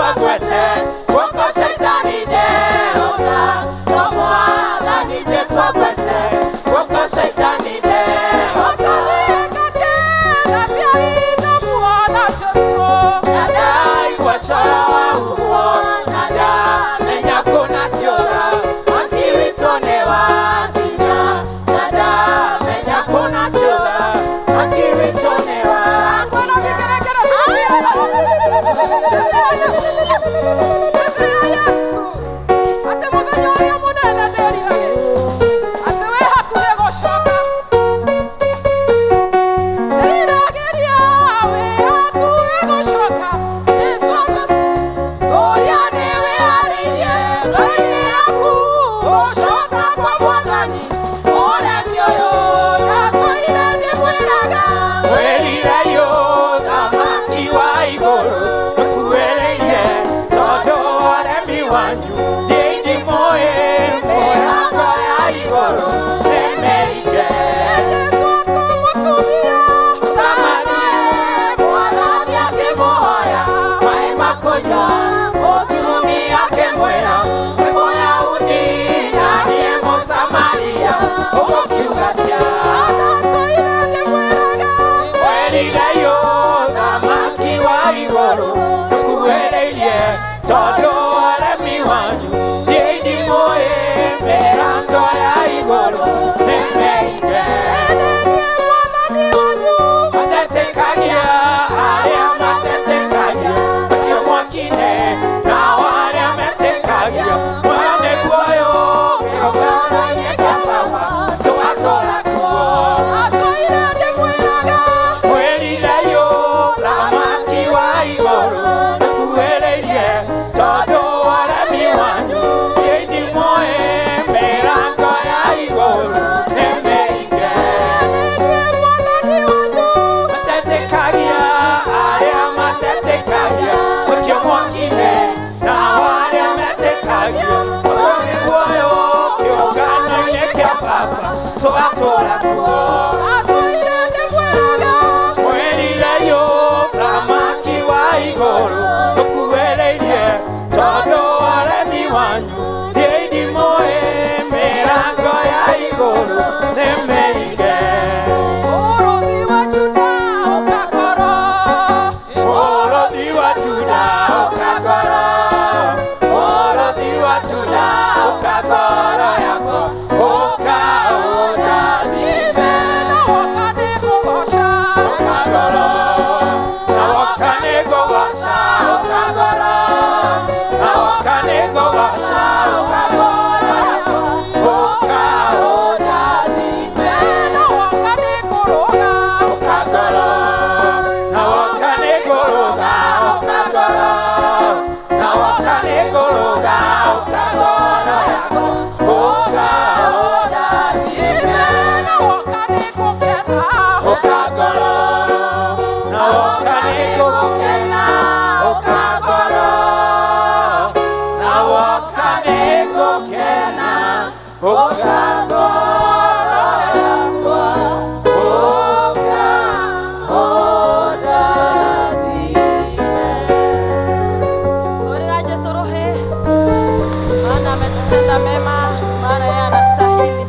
Agwete guoko Shaitani ndehota, no Mwathani Jesũ agwete guoko Shaitani ndehota. Nadaigua coro wa huho, na ndamenya kũna ti ũra, mwaki witũ nĩ wakinya. Na ndamenya kũna ti ũra, mwaki witũ nĩ Atĩ mũthenya ũrĩa mũnene ndĩrirage atĩ wĩ hakuhĩ gũcoka, ndĩriragĩria wĩ hakuhĩ gũcoka Jesũ. Ũrĩa nĩ wĩharĩirie ngoro-inĩ yaku gũcoka kwa Mwathani, mũremi ũyũ ndatũire ndĩmwĩraga. Wĩrire ũthamaki wa igũrũ ndũkuhĩrĩirie, tondũ ũremi wanyu ndĩndimũĩ, mĩrango ya igũrũ nĩmĩhinge. Jesũ akũmũtumia Samaria, Mwathani akĩmũhoya maĩ ma kũnyua, mũtumia akĩmwĩra, "Wĩ Mũyahudi na niĩ Mũsamaria, ũgũkiuga atĩa?" Ndatũire ndĩmwĩraga. Wĩrire ũthamaki wa igũrũ ndũkuhĩrĩirie, tondũ ũremi wanyu ndĩndimũĩ, mĩrango ya igũrũ nĩmĩhinge. Ĩ niĩ Mwathani wanyu. Matetekagia arĩa matetekagia, akio mwaki-inĩ, nao arĩa metĩkagia muoyo nĩguo ũyũ, kĩgongona-inĩ kĩa Baba tũgatũũra kuo. Ndatũire ndĩmwĩraga. Mwĩrire ũthamaki wa igũrũ ndũkuhĩrĩirie, tondũ ũremi wanyu ndĩndimũĩ, mĩrango ya igũrũ nĩmĩhinge. Ĩ niĩ Mwathani wanyu. Matetekagia arĩa matetekagia, gũikio mwaki-inĩ, nao arĩa metĩkagia muoyo nĩguo ũyũ, kĩũngano-inĩ kĩa Baba tũgatũũra kuo. Ndatũire ndĩmwĩraga. Mwĩrire ũthamaki wa igũrũ ndũkuhĩrĩirie, tondũ ũremi wanyu ndĩndimũĩ, mĩrango ya igũrũ nĩmĩhinge. Mũrũthi wa Juda ũkakoro. Mũrũthi wa Juda ũkagoro, mũrũthi wa Juda ũkagoro yakwa, ũka ũndathime. Na woka nĩngũgooca. Ũkagoro, na woka nĩngũgooca, ũkagoro, na woka nĩngũgooca, ũkagoro yakwa, ũka ũndathime. Na woka nĩngũrũga. Ũkagoro, na woka nĩngũrũga, ũkagoro, na woka nĩngũrũga, ũkagoro yakwa, ũka ũndathime. Na woka nĩngũkena. Ũkagoro, na woka nĩngũkena, ũkagoro, na woka nĩngũkena, ũkagoro yakwa, ũka ũndathime. Hũrĩra Jesũ rũhĩ, maana ametutenda mema, maana yeye anastahili.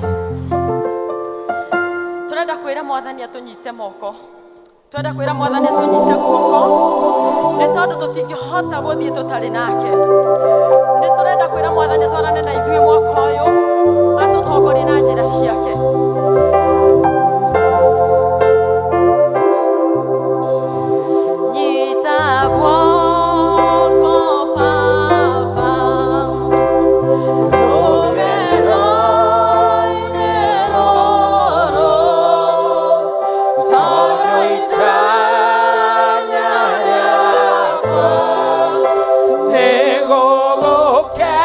Turenda kwĩra Mwathani atũnyite moko, twenda kwĩra Mwathani atũnyite guoko, nĩ tondũ tũtingĩhota gũthiĩ tũtarĩ nake. Nĩ tũrenda kwĩra Mwathani twarane na ithuĩ mwaka ũyũ, atũtongorie na njĩra ciake. Nyita guoko Baba, rũgendo-inĩ rũrũ, Tondũ itanya rĩakwa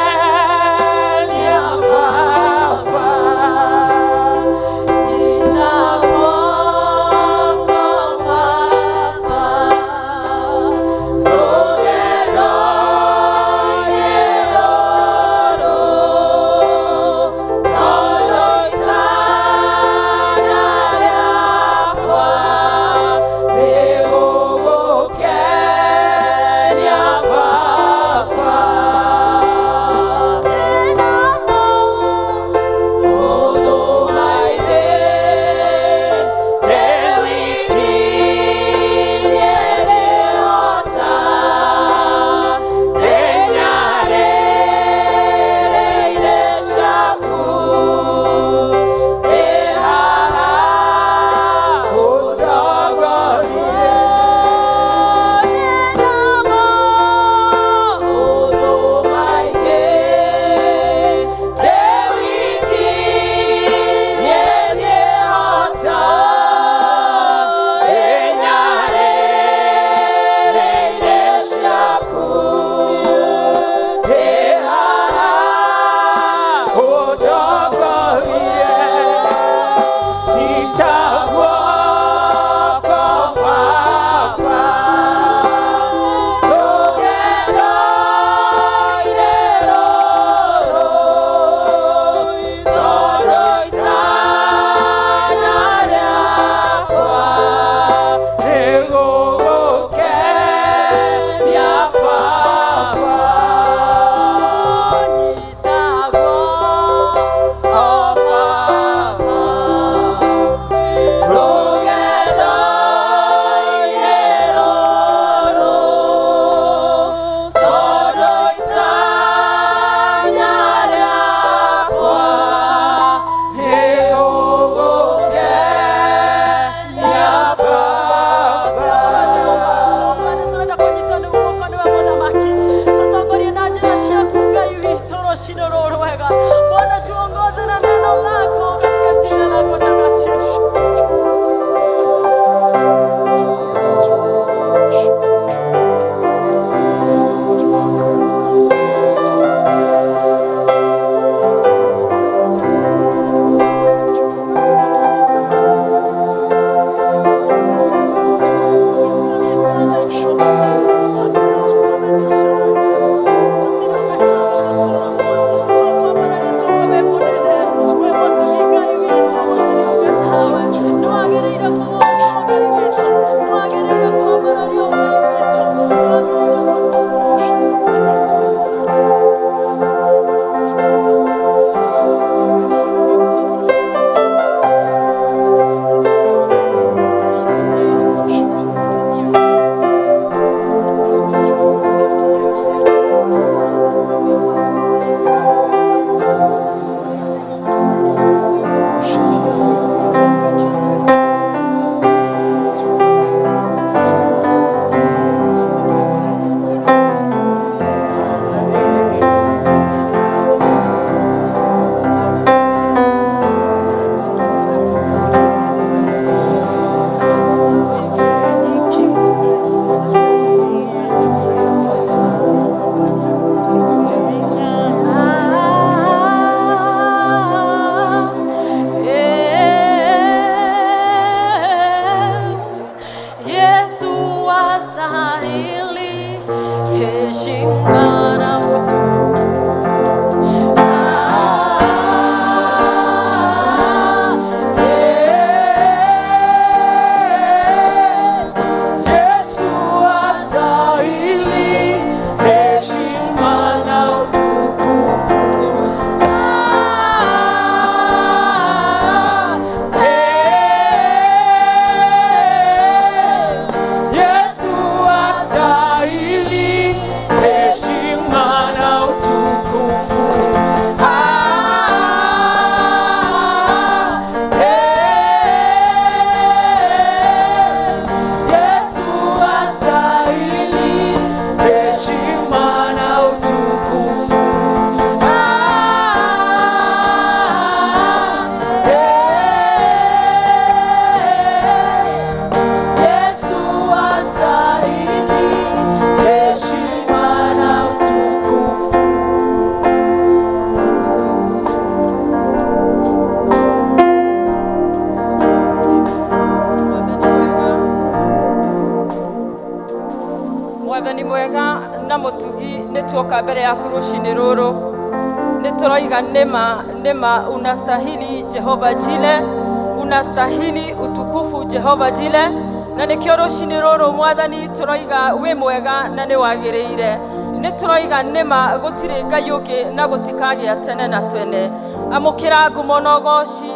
nĩgũgũkenia Baba. Tũroka mbere yaku rũcinĩ rũrũ, nĩ tũroiga nĩma nĩma, unastahili Jehova Jile, unastahili utukufu Jehova Jile. Na nĩkĩo rũcinĩ rũrũ, Mwathani, tũroiga wĩ mwega na nĩ wagĩrĩire. Nĩ tũroiga nĩma gũtirĩ Ngai ũngĩ na gũtikagĩa tene na tene. Amũkĩra ngumo na ũgoci,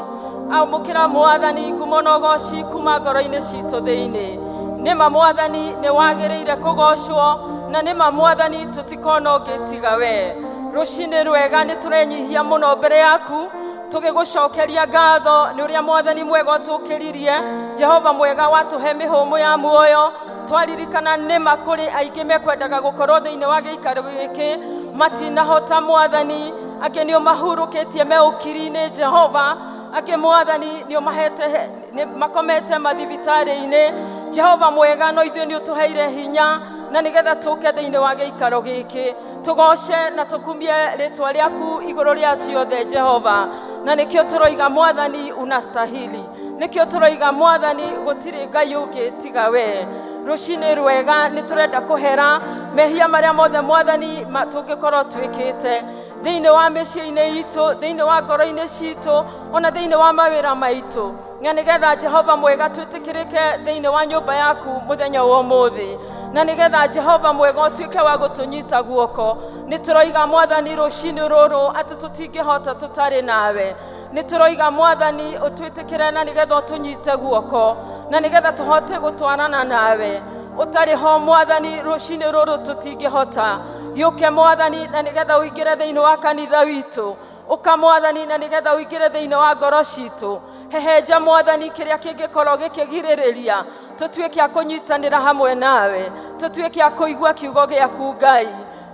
amũkĩra, Mwathani, ngumo na ũgoci kuma ngoro-inĩ citũ thĩinĩ. Nĩma, Mwathani, nĩ wagĩrĩire kũgocwo, na nĩma, Mwathani, tũtikona ũngĩ tiga we. Rũcinĩ rwega, nĩ tũrenyihia mũno mbere yaku tũgĩgũcokeria ngatho nĩ ũrĩa, Mwathani mwega, ũtũkĩririe. Jehova mwega, watũhe mĩhũmũ ya muoyo. Twaririkana nĩma kũrĩ aingĩ mekwendaga gũkorwo thĩinĩ wa gĩikaro gĩkĩ matinahota. Mwathani, angĩ nĩ ũmahurũkĩtie me ũkiri-inĩ. Jehova, angĩ, Mwathani, nĩ ũmahete nĩ makomete mathibitarĩ-inĩ. Jehova mwega, no ithuĩ nĩ ũtũheire hinya na nĩgetha tũke thĩinĩ wa gĩikaro gĩkĩ tũgoce na tũkumie rĩtwa rĩaku igũrũ rĩa ciothe, Jehova. Na nĩkĩo tũroiga, Mwathani, unastahili. Nĩkĩo tũroiga, Mwathani, gũtirĩ Ngai ũngĩ tiga we. Rũcinĩ rwega, nĩ tũrenda kũhera mehia marĩa mothe, Mwathani, tũngĩkorwo twĩkĩte thĩinĩ wa mĩciĩ-inĩ itũ, thĩinĩ wa ngoro-inĩ citũ, ona thĩinĩ wa mawĩra maitũ, na nĩgetha, Jehova mwega, twĩtĩkĩrĩke thĩinĩ wa nyũmba yaku mũthenya wa ũmũthĩ, na nĩgetha, Jehova mwega, ũtuĩke wa gũtũnyita guoko. Nĩ tũroiga, Mwathani, rũcinĩ rũrũ atĩ tũtingĩhota tũtarĩ nawe. Nĩ tũroiga, Mwathani, ũtwĩtĩkĩre na nĩgetha ũtũnyite guoko na nĩgetha tũhote gũtwarana nawe. Ũtarĩ ho, Mwathani, rũcinĩ rũrũ tũtingĩhota. Gĩũke, Mwathani, na nĩgetha ũingĩre thĩinĩ wa kanitha witũ. Ũka, Mwathani, na nĩgetha ũingĩre thĩinĩ wa ngoro citũ. Hehenja, Mwathani, kĩrĩa kĩngĩkorwo gĩkĩgirĩrĩria tũtuĩke a kũnyitanĩra hamwe nawe, tũtuĩke a kũigua kiugo gĩaku. Ngai,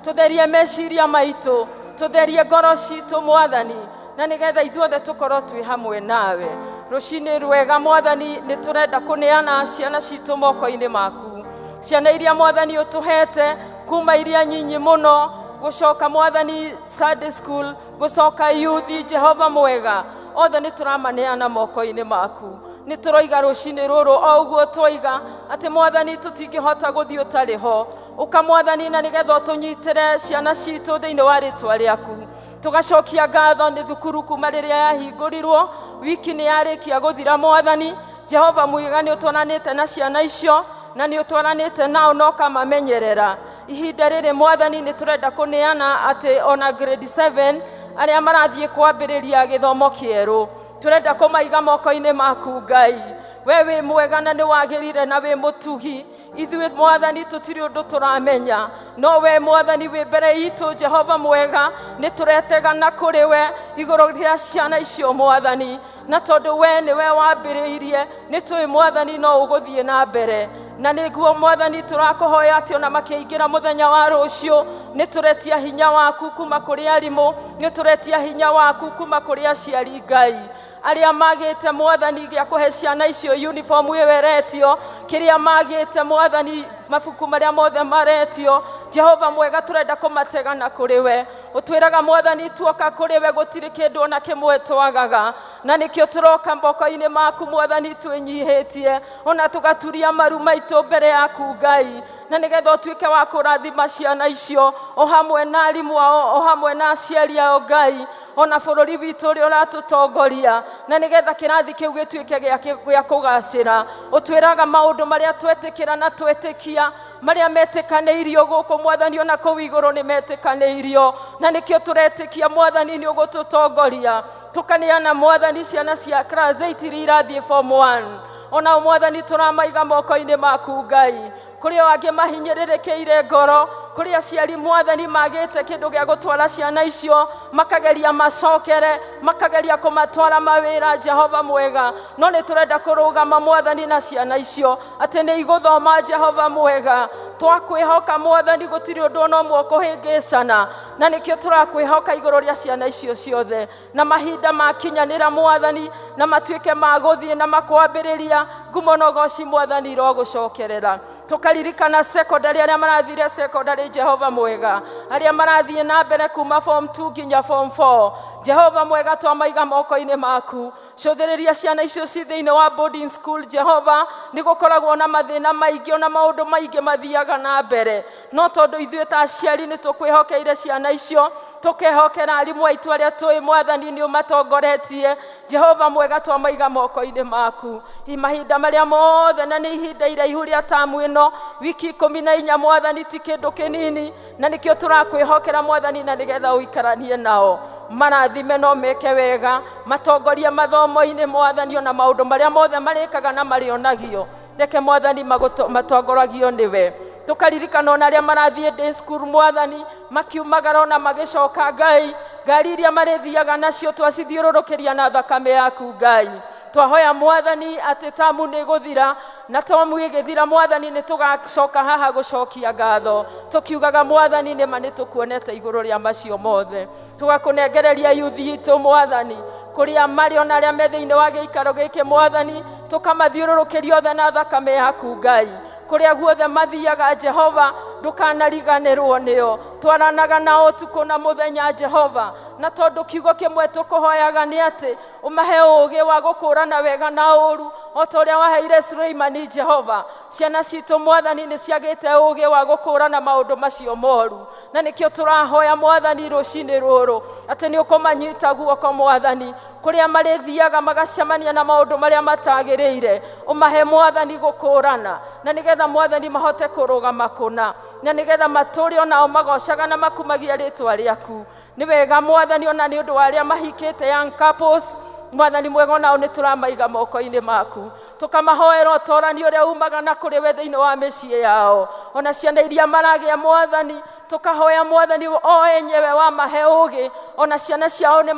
tũtherie meciria maitũ, tũtherie ngoro citũ, Mwathani, na nĩgetha ithuothe tũkorwo twĩ hamwe nawe. Rũcinĩ rwega, Mwathani, nĩ tũrenda kũneana ciana citũ moko-inĩ maku, ciana iria, Mwathani, ũtũhete kuma iria nyinyi mũno gũcoka, Mwathani, Sunday school, gũcoka youth. Jehova mwega, othe nĩ tũramaneana moko-inĩ maku. Nĩ tũroiga rũcinĩ rũrũ o ũguo twoiga atĩ, Mwathani, tũtingĩhota gũthiĩ ũtarĩ ho. Ũka, Mwathani, na nĩgetha ũtũnyitĩre ciana citũ thĩinĩ wa rĩtwa rĩaku. Tũgacokia ngatho nĩ thukuru kuma rĩrĩa yahingũrirwo, wiki nĩ yarĩkia gũthira. Mwathani Jehova mwega, nĩ ũtwaranĩte na ciana icio na nĩ ũtwaranĩte nao na ũkamamenyerera. Ihinda rĩrĩ, Mwathani, nĩ tũrenda kũneana atĩ ona grade 7 arĩa marathiĩ kwambĩrĩria gĩthomo kĩerũ, tũrenda kũmaiga moko-inĩ maku. Ngai, we wĩ mwega na nĩ wagĩrire na wĩ mũtugi. Ithuĩ, Mwathani, tũtirĩ ũndũ tũramenya, no we, Mwathani, wĩ mbere itũ. Jehova mwega, nĩ tũretegana kũrĩ we igũrũ rĩa ciana icio, Mwathani, na tondũ we nĩwe wambĩrĩirie, nĩ tũĩ, Mwathani, no ũgũthiĩ na mbere. Na nĩguo, Mwathani, tũrakũhoya atĩ ona makĩingĩra mũthenya wa rũciũ, nĩ tũretia hinya waku kuma kũrĩ arimũ, nĩ tũretia hinya waku kuma kũrĩ aciari. Ngai, arĩa magĩte, Mwathani, gĩa kũhe ciana icio uniform ĩyo ĩretio, kĩrĩa magĩte, Mwathani, mabuku marĩa mothe maretio, Jehova mwega, tũrenda kũmategana kũrĩ we. Ũtwĩraga, Mwathani, tuoka kũrĩ we gũtirĩ kĩndũ ona kĩmwe twagaga, na nĩkĩo tũroka moko-inĩ maku, Mwathani, twĩnyihĩtie ona tũgaturia maru maitũ mbere yaku, Ngai, na nĩgetha ũtuĩke wa kũrathima ciana icio o hamwe na arimũ ao, o hamwe na aciari ao, Ngai, ona bũrũri witũ ũrĩa ũratũtongoria, na nĩgetha kĩrathi kĩu gĩtuĩke gĩa kũgacĩra. Ũtwĩraga maũndũ marĩa twetĩkĩra na twetĩkia, marĩa metĩkanĩirio gũkũ, Mwathani, ona kũu igũrũ nĩ metĩkanĩirio, na nĩkĩo tũretĩkia, Mwathani, nĩ ũgũtũtongoria. Tũkaneana, Mwathani, ciana cia class 8 iria irathiĩ form 1, ona Mwathani, tũramaiga moko-inĩ maku. Ngai, kũrĩ o angĩ mahinyĩrĩrĩkĩire ngoro, kũrĩ aciari, Mwathani, magĩte kĩndũ gĩa gũtwara ciana icio, makageria macokere, makageria kũmatwara mawĩra. Jehova mwega, no nĩ tũrenda kũrũgama, Mwathani, na ciana icio atĩ nĩ igũthoma. Jehova mwega, twakwĩhoka, Mwathani, gũtirĩ ũndũ ona ũmwe ũkũhĩngĩcana, na nĩkĩo tũrakwĩhoka igũrũ rĩa ciana icio ciothe. Na mahinda makinyanĩra, Mwathani, na matuĩke ma gũthiĩ na makwambĩrĩria. Twakumia ngumo na ũgoci Mwathani irogũcokerera. Tũkaririkana secondary arĩa marathire secondary, Jehova mwega, arĩa marathiĩ na mbere kuma form 2 nginya form 4, Jehova mwega, twamaiga moko-inĩ maku. Cũthĩrĩria ciana icio ci thĩinĩ wa boarding school, Jehova. Nĩ gũkoragwo na mathĩna maingĩ ona maũndũ maingĩ mathiaga na mbere, no tondũ ithuĩ ta aciari nĩ tũkwĩhokeire ciana icio, tũkehokera arimũ aitũ arĩa tũĩ Mwathani nĩ ũmatongoretie, Jehova mwega, twamaiga moko-inĩ maku I mahinda marĩa mothe, na nĩ ihinda iraihu rĩa tamu ĩno, wiki 14, Mwathani, ti kĩndũ kĩnini, na nĩkĩo tũrakwĩhokera Mwathani, na nĩgetha ũikaranie nao, marathime no meke wega, matongorie mathomo-inĩ Mwathani, ona maũndũ marĩa mothe marĩkaga na marĩonagio, reke Mwathani matongoragio nĩwe. Tũkaririkana ona arĩa marathiĩ day school Mwathani, makiumagara ona magĩcoka, Ngai, ngari iria marĩthiaga nacio twacithiũrũrũkĩria na thakame yaku Ngai. Twahoya Mwathani atĩ tamu nĩ gũthira, na tamu ĩgĩthira Mwathani, nĩ tũgacoka haha gũcokia ngatho tũkiugaga Mwathani nĩma nĩ tũkuonete igũrũ rĩa macio mothe. Tũgakũnengereria yuthi itũ Mwathani, kũrĩa marĩ ona arĩa me thĩinĩ wa gĩikaro gĩkĩ Mwathani, tũkamathiũrũrũkĩria othe na thakame yaku Ngai. Kũrĩa guothe mathiaga Jehova, ndũkanariganĩrwo nĩo, twaranaga nao ũtukũ na mũthenya Jehova, na tondũ kiugo kĩmwe tũkũhoyaga nĩ atĩ ũmahe ũũgĩ wa gũkũrana wega na ũũru o ta ũrĩa waheire Suleimani. Jehova, ciana citũ Mwathani nĩ ciagĩte ũũgĩ wa gũkũrana maũndũ macio moru, na nĩkĩo tũrahoya Mwathani rũcinĩ rũrũ atĩ nĩ ũkũmanyita guoko Mwathani, kũrĩa marĩthiaga magacemania na maũndũ marĩa matagĩrĩire, ũmahe Mwathani gũkũrana, na nĩgetha Mwathani mahote kũrũgama kũna, na nĩgetha matũre onao magocaga na makumagia rĩtwa rĩaku. Nĩ wega Mwathani, ona nĩ ũndũ wa arĩa mahikĩte, young couples, Mwathani mwega, onao nĩ tũramaiga moko-inĩ maku, tũkamahoera ũtorani ũrĩa umaga na kũrĩ we thĩinĩ wa mĩciĩ yao, ona ciana iria maragĩa Mwathani, tũkahoya Mwathani o enyewe wamahe ũũgĩ, ona ciana ciao nĩ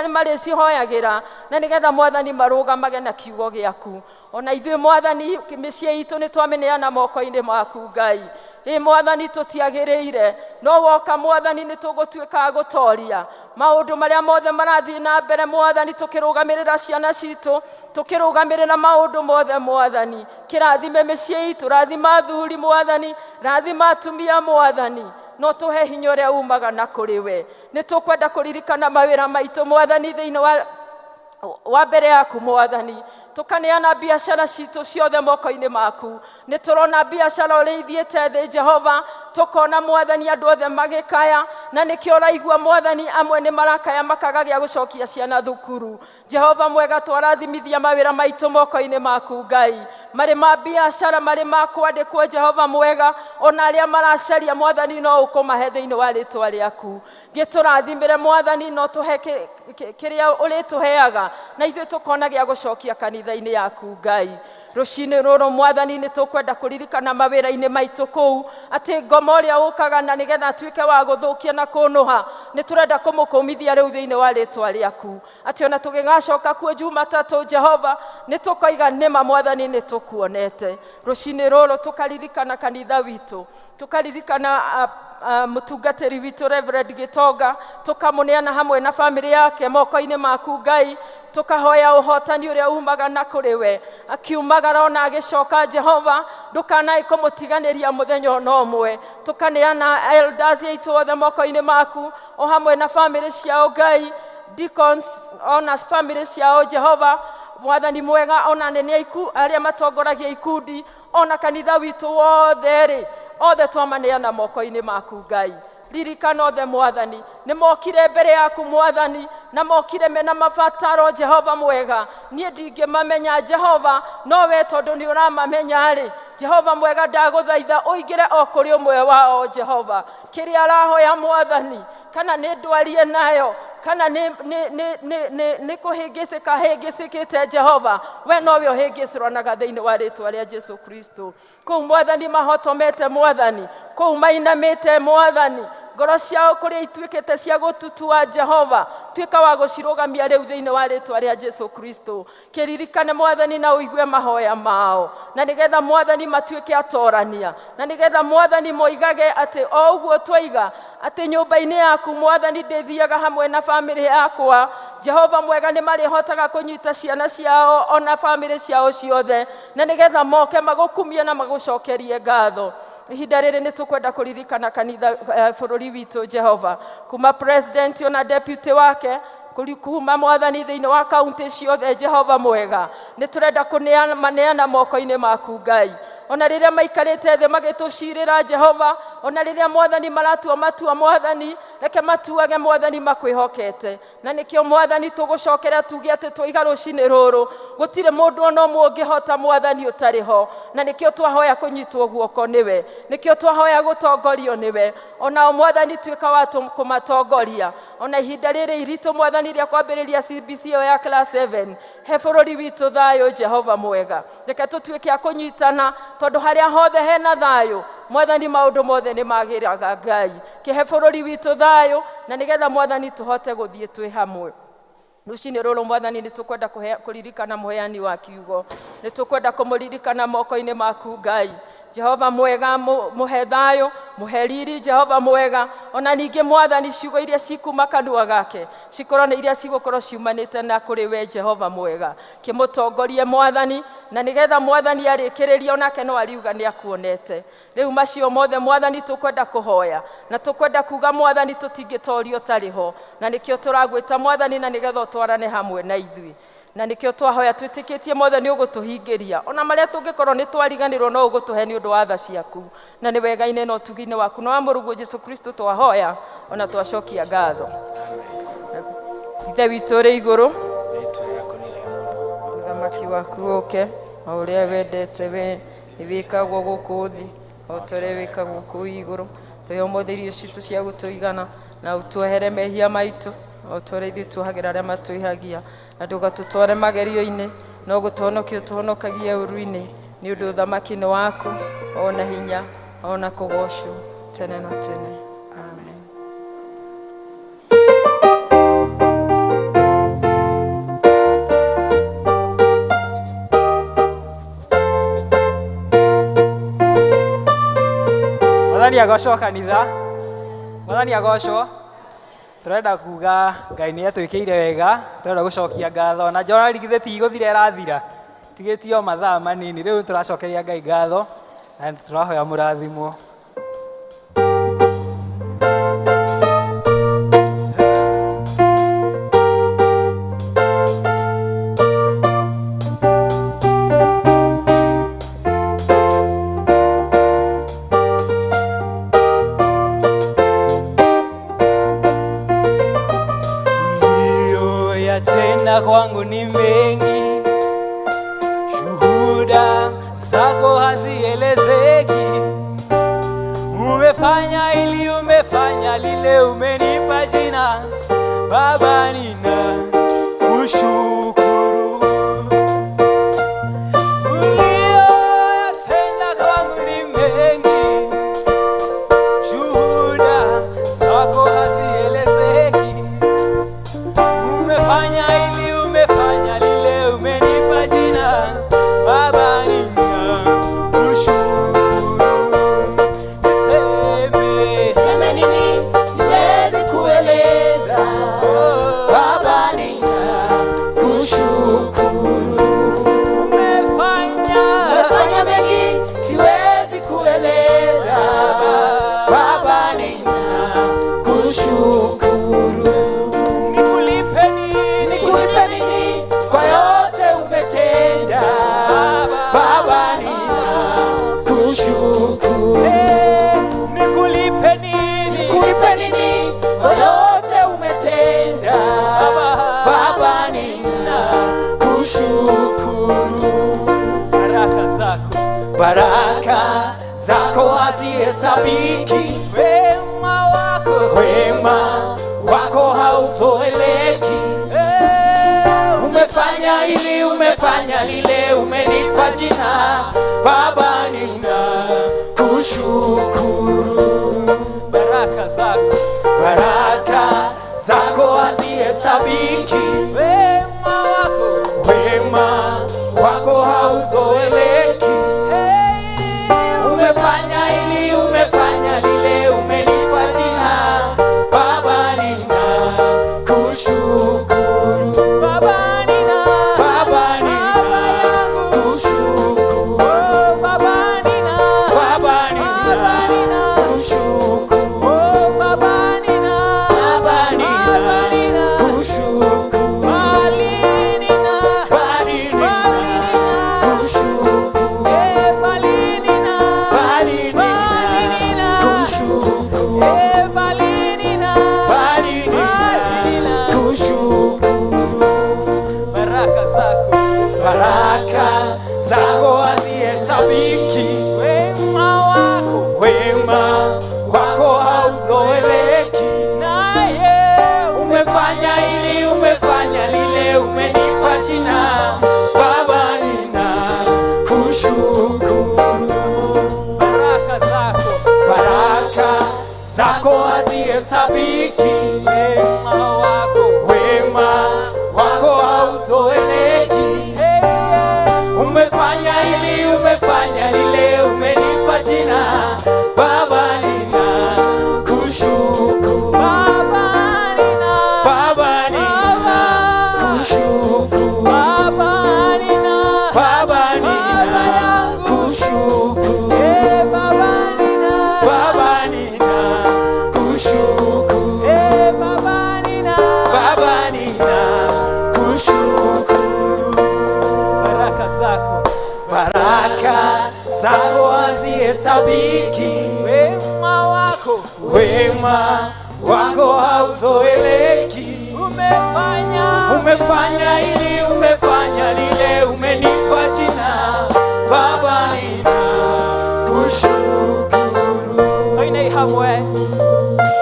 marĩcihoyagĩra, na nĩgetha Mwathani marũgamage na kiugo gĩaku. Ona ithuĩ Mwathani, mĩciĩ itũ nĩ twamĩneana moko-inĩ maku Ngai. Ĩ Mwathani, tũtiagĩrĩire, no woka Mwathani nĩ tũgũtuĩka a gũtoria maũndũ marĩa mothe marathiĩ na mbere Mwathani, tũkĩrũgamĩrĩra ciana citũ, tũkĩrũgamĩrĩra maũndũ mothe Mwathani. Kĩrathime mĩciĩ itũ, rathima athuri Mwathani, rathima atumia Mwathani, no tũhe hinya ũrĩa umaga na kũrĩ we. Nĩ tũkwenda kũririkana mawĩra maitũ Mwathani thĩinĩ wa mbere yaku Mwathani, tukaneana biashara citũ ciothe moko-inĩ maku. Nĩ tũrona biashara ũrĩa ithiĩte thĩ Jehova, tũkona Mwathani andũ othe magĩkaya, na nĩkĩo ũraigua Mwathani amwe nĩ marakaya makaga gĩa gũcokia ciana thukuru. Jehova mwega, twarathimithia mawĩra maitũ moko-inĩ maku Ngai, marĩ ma biashara, marĩ ma kwandĩkwo, Jehova mwega, ona arĩa maracaria Mwathani no ũkũmahe thĩinĩ wa rĩtwa rĩaku. Gĩtũrathimĩre Mwathani, no tũhe kĩrĩa ũrĩtũheaga, na ithuĩ tũkona gĩa gũcokia kanitha-inĩ yaku Ngai. Rũcinĩ rũrũ Mwathani nĩ tũkwenda kũririkana mawĩra-inĩ maitũ kũu atĩ ngoma ũrĩa ũkaga na nĩgetha atuĩke wa gũthũkia na kũnũha, nĩ tũrenda kũmũkũmithia rĩu thĩinĩ wa rĩtwa rĩaku, atĩ ona tũgĩgacoka kuo Jumatatũ Jehova, nĩ tũkoiga nĩma Mwathani nĩ tũkuonete. Rũcinĩ rũrũ tũkaririkana kanitha witũ, tũkaririkana mũtungatĩri witũ Reverend Gĩtonga, tũkamũneana hamwe na bamĩrĩ yake moko-inĩ maku Ngai, tũkahoya ũhotani ũrĩa umaga na kũrĩ we, akiumagara ona agĩcoka Jehova, ndũkanae kũmũtiganĩria mũthenya ona ũmwe. Tũkaneana elders aitũ othe moko-inĩ maku, o hamwe na bamĩrĩ ciao Ngai, deacons ona bamĩrĩ ciao Jehova Mwathani mwega, ona anene arĩa matongoragia ikundi, ona kanitha witũ wothe rĩ, othe twamaneana moko-inĩ maku Ngai. Ririkana othe Mwathani, nĩ mokire mbere yaku Mwathani, na mokire mena mabataro Jehova mwega. Niĩ ndingĩmamenya Jehova, no we tondũ nĩ ũramamenya rĩ, Jehova mwega, ndagũthaitha ũingĩre o kũrĩ ũmwe wao Jehova, kĩrĩa arahoya Mwathani, kana nĩ ndwarie nayo, kana nĩ kũhĩngĩcĩka hĩngĩcĩkĩte Jehova, we nowe ũhĩngĩcũranaga thĩinĩ wa rĩtwa rĩa Jesu Kristo. Kũu Mwathani mahotomete Mwathani, kũu mainamĩte Mwathani, ngoro ciao kũrĩa ituĩkĩte cia gũtutua Jehova, Tuĩka wa gũcirũgamia rĩu thĩinĩ wa rĩtwa rĩa Jesu Kristo. Kĩririkane Mwathani na ũigue mahoya mao, na nĩgetha Mwathani matuĩke atorania, na nĩgetha Mwathani moigage atĩ o ũguo twaiga atĩ nyũmba-inĩ yaku Mwathani ndĩthiaga hamwe na bamĩrĩ yakwa. Jehova mwega, nĩ marĩhotaga kũnyita ciana ciao ona bamĩrĩ ciao ciothe, na nĩgetha moke magũkumie na magũcokerie ngatho. Ihinda rĩrĩ nĩ tũkwenda kũririkana kanitha, bũrũri witũ Jehova, kuma president ona deputy wake, kuma Mwathani thĩinĩ wa kaunti ciothe. Jehova mwega, nĩ tũrenda kũmaneana moko-inĩ maku Ngai, ona rĩrĩa maikarĩte thĩ magĩtũcirĩra Jehova, ona rĩrĩa Mwathani maratua matua, Mwathani reke matuage Mwathani makwĩhokete. Na nĩkĩo Mwathani tũgũcokera tuge atĩ twaiga rũcinĩ rũrũ gũtirĩ mũndũ ona ũmwe ũngĩhota Mwathani ũtarĩ ho, na nĩkĩo twahoya kũnyitwo guoko nĩwe, nĩkĩo twahoya gũtongorio nĩwe. Onao Mwathani tuĩka wa kũmatongoria ona ihinda rĩrĩ iritũ Mwathani rĩa kwambĩrĩria CBC ĩyo ya class 7. He bũrũri witũ thayũ Jehova mwega, reke tũtuĩke a kũnyitana, tondũ harĩa hothe hena thayũ Mwathani maũndũ mothe nĩ magĩraga. Ngai, kĩhe bũrũri witũ thayũ, na nĩgetha Mwathani tũhote gũthiĩ twĩ hamwe. Rũcinĩ rũrũ Mwathani nĩ tũkwenda kũririkana mũheani wa kiugo, nĩ tũkwenda kũmũririkana moko-inĩ maku Ngai. Jehova mwega, mũhe thayũ, mũhe riri Jehova mwega, ona ningĩ Mwathani ciugo iria cikuma kanua gake cikorwo nĩ iria cigũkorwo ciumanĩte na kũrĩ we Jehova mwega. Kĩmũtongorie Mwathani, na nĩgetha Mwathani arĩkĩrĩria onake no ariuga nĩ akuonete. Rĩu macio mothe Mwathani tũkwenda kũhoya na tũkwenda kuga Mwathani tũtingĩtorio ũtarĩ ho, na nĩkĩo tũragwĩta Mwathani, na nĩgetha ũtwarane hamwe na ithuĩ, na nĩkĩo twahoya twĩtĩkĩtie mothe nĩ ũgũtũhingĩria, ona marĩa tũngĩkorwo nĩ twariganĩrwo no ũgũtũhe nĩ ũndũ wa tha ciaku, na nĩ wega-inĩ na ũtugi-inĩ waku na wa mũrũguo Jesu Kristo twahoya ona twacokia ngatho. Ithe witũ ũrĩ igũrũ, Rĩĩtwa rĩaku nĩ rĩamũrwo. Ũthamaki waku ũke, o ũrĩa wendete we nĩ wĩkagwo gũkũ thĩ o ta ũrĩa wĩkagwo kũu igũrũ. Tũhe ũmũthĩ irio citũ cia gũtũigana, na ũtuohere mehia maitũ o ta ũrĩa ithuĩ tuohagĩra arĩa matwĩhagia, na ndũgatũtware magerio-inĩ, no gũtũhonokia ũtũhonokagie ũũru-inĩ, nĩ ũndũ ũthamaki nĩ waku, ona hinya, ona kũgocwo tene na tene. Amen. Mwathani agocwo kanitha, Mwathani agocwo. Tũrenda kuga Ngai nĩ atwĩkĩire wega, tũrenda gũcokia ngatho, na njona githĩ ti gũthira ĩrathira, tigĩtio mathaa manini. Rĩu tũracokeria Ngai ngatho na tũrahoya mũrathimwo. Uliyoyatenda kwangu ni mengi, shuhuda zako hazielezeki. Umefanya hili, umefanya lile, umenipa jina Baba, nina kushukuru. Uliyoyatenda kwangu ni mengi, shuhuda zako hazielezeki. Umefanya hili, umefanya lile, umenipa jina Baba, nina kushukuru. Niseme Niseme nini? Siwezi kueleza. Baba, ninakushukuru. Umefanya Umefanya mengi, siwezi kueleza. Baba, ninakushukuru. Nikulipe nini? Nikulipe nini kwa yote umetenda? Baba, ninakushukuru. Eh, nikulipe nini? Nikulipe nini kwa yote umetenda? Baba, ninakushukuru. Baraka zako, Baraka zako hazihesabiki, wema wako, wema wako hauzoeleki. Eh, Umefanya hili, umefanya lile, umenipa jina Baba, ninakushukuru. Baraka zako, Baraka zako hazihesabiki. Wema wako, Wema wako hauzoeleki. hey, Umefanya hili, umefanya lile, umenipa jina. Baba ninakushukuru. Baba nina, Baba Baba yangu, ninakushukuru. oh Baba nina, Baba Baba nina, ninakushukuru. oh Baba nina, Baba Baba nina, ninakushukuru. Bali nina, Bali Bali nina, ninakushukuru. eh Bali nina, Bali Bali nina, ninakushukuru. eh Bali nina, Bali Bali nina, ninakushukuru. baraka zako, Baraka zako hazihesabiki. wema wako, Wema wako hauzoeleki. naye Umefanya hili, umefanya lile, umenipa jina. Baba ninakushukuru. baraka zako, Baraka zako hazihesabiki. wema wako, Wema wako hauzoeleki. hey, Umefanya hili, umefanya lile, umenipa jina. Baba ninakushukuru. Baba nina, Baba Baba, ninakushukuru. Baba nina, Baba Baba yangu, ninakushukuru. eh Baba nina, Baba ninakushukuru. eh Baba nina, Baba ninakushukuru. baraka zako, Baraka zako hazihesabiki. wema wako, Wema wako hauzoeleki. umefanya, Umefanya hili, umefanya lile, umenipa jina. Baba ninakushukuru. toine hamwe,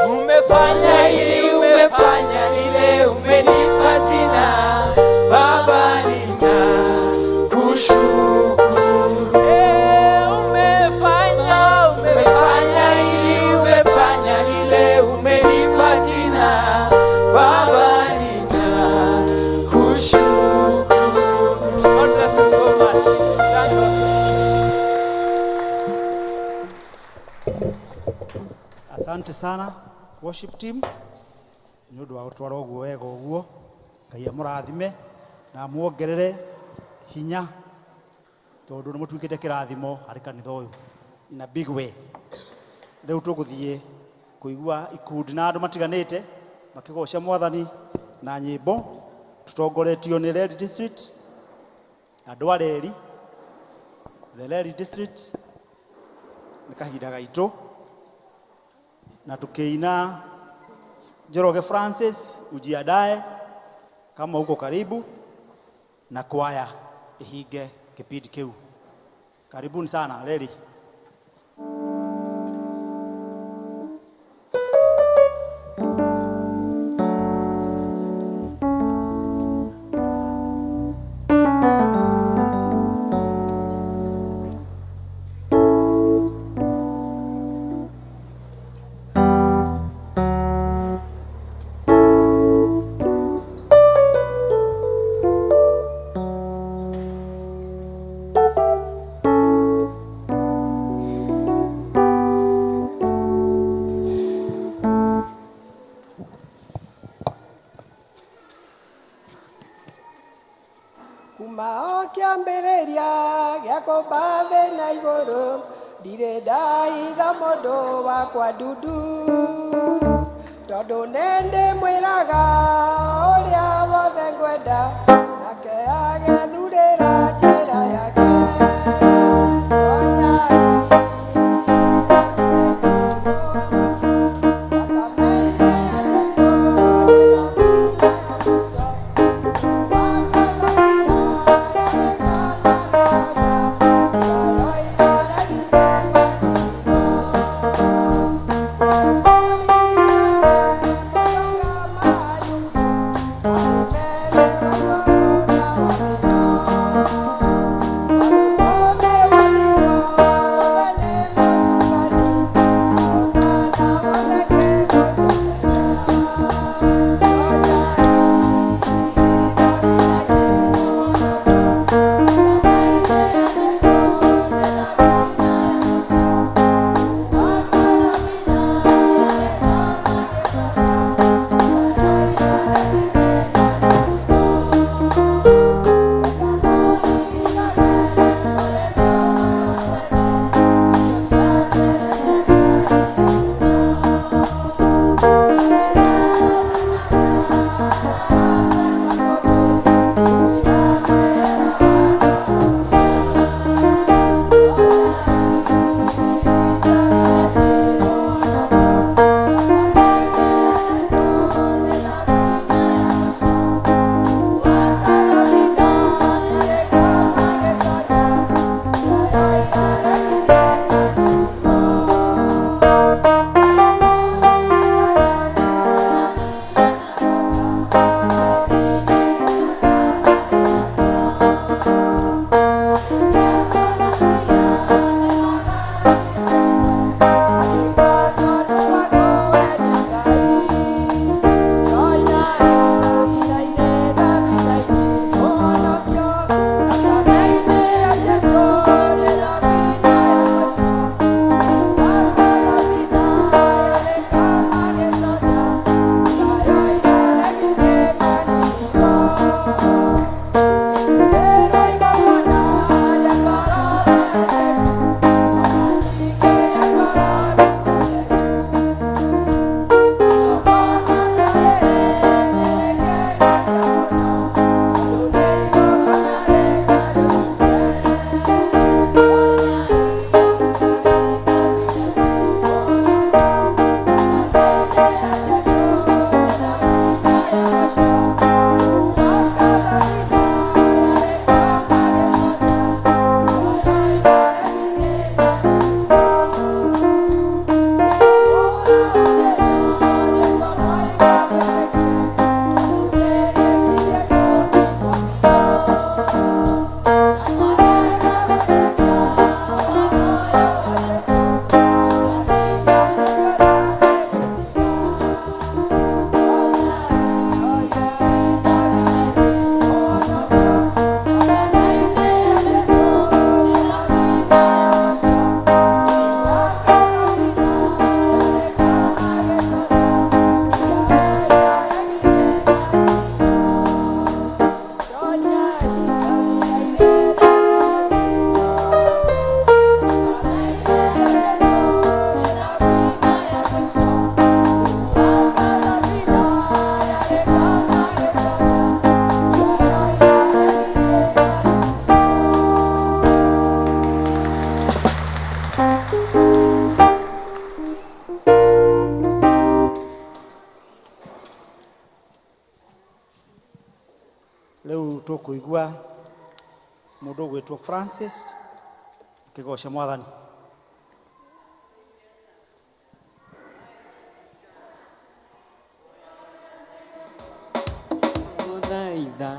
umefanya Fanya hili, hili, umefanya umefanya lile, umenipa jina. Baba ninakushukuru. eh, umefanya, umefanya Umefanya hili, umefanya lile, umenipa jina. Baba ninakushukuru. God bless you so much. Thank you. Asante sana worship team nä å ndå wa gå twara å guo wega å guo. Ngai amũrathime na amuongerere hinya tondå nä må tuä kä te kä rathimo harä kanitha å yå in a big way. Rä u tå gå thiä kå igua ikundi na andå matiganä te makä goca mwathani na nyä mbo tũtongoretio nĩ Red District, andũ a reri, the Red District nĩ kahinda gaitũ na tukiina Njoroge Francis ujiandae kama uko karibu na kwaya ihinge kipindi kiu. Karibuni sana reri. Kuma o kĩambĩrĩria gĩa kũmba thĩ na igũrũ, ndirĩ ndahitha mũndũ wakwa ndundu, tondũ nĩ ndĩmwĩraga ũrĩa wothe ngwenda, nake agethurĩra njĩra yake. Tonyai thakameinĩ ya Jesũ nĩ thabina ya mũico. Rĩu tũkũigua mũndũ ũgwĩtwo Francis akĩgoca Mwathani. Gũthaitha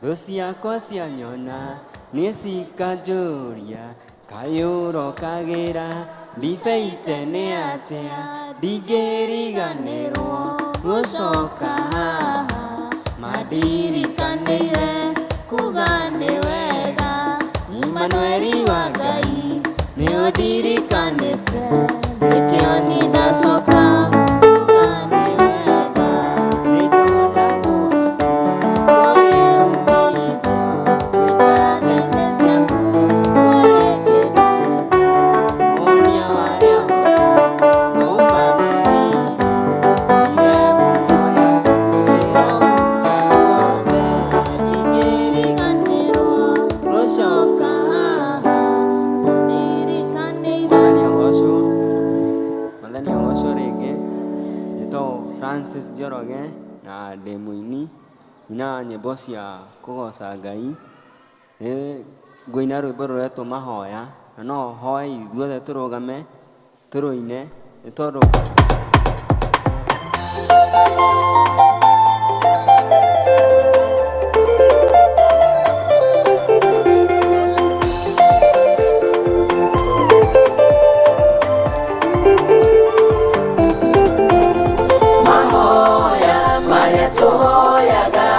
thũ ciakwa cianyona nĩ cikanjũria kaĩ ũrokagĩra ndibeite nĩ atĩa ndingĩriganĩrwo gũcoka haha mandirikanĩire kuga nĩ wega Imanueli wa Ngai nĩ ũndirikanĩte nĩkĩo niĩ ndacoka kuga nĩ wega nĩ ndonagwo kũrĩ umithio gũikara tene ciaku kũrĩ kĩguũ monia warĩa mũtu mauma rũriri njire ngumo yaku ĩrohunja guothe ndingĩriganĩrwo gũcoka haha ndirikanĩire. Mwathani agocwo, Mwathani agocwo rĩngĩ. Njĩtagwo Francis Njoroge na ndĩ mũini, nyinaga nyĩmbo cia kũgoca Ngai. Nĩ ngũina rwĩmbo rũretwo mahoya, na no hoe ithuothe tũrũgame tũrũine nĩ tondũ Mahoya marĩa tũhoyaga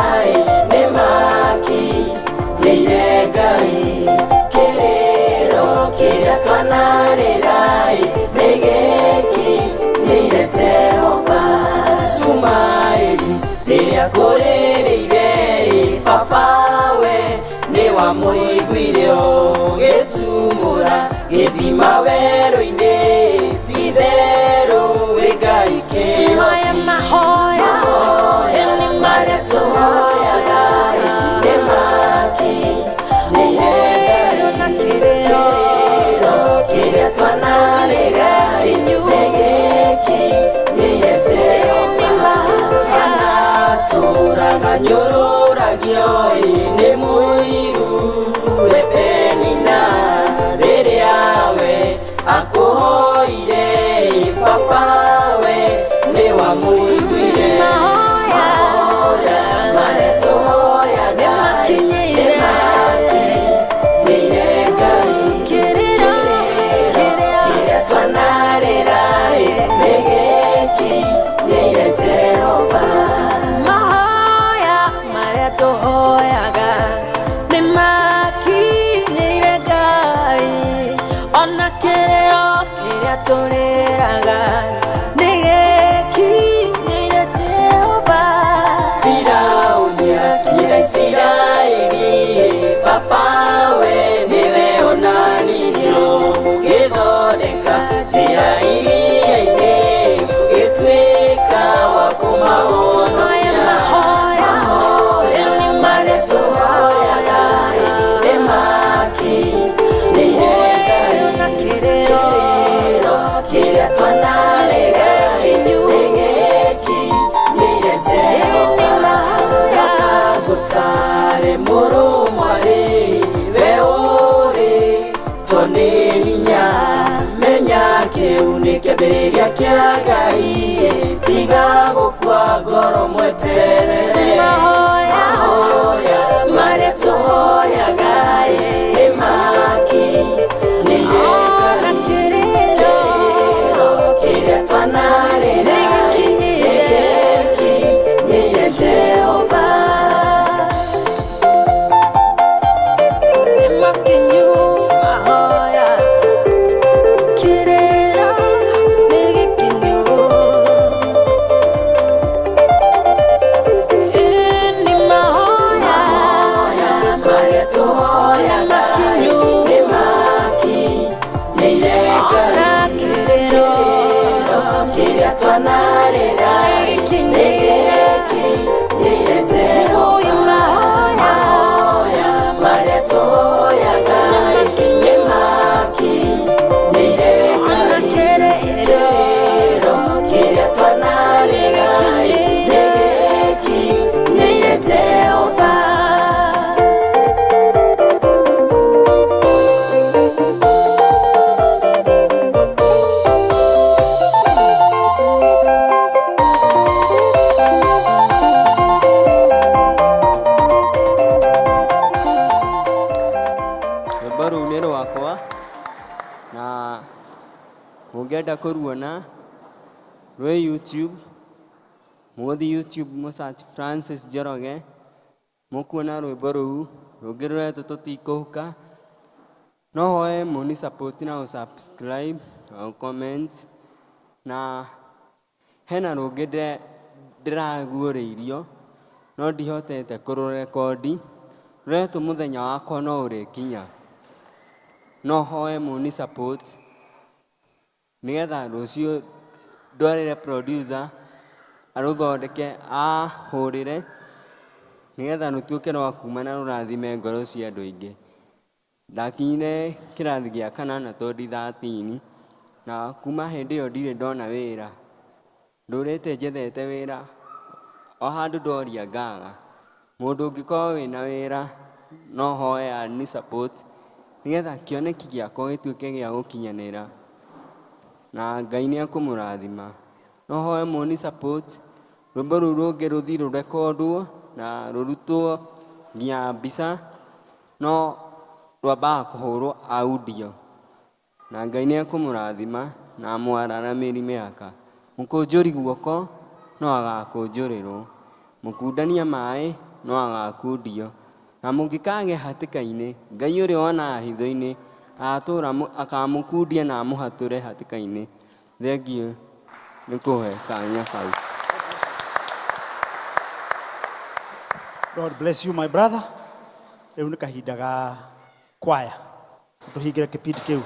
nĩ makinyĩire Ngai, kĩrĩro kĩrĩa twanarĩra nĩ gĩkinyĩire Jehova. Cumaĩri rĩrĩa kũrĩrĩire baba we nĩ wamũiguire ũgĩtumũra gĩthima werũ-inĩ ti-itherũ wĩ Ngai kĩhoti. Mahoya marĩa tũhoyaga nĩ makinyĩire Ngai, kĩrĩro kĩrĩa twanarĩra nĩ gĩkinyĩire Jehova. Anatũraga nyũrũragio nĩ mũiru we Penina rĩrĩa we akũhoire baba we nĩ wamũiguire. Mahoya marĩa tũhoyaga nĩ makinyĩire Ngai, kĩrĩro kĩrĩa twanarĩra nĩ gĩkinyĩire Jehova. Mahoya marĩa tũhoyaga nĩ makinyĩire Ngai, ona kĩrĩro kĩrĩa tũrĩraga nĩ gĩkinyĩire Jehova. Mũngĩenda kũruona rwĩ YouTube, mũgũthiĩ YouTube mũ search Francis Njoroge, mũkuona rwĩmbo rũu, rũngĩ rũretwo Tũtikũhuka. No hoe mũni support na gũ subscribe na gũ comment, na hena rũngĩ ndĩraguũrĩirio no ndihotete kũrũrekondi, rũretwo Mũthenya Wakwa No Ũrĩkinya. No hoe mũni support nĩgetha rũciũ ndwarĩre producer arũthondeke ahũrĩre nĩgetha rũtuĩke rwa kuma na rũrathime ngoro cia andũ aingĩ. Ndakinyire kĩrathi gĩa kanana 2013 na kuma hĩndĩ ĩyo ndirĩ ndona wĩra. Ndũrĩte njethete wĩra o handũ ndoria ngaga. Mũndũ ũngĩkorwo wĩna wĩra no hoe ani support nĩgetha kĩoneki gĩakwa gĩtuĩke gĩa gũkinyanĩra na Ngai nĩ ekũmũrathima. No hoe mũni support rwĩmbo rũu rũngĩ rũthiĩ rũrekondwo na rũrutwo nginya mbica, no rwambaga kũhũrwo audio, na Ngai nĩ ekũmũrathima na amwararamĩrie mĩaka. Mũkũnjũri guoko no agakũnjũrĩrwo, mũkundania maĩ no agakundio, na mũngĩkagĩa hatĩka-inĩ, Ngai ũrĩa wonaga hitho-inĩ agatũra akamũkundia na amũhatũre hatĩka-inĩ. Thengiũ nĩ kũhe kanya kau. God bless you my brother. Rĩu nĩ kahinda ga kwaya tũhingĩre kĩpindi kĩu.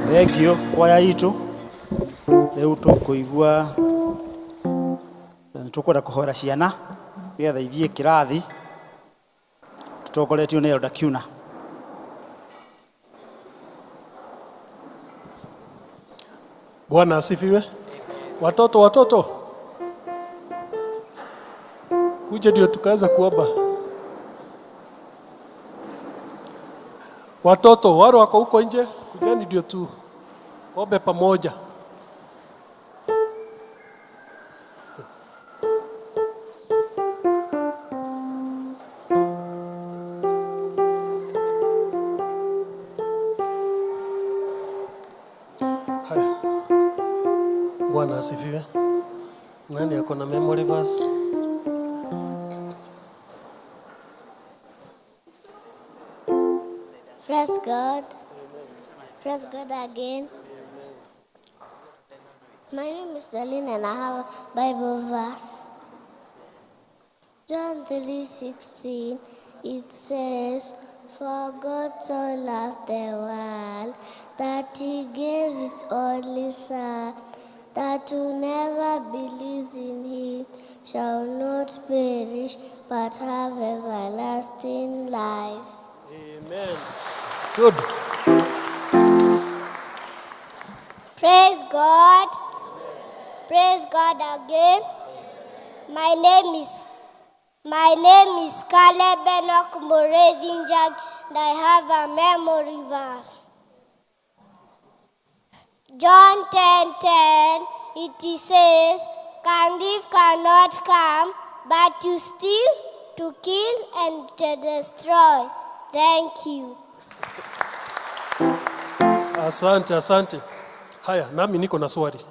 Thengio kwaya itũ. Rĩu tũkũigua nĩ tũkwenda kũhoera ciana nĩgetha ithiĩ kĩrathi tũtongoretio nĩ Elder Kiuna. Bwana asifiwe. Watoto, watoto, kuja ndio tukaanza kuomba. Watoto wale wako huko nje, kujani ndio tu ombe pamoja. Haya, Bwana asifiwe. Nani ako na memory verse? Praise God. Praise God again. My name is Jolene and I have a Bible verse. John 3:16, it says, "For God so loved the world that he gave his only son, that whoever believes in him shall not perish but have everlasting life." Amen. Good. Praise God. Praise God again. My name is Caleb Enoch Moredinjag, and I have a memory verse. John 10:10, it says, "Can thief cannot come, but to steal, to kill, and to destroy." Thank you. Asante, asante. Haya, nami niko na swali.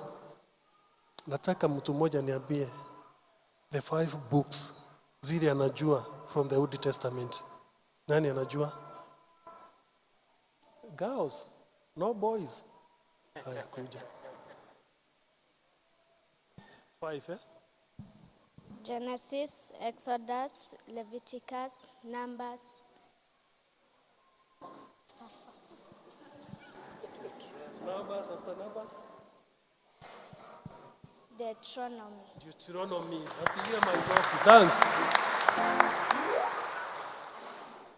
Nataka mtu mmoja niambie the five books zile anajua from the Old Testament. Nani anajua? Girls, no boys. Haya, kuja. Five, eh? Genesis, Exodus, Leviticus, Numbers. Numbers after Numbers. Deuteronomy. Deuteronomy. Napigia makofi. Thanks.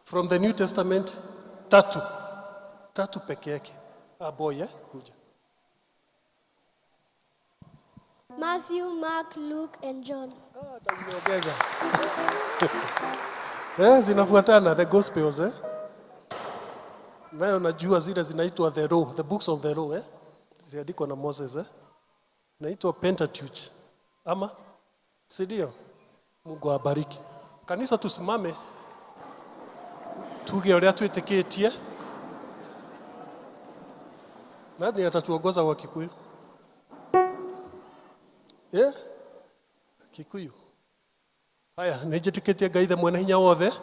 From the New Testament, tatu. Tatu peke yake. Ah, boy, eh? Kuja. Matthew, Mark, Luke, and John. Hata umeongeza. Eh, zinafuatana the gospels, eh? Nayo najua zile zinaitwa the law, the books of the law, eh? Ziliandikwa na Moses, eh? Naitwa Pentateuch. Ama si ndio? Mungu awabariki. Kanisa tusimame tuge uria twitikitie. Nani atatuongoza kwa Kikuyu? Eh? Kikuyu. Haya, nĩnjĩtĩkĩtie Ngai the mwene hinya wothe,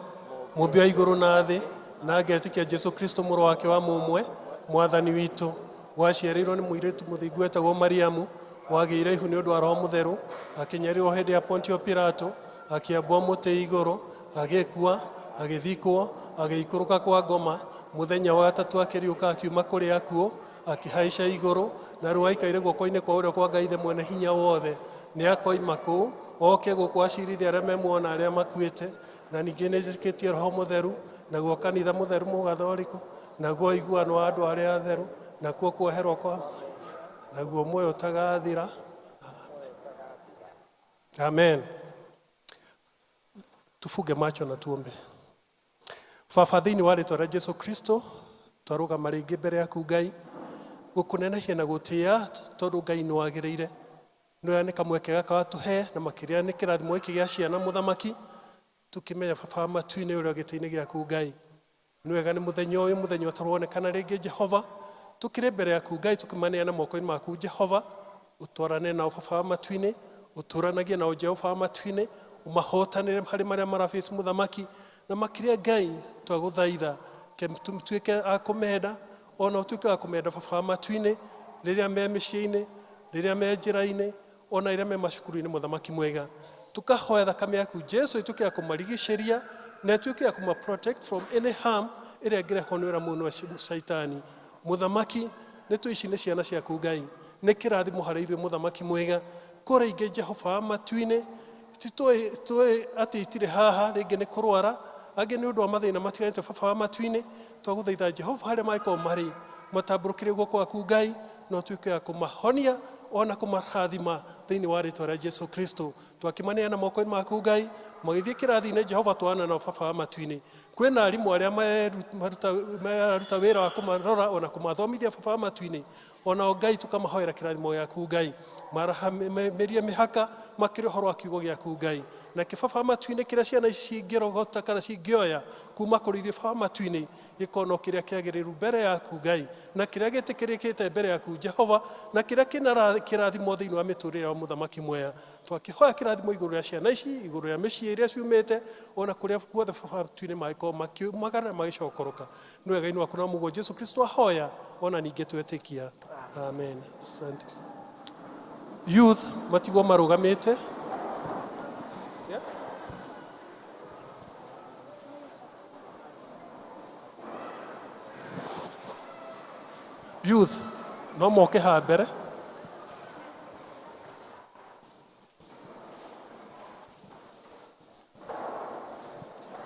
mũmbi wa igũrũ na thĩ, na ngetĩkia Jesũ Kristo mũrũ wake wa mũmwe, mwathani witũ, waciarĩirwo nĩ mũirĩtu mũthingu wetagwo Mariamu, wagĩire ihu nĩ ũndũ wa Roho Mũtheru, akĩnyarirwo hĩndĩ ya Pontio Pilato, akĩambwo mũtĩ igũrũ, agĩkua, agĩthikwo, agĩikũrũka kwa ngoma, mũthenya wa gatatũ akĩriũka akiuma kũrĩ akuũ, Akĩhaica igũrũ na rĩu aikaire guoko-inĩ kwa ũrĩo kwa Ngai Ithe mwene hinya wothe. Nĩ akoima kũu oke gũkũ acirithie arĩa me muoyo na arĩa makuĩte. Na ningĩ nĩ njĩtĩkĩtie Roho Mũtheru, naguo kanitha mũtheru mũgathoriko, naguo ũiguano wa andũ arĩa atheru, nakuo kuoherwo kwa, naguo muoyo ũtagathira. Amen. Tufunge macho na tuombe. Baba, thĩinĩ wa rĩtwa rĩa Jesu Kristo, twarũgama rĩngĩ mbere yaku Ngai, gũkũnenehia na gũtĩa tondũ Ngai nĩ wagĩrĩire. Nĩoya nĩ kamweke gaka watũhe, na makĩria nĩ kĩrathimo gĩkĩ gĩa ciana mũthamaki, tũkĩmenya Baba wa matu-inĩ ũrĩa gĩtĩ-inĩ gĩaku Ngai. Nĩ wega nĩ mũthenya ũyũ, mũthenya ũtaronekana rĩngĩ Jehova, tũkĩrĩ mbere yaku Ngai, tũkĩmaneana moko-inĩ maku Jehova, ũtwarane nao Baba wa matu-inĩ, ũtũranagie nao Jehova wa matu-inĩ, ũmahotanĩre harĩ marĩa marabace mũthamaki, na makĩria Ngai twagũthaitha tuĩke a kũmenda, ona ũtuĩke wa kũmenda Baba wa matu-inĩ, rĩrĩa me mĩciĩ-inĩ, rĩrĩa me njĩra-inĩ, ona rĩrĩa me macukuru-inĩ mũthamaki mwega. Tukahoya thakame yaku Jesu ituĩke ya kũmarigicĩria na ituĩke ya kũma protect from any harm ĩrĩa ĩngĩrehwo nĩ ũrĩa mũũru wa Shaitani. Mũthamaki, nĩ tũ ici nĩ ciana ciaku Ngai, nĩ kĩrathimo harĩ ithuĩ mũthamaki mwega. Kũrĩ ingĩ Jehova wa matu-inĩ, tũĩ atĩ itirĩ haha, rĩngĩ nĩ kũrwara, angĩ nĩ ũndũ wa mathĩna matiganĩte Baba wa matu-inĩ, twagũthaitha Jehova harĩa mangĩkorwo marĩ, matambũrũkĩrie guoko gwaku Ngai, na ũtuĩke wa kũmahonia ona kũmarathima thĩinĩ wa rĩtwa rĩa Jesu Kristo. Twakĩmaneana moko-inĩ maku Ngai, magĩthiĩ kĩrathi-inĩ Jehova twana nao Baba wa matu-inĩ. Kwĩna arimũ arĩa mararuta wĩra wa kũmarora ona kũmathomithia Baba wa matu-inĩ, onao Ngai tũkamahoera kĩrathimo gĩaku Ngai, marahamĩrie mĩhaka makĩria ũhoro wa kiugo gĩaku Ngai. Na kĩ Baba wa matu-inĩ kĩrĩa ciana ici cingĩrogota kana cingĩoya kuma kũrĩ ithuĩ Baba wa matu-inĩ, gĩkorwo no kĩrĩa kĩagĩrĩru mbere yaku Ngai, na kĩrĩa gĩtĩkĩrĩkĩte mbere yaku Jehova, na kĩrĩa kĩna kĩrathimo thĩinĩ wa mĩtũrĩre ya mũthamaki mwega. Twakĩhoya kĩrathimo igũrũ rĩa ciana ici, igũrũ rĩa mĩciĩ ĩrĩa ciumĩte, ona kũrĩa guothe Baba wa matu-inĩ mangĩkorwo makiumagara na magĩcokoroka. Nĩ wega-inĩ waku na mũguo Jesu Kristo ahoya, ona ningĩ twetĩkia. Amen. Asante. Youth matigwo marũgamĩte. Yeah. Youth no moke ha mbere.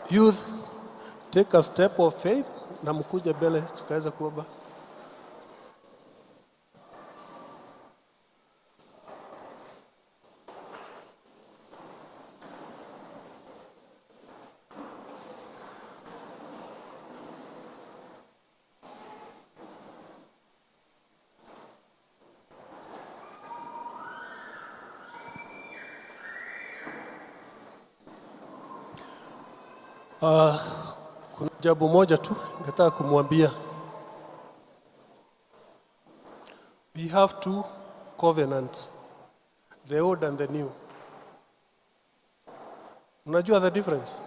Youth, take a step of faith na mkuje mbele tukaweza kuomba. Kuna jambo moja tu nataka kumwambia. We have two covenants, the old and the new. Unajua the difference?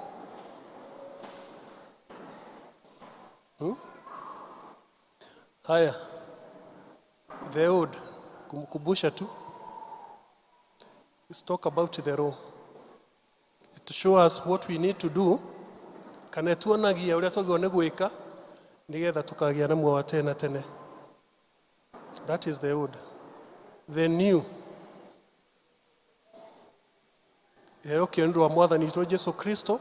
Haya, the old, kumkumbusha tu. Let's talk about the law. It shows us what we need to do. Kana tuonagia ũrĩa twagĩrĩirwo nĩ gwĩka nĩgetha tũkagĩa na muoyo wa tene na tene. That is the old. The new. Ĩyo nĩ ũndũ wa Mwathani witũ Jesu Kristo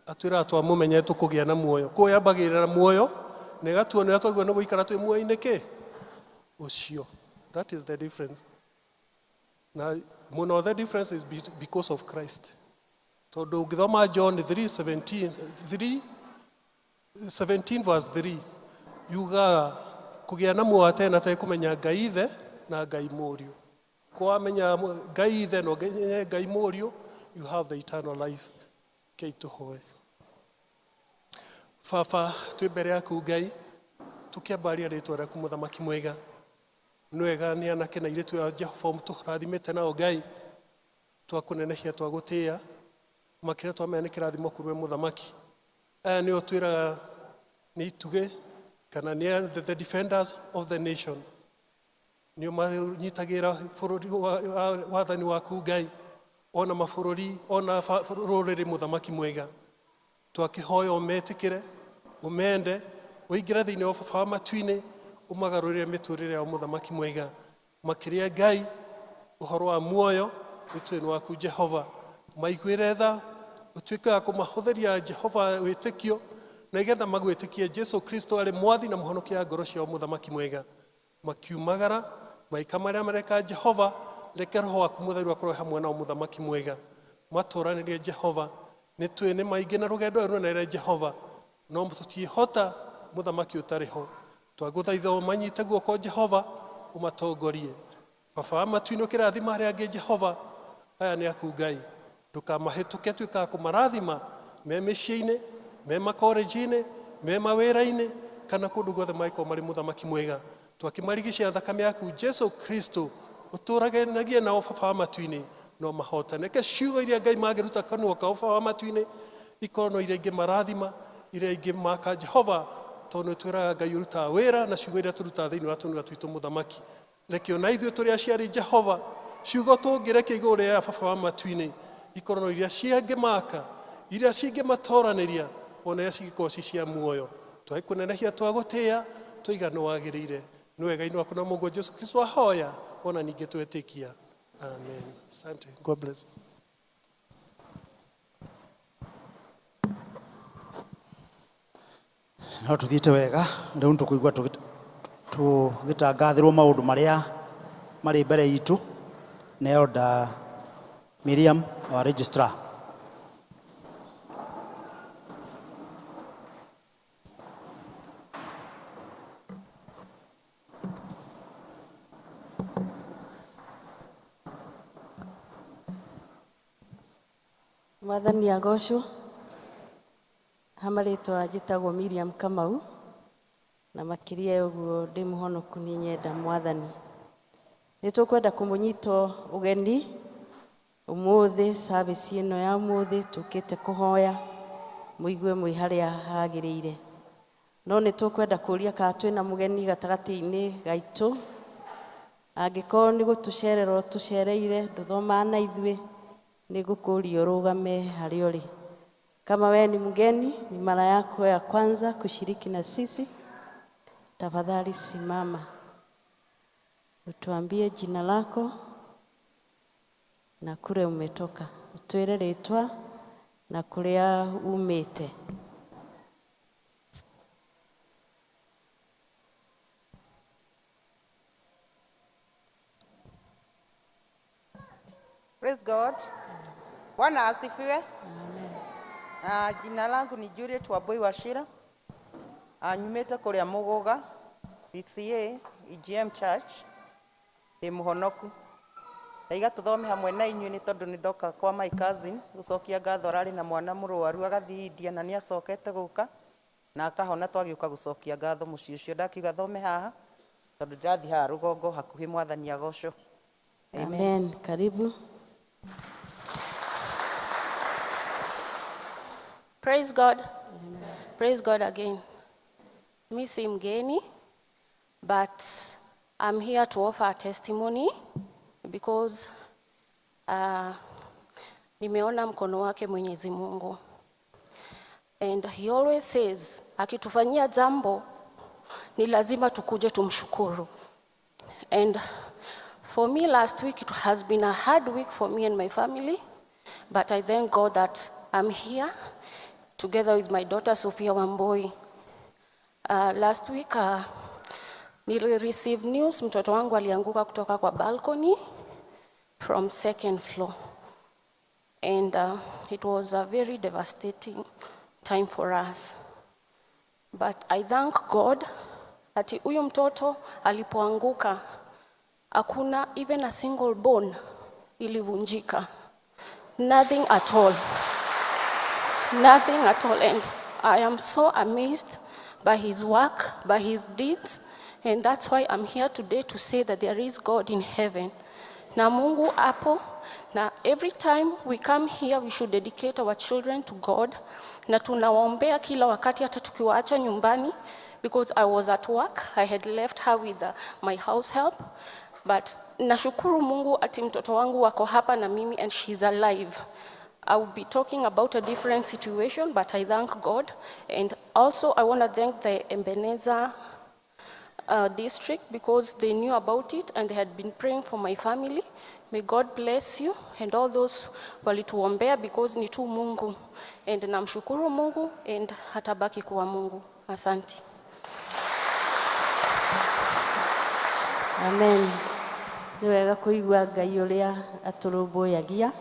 atwĩraga twamũmenya tũkũgĩa na muoyo. Koguo yambagĩrĩra na muoyo na ĩgatuonia ũrĩa twagĩrĩirwo nĩ gũikara twĩ muoyo-inĩ kĩ ũcio. That is the difference. Na mũno the difference is because of Christ. Tondũ ũngĩthoma John 3:17, 3:17 verse 3 yugaga kũgĩa na muoyo wa tene na tene kũmenya Ngai Ithe na Ngai Mũriũ. Kwamenya Ngai Ithe na ũmenye Ngai Mũriũ, you have the eternal life. Kei tũhoe. Baba, twĩ mbere yaku Ngai, tũkĩambaria rĩtwa rĩaku mũthamaki mwega. Nĩ wega nĩ anake na airĩtu a Jehova tũrathimĩte nao Ngai, twakũnenehia twagũtĩĩa, makĩria twamenya nĩ kĩrathimo kũrĩ we mũthamaki. Aya nĩo twĩraga nĩ itugĩ kana nĩ the defenders of the nation. Nĩo manyitagĩra bũrũri wathani waku Ngai, ona mabũrũri, ona rũrĩrĩ mũthamaki mwega. Twakĩhoya ũmetĩkĩre, ũmende, ũingĩre thĩinĩ wa Baba wa matu-inĩ, Ũmagarũrĩre mĩtũrĩre yao mũthamaki mwega. Makĩria Ngai ũhoro wa muoyo nĩ twĩ waku Jehova. Maiguĩre tha ũtuĩke wa kũmahũthĩria Jehova wĩtĩkio na igetha magwĩtĩkie Jesu Kristo arĩ mwathi na mũhonokia wa ngoro ciao mũthamaki mwega. Makiumagara maika marĩa mareka Jehova, reke roho waku mũtheru akorwo hamwe nao mũthamaki mwega. Matũranĩrie Jehova nĩ twĩ nĩ maingĩ na rũgendo rũnene Jehova, no tũtiĩhota mũthamaki ũtarĩ ho. Twagũthaitha ũmanyite guoko Jehova ũmatongorie. Baba wa matu-inĩ ũkĩrathima arĩa angĩ Jehova, aya nĩ aku Ngai, ndũkamahĩtũke, tuĩka wa kũmarathima me mĩciĩ-inĩ, me makorenji-inĩ, me mawĩra-inĩ, kana kũndũ guothe mangĩkorwo marĩ mũthamaki mwega. Twakĩmarigicia thakame yaku Jesu Kristo, ũtũraganagie nao baba wa matu-inĩ no mahotane. Reke ciugo iria Ngai mangĩruta kanua kao baba wa matu-inĩ ikorwo no iria ingĩmarathima, iria ingĩmaka Jehova, tondũ nĩ twĩraga Ngai ũrutaga wĩra na ciugo iria tũrutaga thĩinĩ wa tũnua twitũ mũthamaki. Reke ona ithuĩ tũrĩ aciari Jehova, ciugo tũngĩrekia igũrũ rĩa baba wa matu-inĩ ikorwo no iria cingĩmaka, iria cingĩmatoranĩria, ona iria cingĩkorwo ci cia muoyo. Twagĩkũnenehia, twagũtĩĩa, twaiga nĩ wagĩrĩire. Nĩ wega-inĩ waku na Mũrũguo Jesu Kristo ahoya, ona ningĩ twetĩkia. Amen. Asante. God bless you. No tuthiĩte wega rĩu nĩtũkũigua tũgĩtangathĩrwo maũndũ marĩa marĩ mbere itũ nĩ Elder Miriam wa registrar. Mwathani agocwo. Ha marĩtwa njĩtagwo Miriam Kamau, na makĩria ya ũguo ndĩ mũhonoku nĩ nyenda Mwathani. Nĩ tũkwenda kũmũnyita ũgeni ũmũthĩ service ĩno ya ũmũthĩ tũkĩte kũhoya mũigue mwĩ harĩa hagĩrĩire. No nĩ tũkwenda kũria kana twĩna mũgeni gatagatĩ-inĩ gaitũ, angĩkorwo nĩ gũtũcerera ũtũcereire ndũthomaga na ithuĩ, nĩ ngũkũria ũrũgame harĩa ũrĩ. Kama wewe ni mgeni, ni mara yako ya kwanza kushiriki na sisi, tafadhali simama, utuambie jina lako na kule umetoka, utwire ritwa na kuria umite. Praise God. Bwana asifiwe. Amen. Jina langu ni Juliet Wambui Wachira. Nyumĩte kũrĩa Mũgũga, PCA, EGM Church, ndĩ mũhonoku. Ndaiga tũthome hamwe na inyuĩ nĩ tondũ nĩ ndoka kwa my cousin gũcokia ngatho, ararĩ na mwana mũrwaru agathiĩ India na nĩ acokete gũka na akahona, twagĩũka gũcokia ngatho mũciĩ ũcio. Ndakiuga thome haha tondũ ndĩrathiĩ haha rũgongo hakuhĩ. Mwathani agocwo. Amen. Amen. Karibu. Praise God. Amen. Praise God again. Mi si mgeni, but I'm here to offer a testimony because nimeona mkono wake Mwenyezi Mungu. And he always says, akitufanyia jambo, ni lazima tukuje tumshukuru. And for me last week, it has been a hard week for me and my family, but I thank God that I'm here together with my daughter Sophia Wamboi. Last week, nili receive news mtoto wangu alianguka kutoka kwa balcony from second floor. And it was a very devastating time for us. But I thank God ati huyu mtoto alipoanguka, hakuna even a single bone ilivunjika. Nothing at all. Nothing at all. And I am so amazed by his work, by his deeds. And that's why I'm here today to say that there is God in heaven. Na Mungu hapo, na every time we come here, we should dedicate our children to God. Na tunawaombea kila wakati hata tukiwaacha nyumbani, because I was at work, I had left her with my house help. But nashukuru Mungu ati mtoto wangu wako hapa na mimi and she's alive. I will be talking about a different situation, but I thank God. And also I want to thank the Ebenezer District because they knew about it and they had been praying for my family. May God bless you and all those walituombea because ni tu Mungu, and namshukuru Mungu and hatabaki kuwa Mungu. Asante. Amen. Nĩ wega kũigua Ngai ũrĩa atũrũmbũyagia,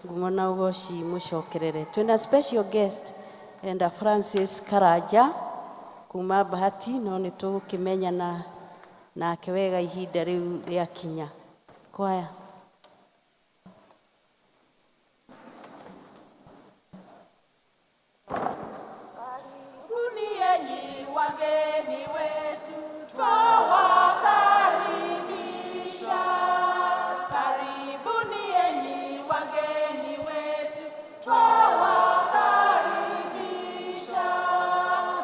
ngumo na ũgoci mũcokerere. Twĩna special guest enda Francis Karanja kuma Bahati, no nĩ tũgũkĩmenyana nake wega ihinda rĩu rĩakinya. Kwaya. Karibuni enyi wageni wetu, twawakaribisha. Karibuni enyi wageni wetu, twawakaribisha.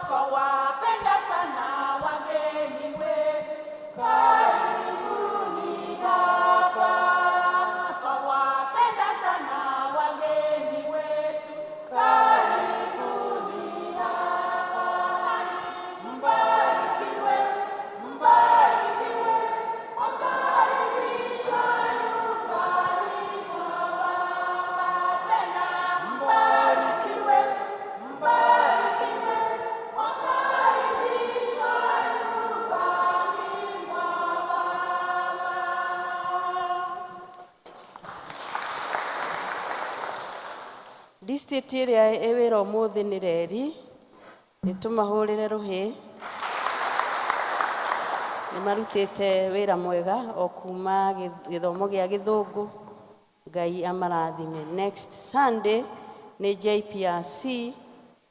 Twawapenda sana wageni wetu, karibuni hapa. Twawapenda sana wageni wetu, karibuni hapa. Mbarikiwe, mbarikiwe, wakaribishwa nyumbani mwa Baba tena. Mbarikiwe, mbarikiwe, wakaribishwa nyumbani mwa Baba. District ĩrĩa ĩ wĩra ũmũthĩ nĩ reri, nĩ tũmahũrĩre rũhĩ. Nĩ marutĩte wĩra mwega o kuma gĩthomo gĩa gĩthũngũ. Ngai amarathime. Next Sunday nĩ JPRC,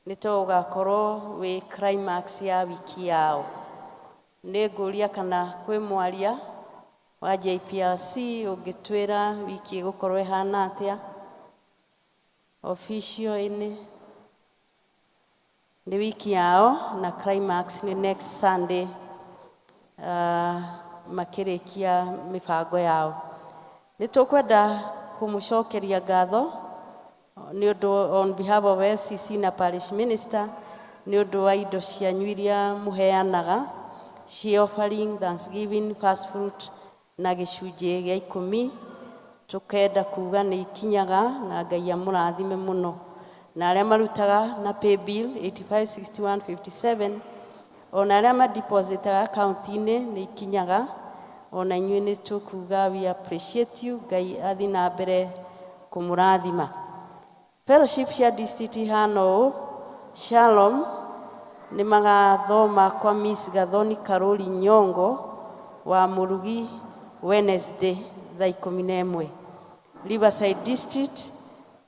nĩ to ũgakorwo wĩ climax ya wiki yao. Nĩ ngũria kana kwĩ mwaria wa JPRC ũngĩtwĩra wiki ĩgũkorwo ĩhana atĩa official-inĩ. Nĩ wiki yao na climax nĩ next Sunday, makĩrĩkia mĩbango yao. Nĩ tũkwenda kũmũcokeria ngatho nĩ ũndũ on behalf of SCC na parish minister nĩ ũndũ wa indo cianyu iria mũheanaga cia offering, thanksgiving, first fruit na gĩcunjĩ gĩa 10. Tũkenda kuga nĩ ikinyaga na Ngai amũrathime mũno, na arĩa marutaga na paybill 856157, ona arĩa madepositaga akaunti-inĩ nĩ ikinyaga. Ona inyuĩ nĩ tũkuga we appreciate you. Ngai athi na mbere kũmũrathima. Fellowship cia district ihana ũũ: Shalom nĩ magathoma kwa Miss Gathoni Karoli Nyongo wa Mũrugi Wednesday thaa 11. Riverside District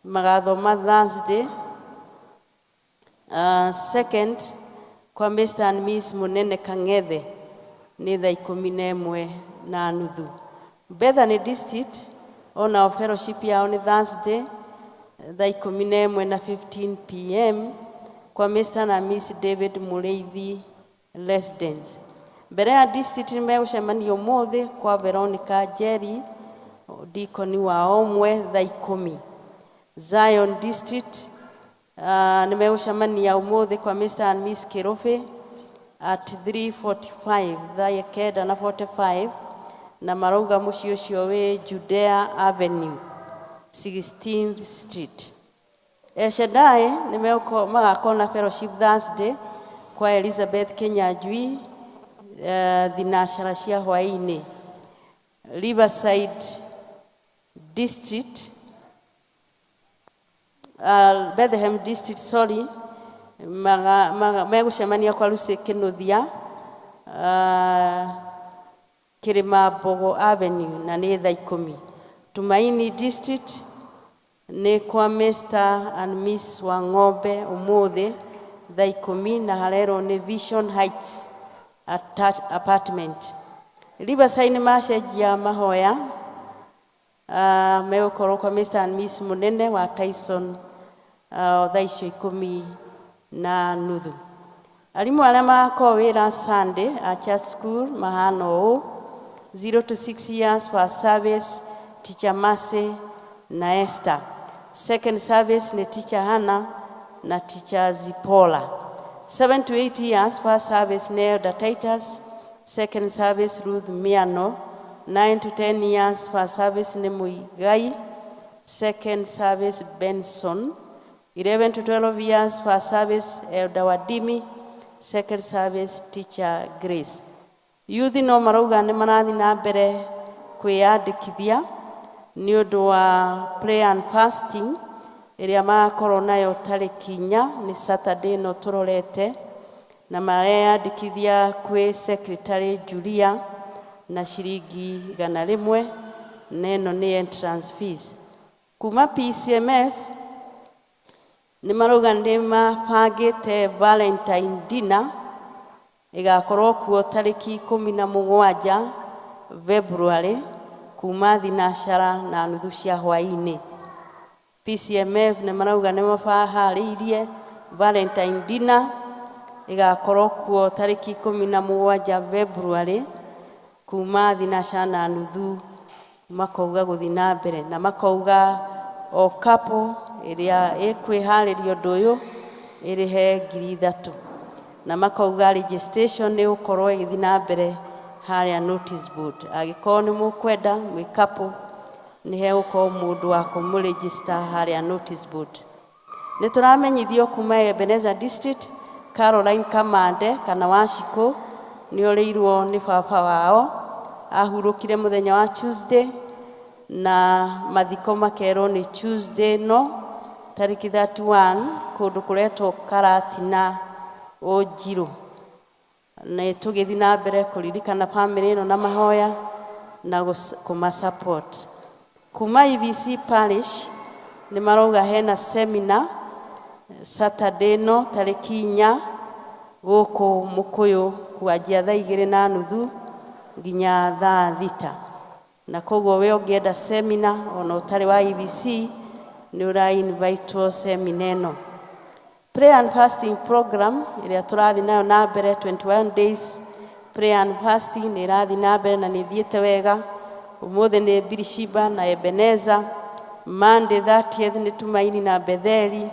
magathoma Thursday second kwa Mr. and Miss Munene Kang'ethe nĩ thaa 11:30. Bethany District onao fellowship yao nĩ Thursday thaa 11:15 p.m. kwa Mr. na Miss David Mũrĩithi Residence. Mbere ya district nĩ megũcemania ũmũthĩ kwa Veronica Njeri, dikoni wa omwe, thaa 10. Zion District nĩ megũcemania ũmũthĩ kwa Mr. and Miss Kĩrũbĩ at 3:45, thaa 9:45, na marauga mũciĩ ũcio wĩ Judea Avenue, 16th Street. El Shaddai nĩ magakorwo na fellowship Thursday kwa Elizabeth Kinyanjui thinacara cia hwaĩ-inĩ. Riverside District, Bethlehem District, sorry, megũcemania kwa Lucy Kinuthia, Kĩrĩma Mbogo Avenue, na nĩ thaa 10. Tumaini District nĩ kwa Mr. and Miss Wang'ombe ũmũthĩ thaa 10, na harerwo nĩ Vision Heights Apartment. Riverside nĩ macenjia mahoya, megũkorwo kwa Mr. and Miss Mũnene wa Tyson, thaa icio 10:30. Arimũ arĩa magakorwo wĩra Sunday a church school mahana ũũ: 0 to 6 years, first service Teacher Mercy na Esther, second service ni Teacher Hannah na Teacher Zipola. 7 to 8 years, first service ni Elder Titus. Second service Ruth Miano. 9 to 10 years, first service nĩ Muigai, second service Benson. 11 to 12 years, first service Elder Wadimi, second service Teacher Grace. Youth no marauga nĩ marathiĩ na mbere kwĩyandĩkithia nĩ ũndũ wa prayer and fasting ĩrĩa magakorwo nayo tarĩki 4, nĩ Saturday ĩno tũrorete, na mareyandĩkithia kwĩ Secretary Julia na ciringi 100, na ĩno nĩ entrance fees. Kuma PCMF nĩ marauga nĩ mabangĩte Valentine dinner ĩgakorwo kuo tarĩki 17 February kuma 3:30 cia hwaĩ-inĩ. PCMF nĩ marauga nĩ maharĩirie Valentine dinner ĩgakorwo kuo tarĩki 17 February kuma 3:30, makauga gũthiĩ na mbere, na makauga o couple ĩrĩa ĩkwĩharĩria ũndũ ũyũ ĩrĩhe 3,000, na makauga registration nĩ gũkorwo ĩgĩthiĩ na mbere harĩa notice board. Angĩkorwo nĩ mũkwenda mwĩ couple, nĩ hegũkorwo mũndũ wa kũmũregister harĩa notice board. Nĩ tũramenyithio kuma Ebenezer District, Caroline Kamande kana Wachikũ nĩ orĩirwo nĩ baba wao, ahurũkire mũthenya wa Tuesday, na mathiko makerwo nĩ Tuesday no tarĩki 31 kũndũ kũretwo Karatina Ũnjirũ. Nĩ tũgĩthiĩ na mbere kũririkana bamĩrĩ ĩno na mahoya na kũma support. Kuma EBC Parish nĩ marauga hena seminar Saturday no tarĩki 4 gũkũ Mũkũyũ kwanjia thaa 2:30 nginya thaa 6, na koguo we ũngĩenda seminar ona ũtarĩ wa EBC nĩ ũra invitwo seminar ĩno. Prayer and fasting program ĩrĩa tũrathiĩ nayo na mbere, 21 days prayer and fasting, nĩ ĩrathiĩ na mbere na nĩ ĩthiĩte wega. Ũmũthĩ nĩ Birishiba na Ebeneza, Monday 30th nĩ Tumaini na Betheli,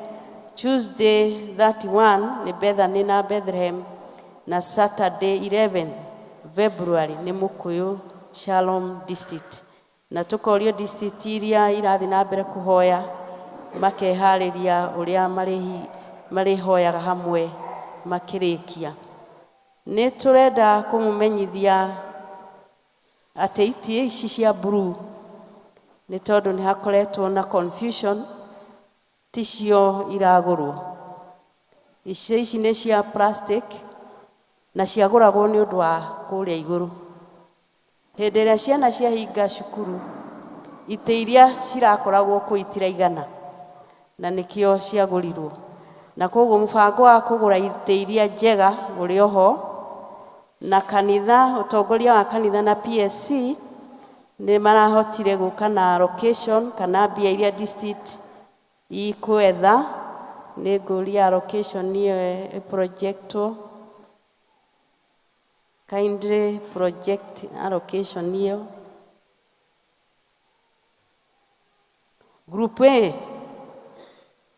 Tuesday 31 nĩ Bethany na Bethlehem, na Saturday 11th February nĩ Mũkũyũ Shalom District. Na tũkorio district iria irathiĩ na mbere kũhoya makeharĩria ũrĩa marĩhoyaga hamwe makĩrĩkia. Nĩ tũrenda kũmũmenyithia atĩ itĩ ici cia blue, nĩ tondũ nĩ hakoretwo na confusion, ticio iragũrwo. Icio ici nĩ cia plastic na ciagũragwo nĩ ũndũ wa kũrĩa igũrũ. Hĩndĩ ĩrĩa ciana ciahinga cukuru, itĩ iria cirakoragwo kũu itiraigana, na nĩkĩo ciagũrirwo. Na koguo mũbango wa kũgũra itĩ iria njega ũrĩ oho, na kanitha, ũtongoria wa kanitha na PSC nĩ marahotire gũka na allocation kana mbia iria district ikwetha. Nĩ ngũria allocation ĩyo ĩprojectwo, kindly project allocation ĩyo. Group A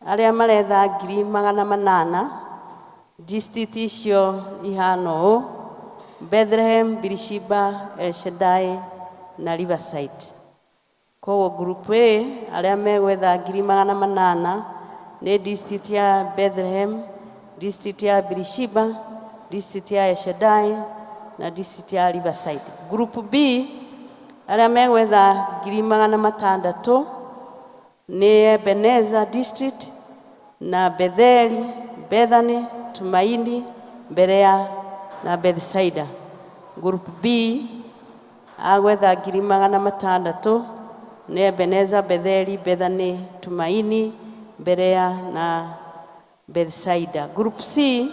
arĩa maretha 800,000, district icio ihana ũũ: Bethlehem, Birishiba, El Shaddai na Riverside. Koguo group A arĩa megwetha 800,000 nĩ district ya Bethlehem, district ya Birishiba, district ya El Shaddai na district ya Riverside. Group B arĩa megwetha 600,000 nĩ Ebenezer District na Betheli, Bethany, Tumaini, Berea na Bethsaida. Group B agwetha 600,000 nĩ Ebenezer, Betheli, Bethany, Tumaini, Berea na Bethsaida. Group C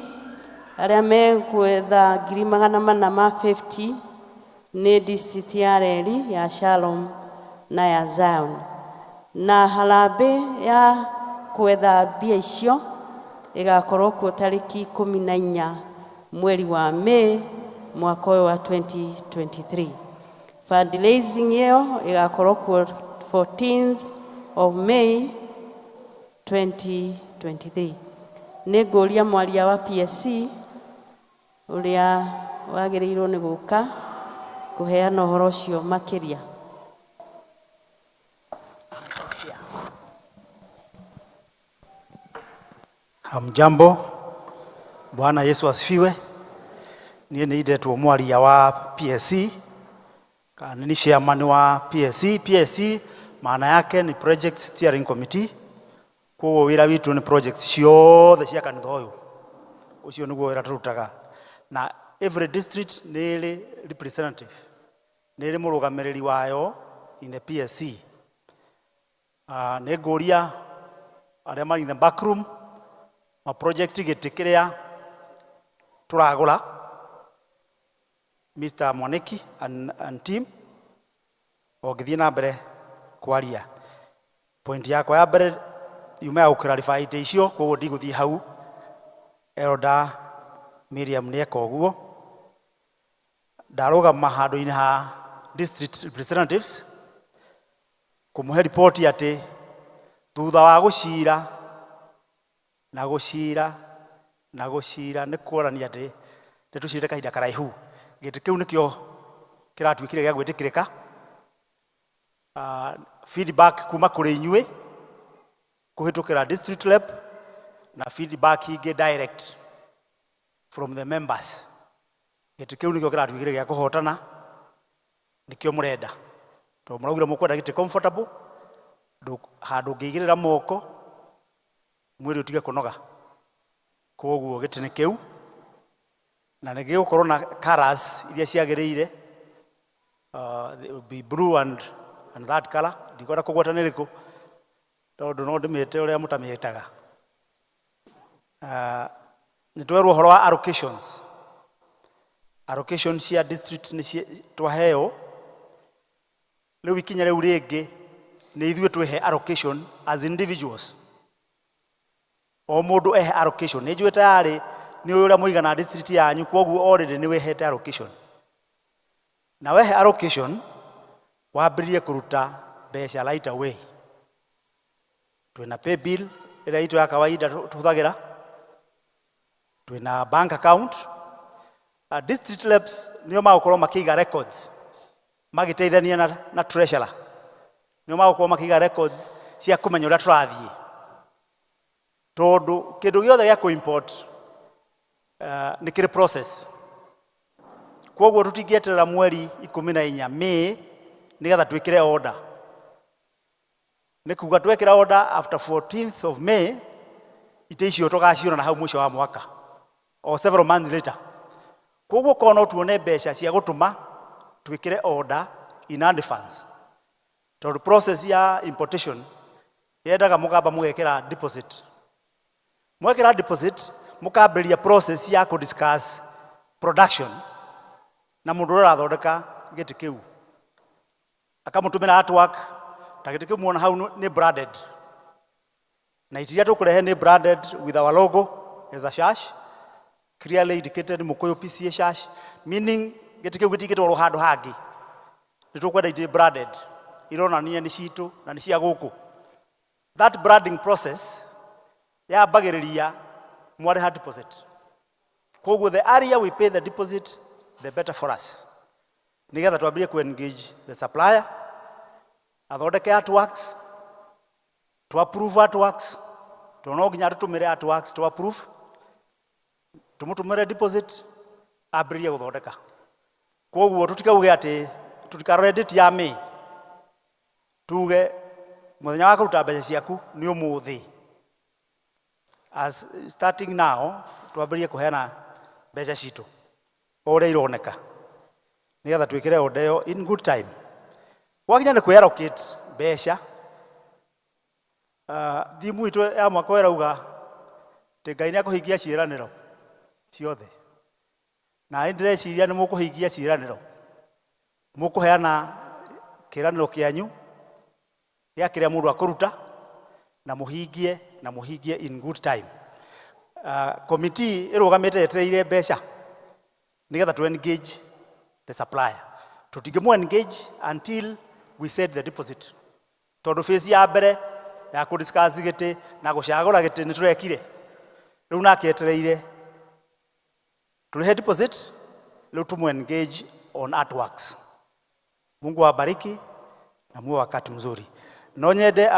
arĩa megwetha 450,000 nĩ district ya Reri, ya Shalom na ya Zion. Na harambĩ ya kwetha mbia icio ĩgakorwo kuo tarĩki 14 mweri wa May mwaka ũyũ wa 2023. Fundraising ĩyo ĩgakorwo kuo 14th of May 2023. Nĩ ngũria mwaria wa PSC ũrĩa Wagĩrĩirwo nĩ gũka kũheana ũhoro ũcio makĩria. Hamjambo, Bwana Yesu asifiwe. Niĩ nĩ indetwo mwaria wa PSC kana ni chairman wa PSC. PSC maana yake ni Project Steering Committee. Koguo wĩra witũ nĩ project ciothe cia kanitha ũyũ, ũcio nĩguo wĩra tũrutaga, na every district nĩ ĩrĩ representative, nĩ ĩrĩ mũrũgamĩrĩri wayo in the PSC. Nĩ ngũria arĩa marĩ in the back room ma project gĩtĩ kĩrĩa tũragũra, Mr. Mwaniki and team, o ngĩthiĩ na mbere kwaria. Point yakwa ya mbere yuma ya gũclarify itĩ icio, koguo ndigũthiĩ hau. Elder Miriam nĩ eka ũguo. Ndarũgama handũ-inĩ ha district representatives kũmũhe ripoti atĩ thutha wa gũcira na gũcira na gũcira, nĩ kuonania atĩ nĩ tũcirĩte kahinda karaihu, gĩtĩ kĩu nĩkĩo kĩratuĩkire gĩa gwĩtĩkĩrĩka. Feedback kuma kũrĩ inyuĩ kũhĩtũkĩra district rep na feedback ingĩ direct from the members, gĩtĩ kĩu nĩkĩo kĩratuĩkire gĩa kũhotana, nĩkĩo mũrenda, tondũ mũraugire mũkwenda gĩtĩ comfortable, handũ ũngĩigĩrĩra moko mwĩrĩ ũtige kũnoga. Koguo gĩtĩ nĩ kĩu na nĩ gĩgũkorwo na colours iria ciagĩrĩire, they will be blue and that color. Ndikwenda kũgweta nĩ ĩrĩkũ tondũ no ndĩmĩte ũrĩa mũtamĩtaga. Nĩ twerwo ũhoro wa allocations. Allocation cia district nĩ twaheo. Rĩu ikinya rĩu rĩngĩ nĩ ithuĩ twĩhe allocation as individuals, o mũndũ ehe allocation. Nĩ njũĩ tayarĩ nĩ ũĩ ũrĩa mũigana district yanyu, koguo already nĩ wĩhete allocation, na wehe allocation wambĩrĩrie kũruta mbeca right away. Twĩna pay bill ĩrĩa itũ ya kawaida tũhũthagĩra, twĩna bank account. District reps nĩo magũkorwo makĩiga records magĩteithania na treasurer, nĩo magũkorwo makĩiga records cia kũmenya ũrĩa tũrathiĩ, tondũ kĩndũ gĩothe gĩa kũ-import nĩ kĩrĩ process. Koguo tũtingĩeterera mweri 14 May nĩgetha twĩkĩre order. Nĩ kuga twekĩra order after 14th of May, itĩ icio tũgaciona na hau mũico wa mwaka or several months later. Koguo korwo no tuone mbeca cia gũtũma twĩkĩre order in advance, tondũ process ya importation yendaga mũkamba mũgekĩra deposit. Mwekĩra deposit, mũkambĩrĩria process ya kũdiscuss production na mũndũ ũrĩa ũrathondeka gĩtĩ kĩu, akamũtũmĩra artwork. Ta gĩtĩ kĩu muona hau nĩ branded, na itĩ iria tũkũrehe nĩ branded with our logo as a church, clearly indicated Mukuyu PCEA Church, meaning gĩtĩ kĩu gĩtingĩtwarwo handũ hangĩ. Nĩ tũkwenda itĩ branded ironania nĩ citũ na nĩ cia gũkũ. That branding process yambagĩrĩria mwarĩha deposit. Koguo the earlier we pay the deposit, the better for us, nĩgetha twambĩrĩrie ku engage the supplier athondeke artworks, to approve artworks, tondũ no nginya tũtũmĩre artworks to approve, tũmũtũmĩre deposit, ambĩrĩrie gũthondeka. Koguo tũtikauge atĩ tũtikarore date ya May, tuge mũthenya wa kũruta mbeca ciaku nĩ ũmũthĩ. As starting now, twambĩrĩrie kũheana mbeca citũ o ũrĩa ironeka, nĩgetha twĩkĩre order ĩyo in good time. Gwakinya nĩ kwĩ-allocate mbeca, thimu itũ ya mwaka ũyũ ĩrauga atĩ Ngai nĩ akũhingia ciĩranĩro ciothe, na nĩ ndĩreciria nĩ mũkũhingia ciĩranĩro, mũkũheana kĩĩranĩro kĩanyu gĩa kĩrĩa mũndũ akũruta, na mũhingie, na mũhingie in good time. Committee ĩrũgamĩte yetereire mbeca nĩgetha to engage the supplier. Tũtingĩmũ engage until we set the deposit, tondũ phase ya mbere ya kũ discuss gĩtĩ na gũcagũra gĩtĩ nĩ tũrekire. Rĩu nake etereire tũrĩhe deposit. Leo tumu engage on artworks. Mungu awabariki na muwe wakati mzuri. No nyende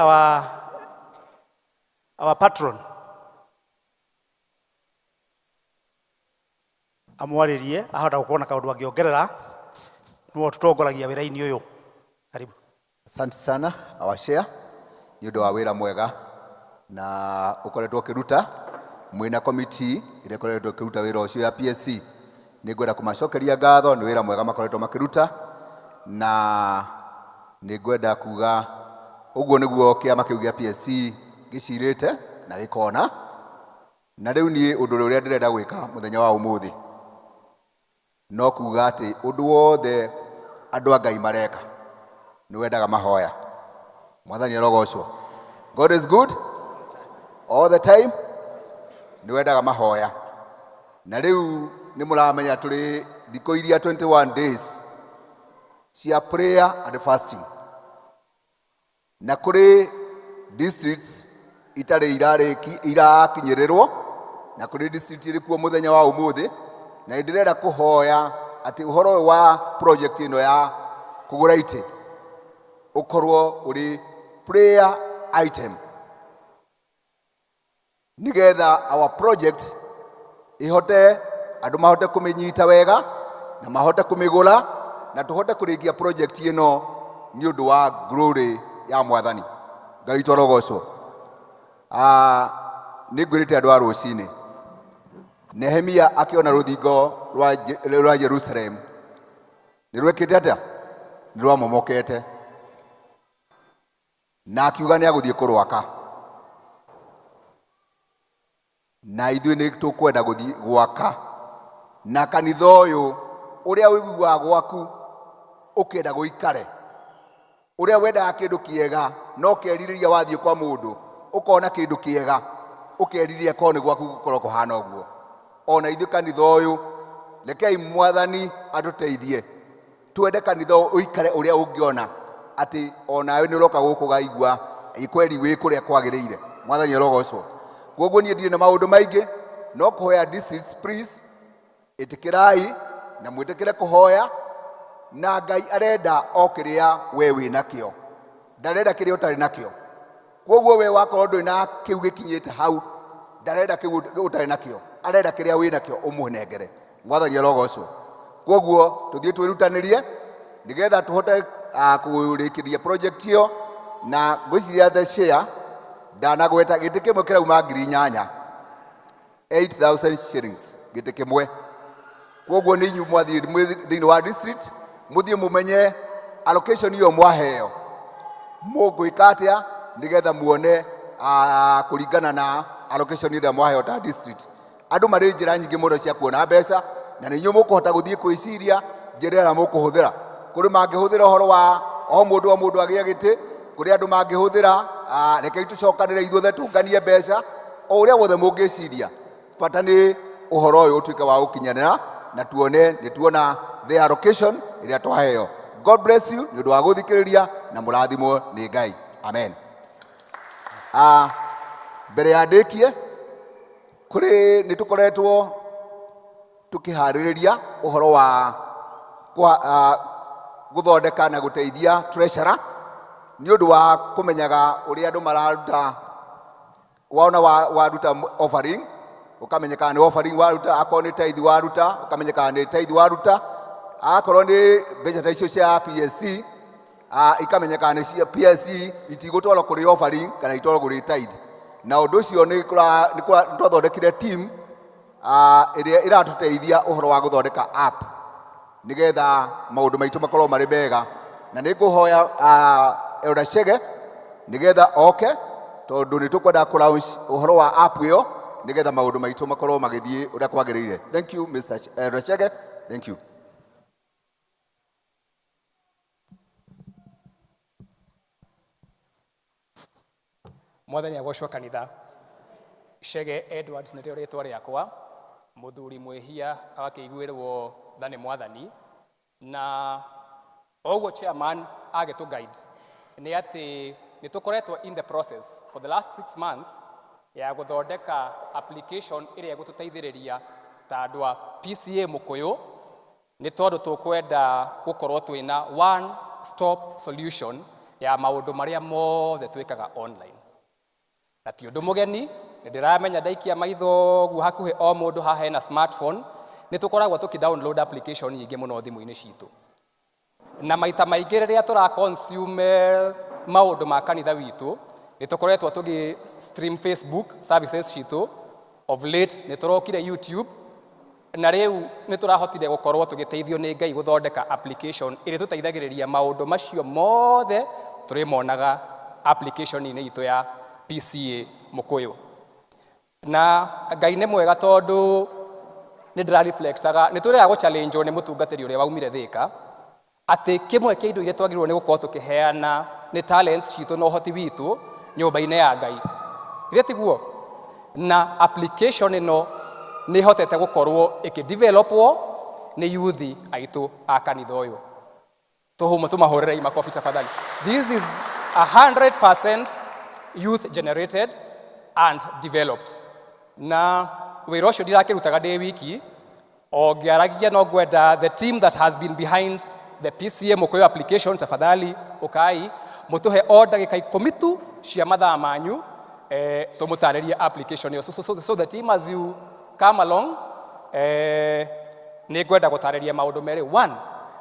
our patron amwarĩrie ahota gũkorwo na kaũndũ angĩongerera nĩwe ũtũtongoragia wĩra-inĩ ũyũ. Karibu. Asante sana our share nĩ ũndũ wa wĩra mwega na ũkoretwo ũkĩruta mwĩna committee ĩrĩa ĩkoretwo ĩkĩruta wĩra ũcio ya PSC. Nĩ ngwenda kũmacokeria ngatho nĩ wĩra mwega makoretwo makĩruta, na nĩ ngwenda kuga ũguo nĩguo kĩama kĩu gĩa PSC gĩcirĩte na gĩkona. Na rĩu niĩ ũndũ ũrĩa ndĩrenda gwĩka mũthenya wa ũmũthĩ no kuga atĩ ũndũ wothe andũ a Ngai mareka nĩ wendaga mahoya. Mwathani arogocwo. God is good all the time. Nĩ wendaga mahoya. Na rĩu nĩ mũramenya tũrĩ thikũ iria 21 days cia prayer and fasting, na kũrĩ districts itarĩ irarĩki irakinyĩrĩrwo, na kũrĩ district ĩrĩ kuo mũthenya wa ũmũthĩ. Na nĩ ndĩrenda kũhoya atĩ ũhoro ũyũ wa project ĩno ya kũgũra itĩ ũkorwo ũrĩ prayer item, nĩgetha our project ihote andũ mahote kũmĩnyita wega na mahote kũmĩgũra na tũhote kũrĩkia project ĩno nĩ ũndũ wa glory ya Mwathani. Ngai witũ arogocwo. Nĩ ngwĩrĩte andũ a rũcinĩ, Nehemia akĩona rũthingo rwa Jerusalem nĩ rwekĩte atĩa? Nĩ rwamomokete, na akiuga nĩ agũthiĩ kũrwaka. Na ithuĩ nĩ tũkwenda gũthiĩ gwaka na kanitha ũyũ ũrĩa ũiguaga gwaku ũkĩenda gũikare, ũrĩa wendaga kĩndũ kĩega no ũkerirĩria wathiĩ kwa mũndũ ũkona kĩndũ kĩega ũkerirĩria korwo nĩ gwaku gũkorwo kũhana ũguo. Ona ithuĩ kanitha ũyũ rekei Mwathani atũteithie twende kanitha ũyũ ũikare ũrĩa ũngĩona atĩ onawe nĩ ũroka gũkũ ũkaigua kweri wĩ kũrĩa kwagĩrĩire. Mwathani arogocwo. Koguo niĩ ndirĩ na maũndũ maingĩ no kũhoya districts, please ĩtĩkĩrai na mwĩtĩkĩre kũhoya, na Ngai arenda o kĩrĩa we wĩ nakĩo, ndarenda kĩrĩa ũtarĩ nakĩo. Koguo we wakorwo ndũrĩ na kĩu gĩkinyĩte hau, ndarenda kĩu ũtarĩ nakĩo, arenda kĩrĩa wĩ nakĩo ũmũnengere. Mwathani arogocwo. Koguo tũthiĩ twĩrutanĩrie nĩgetha tũhote kũrĩkĩria project ĩyo. Na ngwĩciria the share ndanagweta gĩtĩ kĩmwe kĩrauma 8,000, 8000 shillings gĩtĩ kĩmwe. Koguo nĩ inyuĩ mwathiĩ mwĩ thĩinĩ wa district mũthiĩ mũmenye allocation ĩyo mwaheo mũgwĩka atĩa nĩgetha muone kũringana na allocation ĩrĩa mwaheo ta district. Andũ marĩ njĩra nyingĩ mũno cia kuona mbeca, na nĩ inyuĩ mũkũhota gũthiĩ kwĩciria njĩra ĩrĩa mũkũhũthĩra. Kũrĩ mangĩhũthĩra ũhoro wa o mũndũ o mũndũ agĩe gĩtĩ, kũrĩ andũ mangĩhũthĩra rekei tũcokanĩre ithuothe tũnganie mbeca, o ũrĩa wothe mũngĩciria. Bata nĩ ũhoro ũyũ ũtuĩke wa gũkinyanĩra na tuone nĩ tuona the allocation ĩrĩa twaheo. God bless you nĩ ũndũ wa gũthikĩrĩria na mũrathimwo nĩ Ngai. Amen. Mbere ya ndĩkie, kũrĩ nĩ tũkoretwo tũkĩharĩrĩria ũhoro wa gũthondeka na gũteithia treasurer nĩ ũndũ wa kũmenyaga ũrĩa andũ mararuta. Wona waruta offering ũkamenya kana nĩ offering waruta, akorwo nĩ tithe waruta ũkamenya kana nĩ tithe waruta, akorwo nĩ mbeca ta icio cia PSC ikamenya kana nĩ cia PSC, itigũtwarwo kũrĩ offering kana itwarwo kũrĩ tithe. Na ũndũ ũcio nĩ twathondekire team ĩrĩa ĩratũteithia ũhoro wa gũthondeka app nĩgetha maũndũ maitũ makorwo marĩ mega. Na nĩ ngũhoya Elder Chege nĩgetha oke, tondũ nĩ tũkwenda kũ launch ũhoro wa app ĩyo nĩgetha maũndũ maitũ makorwo magĩthiĩ ũrĩa kwagĩrĩire. Thank you, Mr. Elder Chege. Thank you. Mwathani agocwo kanitha. Chege Edwards nĩrĩo rĩtwa rĩakwa, mũthuri mwĩhia agakĩiguĩrwo tha nĩ Mwathani. Na oguo chairman agĩtũ guide nĩ atĩ nĩ tũkoretwo in the process for the last 6 months ya gũthondeka application ĩrĩa ĩgũtũteithĩrĩria ta andũ a PCA Mũkũyũ. Nĩ tondũ tũkwenda gũkorwo twĩna one stop solution ya maũndũ marĩa mothe twĩkaga online. Na ti ũndũ mũgeni, nĩ ndĩramenya ndaikia maitho ũguo hakuhĩ o mũndũ haha ena smartphone, nĩ tũkoragwo tũkĩ download application nyingĩ mũno thimũ-inĩ citũ. Na maita maingĩ rĩrĩa tũra consume maũndũ ma kanitha witũ, nĩ tũkoretwo tũgĩ stream Facebook services citũ, of late nĩ tũrokire YouTube, na rĩu nĩ tũrahotire gũkorwo tũgĩteithio nĩ Ngai gũthondeka application ĩrĩa tũteithagĩrĩria maũndũ macio mothe tũrĩmonaga application-inĩ itũ ya PCA Mũkũyũ. Na Ngai nĩ mwega tondũ nĩ ndĩrareflectaga, nĩ tũrĩaga gũ-challenge nĩ mũtungatĩri ũrĩa waumire Thĩka, atĩ kĩmwe kĩa indo iria twagĩrĩirwo nĩ gũkorwo tũkĩheana nĩ talents citũ na ũhoti witũ nyũmba-inĩ ya Ngai. Githĩ tiguo? Na application ĩno nĩ ĩhotete gũkorwo ĩkĩ-developwo nĩ youth aitũ a kanitha ũyũ. Tũhũmũ tũmahũrĩrei makobi tafadhali. This is 100% youth generated and developed. Na wĩra ũcio ndirakĩrutaga ndĩ wiki, o ngĩaragia no ngwenda the team that has been behind the PCA Mũkũyũ application, tafadhali ũkai mũtũhe o ndagĩka 10 tu cia mathaa manyu, tũmũtarĩrie application ĩyo. So the team, as you come along, nĩ ngwenda gũtarĩria maũndũ merĩ. One,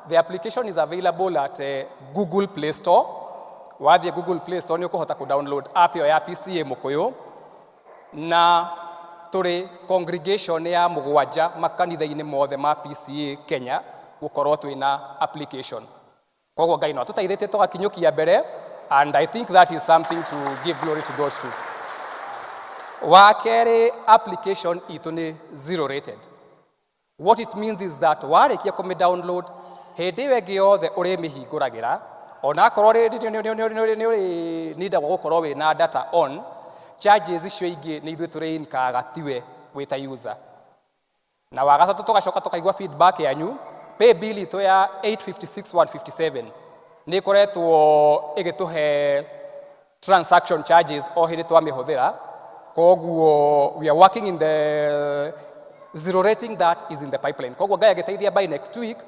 the application is available at Google Play Store. Wathiĩ Google Play Store nĩ ũkũhota kũ-download app ĩyo ya PCA Mũkũyũ, na tũrĩ congregation ya mũgwanja makanitha-inĩ mothe ma PCA Kenya gũkorwo twĩna application. Koguo Ngai no atũteithĩtie tũgakinyũkia mbere, and I think that is something to give glory to God to. Wa kerĩ, application itũ nĩ zero rated. What it means is that warĩkia kũmĩ download, hĩndĩ ĩyo ĩngĩ yothe ũrĩmĩhingũragĩra, ona akorwo nĩ ũrĩ gũkorwo wĩna data on, charges icio ingĩ nĩ ithuĩ tũrĩ tiwe wĩ ta user. Na wa gatatũ, tũgacoka tũkaigua feedback yanyu, pay bill itũ ya 856157 nĩ ĩkoretwo ĩgĩtũhe transaction charges o hĩndĩ twamĩhũthĩra. Koguo we are working in the zero rating that is in the pipeline. Koguo Ngai agĩteithia, by next week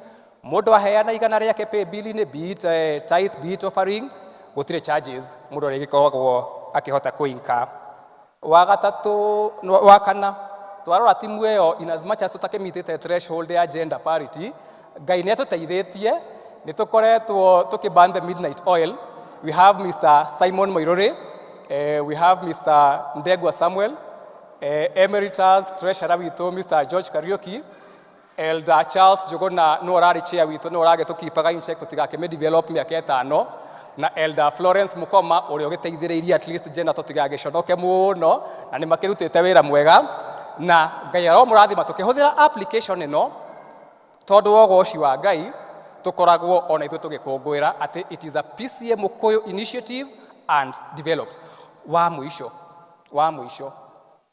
mũndũ aheana 100 rĩake pay bill-inĩ, be it tithe, be it offering, gũtirĩ charges mũndũ arĩgĩkoragwo akĩhota kũinka. Wa gatatũ, wa kana, twarora timu ĩyo, in as much as tũtakĩmitĩte threshold ya gender parity, Ngai nĩ atũteithĩtie, nĩ tũkoretwo tũkĩ burn the midnight oil. We have Mr. Simon Moirore, we have Mr. Ndegwa Samuel, emeritus treasurer witũ Mr. George Kariuki, Elder Charles Njuguna nĩwe ũrarĩ chair witũ, nĩwe ũragĩtũkeepaga in check tũtigakĩmĩ develop mĩaka 5, na Elder Florence Mukoma ũrĩa ũgĩteithĩrĩirie at least gender tũtigagĩconoke mũno, na nĩ makĩrutĩte wĩra mwega, na Ngai aromũrathima tũkĩhũthĩra application ĩno, tondũ wa ũgoci wa Ngai tũkoragwo ona ithuĩ tũgĩkũngũĩra atĩ it is a PCA Mũkũyũ initiative and developed. Wa mũico,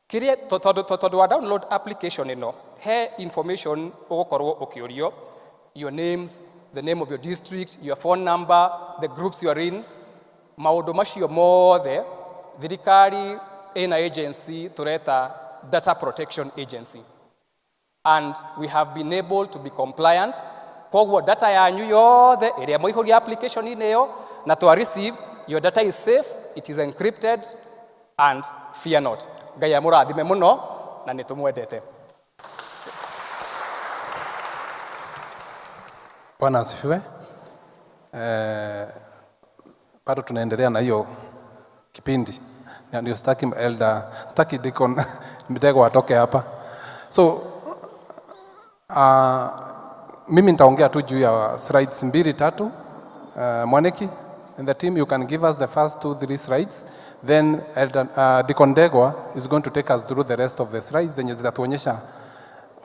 kĩrĩa tondũ wa download application ĩno, he information ũgũkorwo ũkĩũrio: your names, the name of your district, your phone number, the groups you are in. Maũndũ macio mothe, thirikari ĩna agency tũreta Data Protection Agency, and we have been able to be compliant. Koguo data yanyu yothe ĩrĩa mwaihũria application-inĩ ĩyo na twa receive, your data is safe, it is encrypted, and fear not. Ngai amũrathime mũno na nĩ tũmwendete. Bwana asifiwe. Bado tunaendelea na hiyo kipindi. Na ndio sitaki elder, sitaki deacon Mtego atoke hapa. So mimi nitaongea tu juu ya slides mbili tatu. Mwaniki and the team, you can give us the first two, three slides. Then Elder, Deacon Ndegwa is going to take us through the rest of the slides zenye zitatuonyesha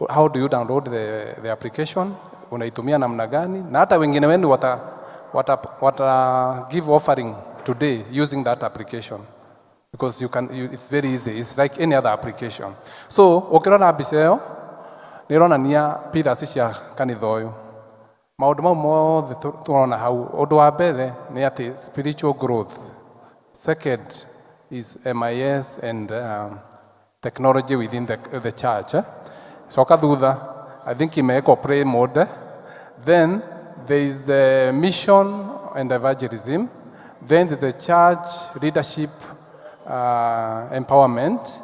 how do you download the application, unaitumia namna gani, na hata wengine wenu wata give offering today using that application because it's very easy, it's like any other application. So ukirora mbica ĩyo nĩ ĩronania pillars cia kanitha ũyũ, maũndũ mau mothe tũrona hau. Ũndũ wa mbere nĩ atĩ spiritual growth, second is MIS and technology within the church, eh? Coka thutha, I think imewekwa pray mode. Then there is the mission and evangelism. Then there's a church leadership empowerment,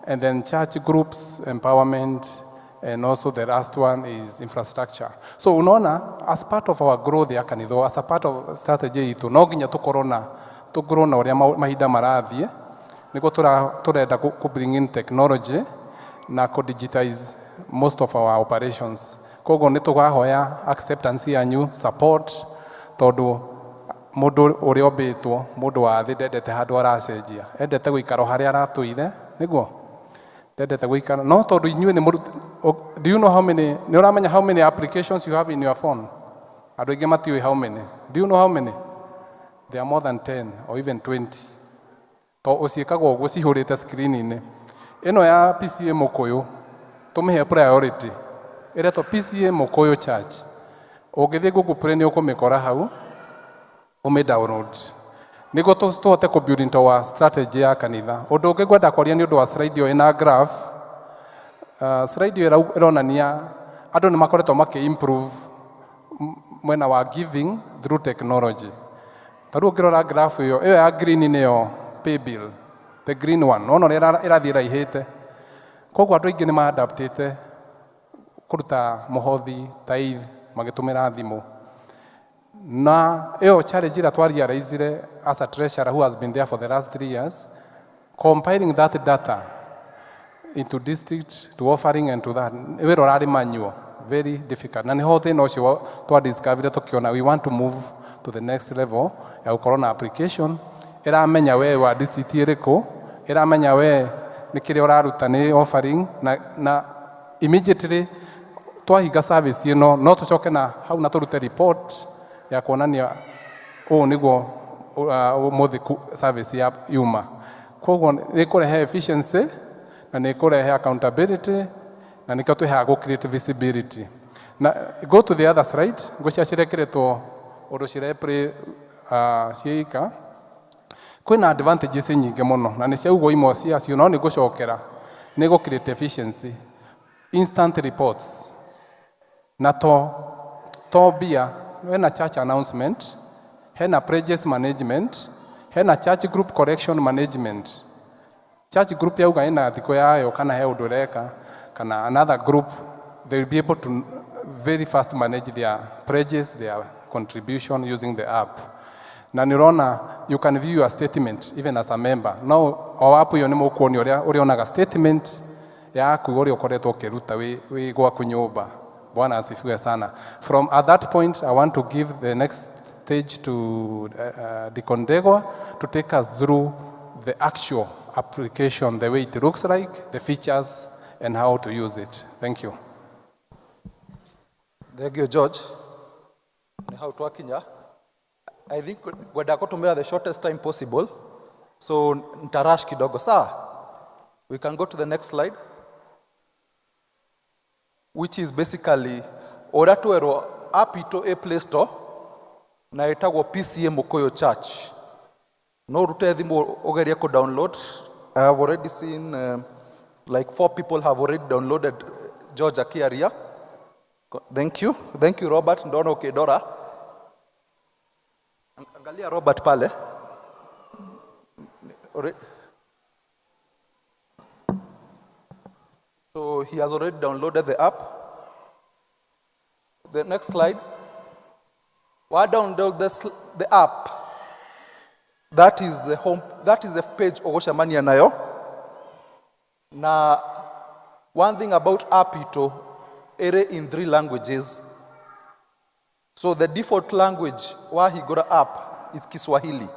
and then church groups empowerment, and also the last one is infrastructure. So unaona, as part of our growth ya kanitha, as a part of strategy itu, no nginya tukorwo na tũgrow na ũrĩa mahinda marathiĩ, nĩguo tũrenda kũ bring in technology na kũ digitize most of our operations. Koguo nĩ tũrahoya acceptance yanyu, support, tondũ mũndũ ũrĩa ũmbĩtwo, mũndũ wa thĩ, ndendete handũ aracenjia, endete gũikara o harĩa aratũire, nĩguo ndendete gũikara. No tondũ inyuĩ nĩ do you know how many, nĩ ũramenya how many applications you have in your phone? Andũ aingĩ matiũĩ how many. Do you know how many? There are more than 10 or even 20, to ũciĩkagwo ũguo cihũrĩte screen-inĩ ĩno ya PCEA Mũkũyũ. Tũmĩhe priority, ĩretwo PCEA Mũkũyũ Church. Ũngĩthiĩ Google Play, nĩ ũkũmĩkora hau, ũmĩ download nĩguo tũhote kũ build into our strategy ya kanitha. Ũndũ ũngĩ ngwenda kwaria nĩ ũndũ wa slide ĩyo ĩna graph. Slide ĩyo ĩronania andũ nĩ makoretwo makĩ improve mwena wa giving through technology. Ta rĩu ũngĩrora graph ĩyo ya green, nĩyo paybill, the green one, wona ũrĩa ĩrathiĩ ĩraihĩte. Koguo andũ aingĩ nĩ maadaptĩte kũruta mũhothi, tithe, magĩtũmĩra thimũ. Na ĩyo challenge ĩrĩa twarealizire as a treasurer who has been there for the last 3 years, compiling that data into district to offering and to that, wĩra ũrarĩ manual, very difficult, na nĩho thĩna ũcio twadiscoverire, tũkĩona we want to move to the next level ya gũkorwo na application ĩramenya we wa district ĩrĩkũ, ĩramenya we nĩ kĩrĩa ũraruta nĩ offering, na immediately twahinga service ĩno, no tũcoke na hau na tũrute report ya kuonania ũũ nĩguo ũmũthĩ service ya yuma. Koguo nĩ kũrehe efficiency na nĩ kũrehe accountability, na nĩkĩo twĩhaga gũ create visibility. Na go to the other slide, ngũcia cirekĩrĩtwo ũndũ cireplay ciĩika. Kwĩna advantages nyingĩ mũno na nĩ ciaugwo imwe ciacio, no nĩ ngũcokera. Nĩ gũ create efficiency, instant reports, na to mbia, hena church announcement, hena pledges management, hena church group collection management. Church group yauga ĩna thikũ yayo kana he ũndũ ĩreka kana another group, they will be able to very fast manage their pledges, their contribution, using the app. Na nĩ ũrona you can view your statement even as a member. No o app ĩyo nĩ mũkuonio ũrĩa ũrĩonaga statement yaku, ũrĩa ũkoretwo ũkĩruta wĩ gwaku nyũmba. Bwana asifiwe sana. From at that point, I want to give the next stage to Deacon Ndegwa to take us through the actual application, the way it looks like, the features, and how to use it. Thank you. Thank you, George. Nĩ hau twakinya. I think ngwenda kũtũmĩra the shortest time possible, so nitarash kidogo. Sawa? We can go to the next slide, which is basically ũrĩa twerwo app itũ ĩ Play Store na ĩtagwo PCEA Mũkũyũ Church. No ũrute thimũ ũgerie kũ download. I have already seen like four people have already downloaded, George akĩaria. Thank you. Thank you, Robert. Ndona ukidora. Angalia Robert pale. So he has already downloaded the app. The next slide. Why download this, the app? That is the home, that is the page ũgũcemania nayo. Na one thing about app ito, ĩrĩ in three languages. So the default language wahingũra app is Kiswahili.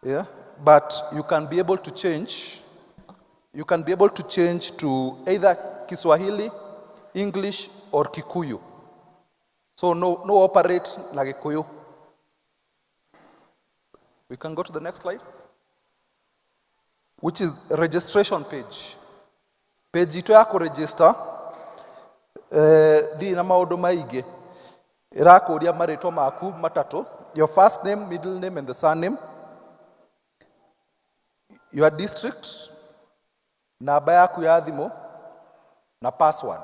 Yeah? But you can be able to change. You can be able to change to either Kiswahili, English, or Kikuyu. So no operate na Gikuyu. We can go to the next slide, which is registration page. Page ito ya kũregister, ndirĩ na maũndũ maingĩ. Ĩrakũria marĩtwa maku matatũ, your first name, middle name, and the surname, your district, namba yaku ya thimũ, na password.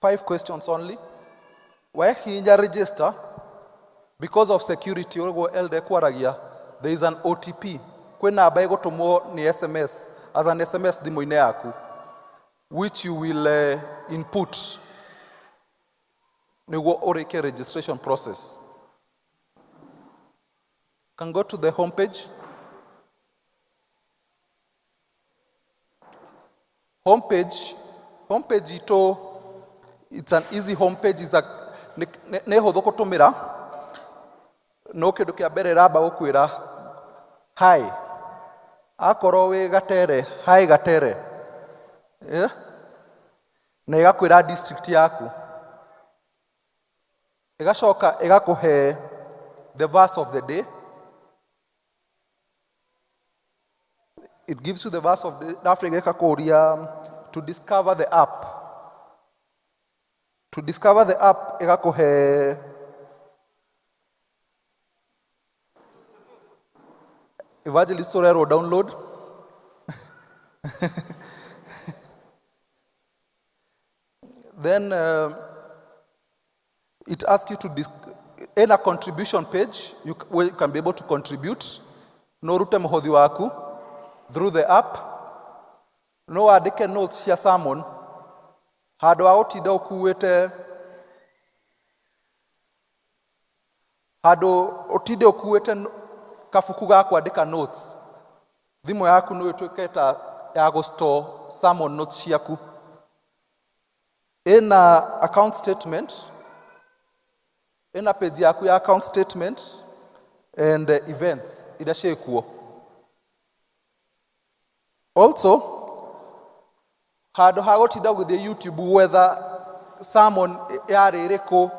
Five questions only. Wehihinya register, because of security ũguo elder kwaragia, there is an OTP. Kwĩ namba ĩgũtũmwo nĩ SMS, as an SMS thimũ-inĩ yaku, which you will input nĩguo ũrĩkie registration process. Can go to the home page. Homepage, homepage itũ, it's an easy homepage, is a, nĩ hũthũ kũtũmĩra. No kĩndũ kĩa mbere ĩramba gũkwĩra hi. Akorwo wĩ Gatere, hi Gatere. Yeah? Na ĩgakwĩra district yaku. Ĩgacoka ĩgakũhe the verse of the day. It gives you the verse of the day. After ĩgakũria to discover the app. To discover the app ĩgakũhe evangelist ũrerwo download. Then it asks you to in a contribution page you, where you can be able to contribute. No rute mũhothi waku through the app. No wandĩke notes cia sermon handũ ha gũtinda ũkuĩte, handũ ũtinde ũkuĩte kabuku ga kwandĩka notes. Thimũ yaku no ĩtuĩke ta ya gũ-store sermon notes ciaku. Ĩna account statement, ĩna page yaku ya account statement and events iria ciĩkuo. Also, handũ ha gũtinda ũgĩthiĩ YouTube gwetha sermon yarĩ ĩrĩkũ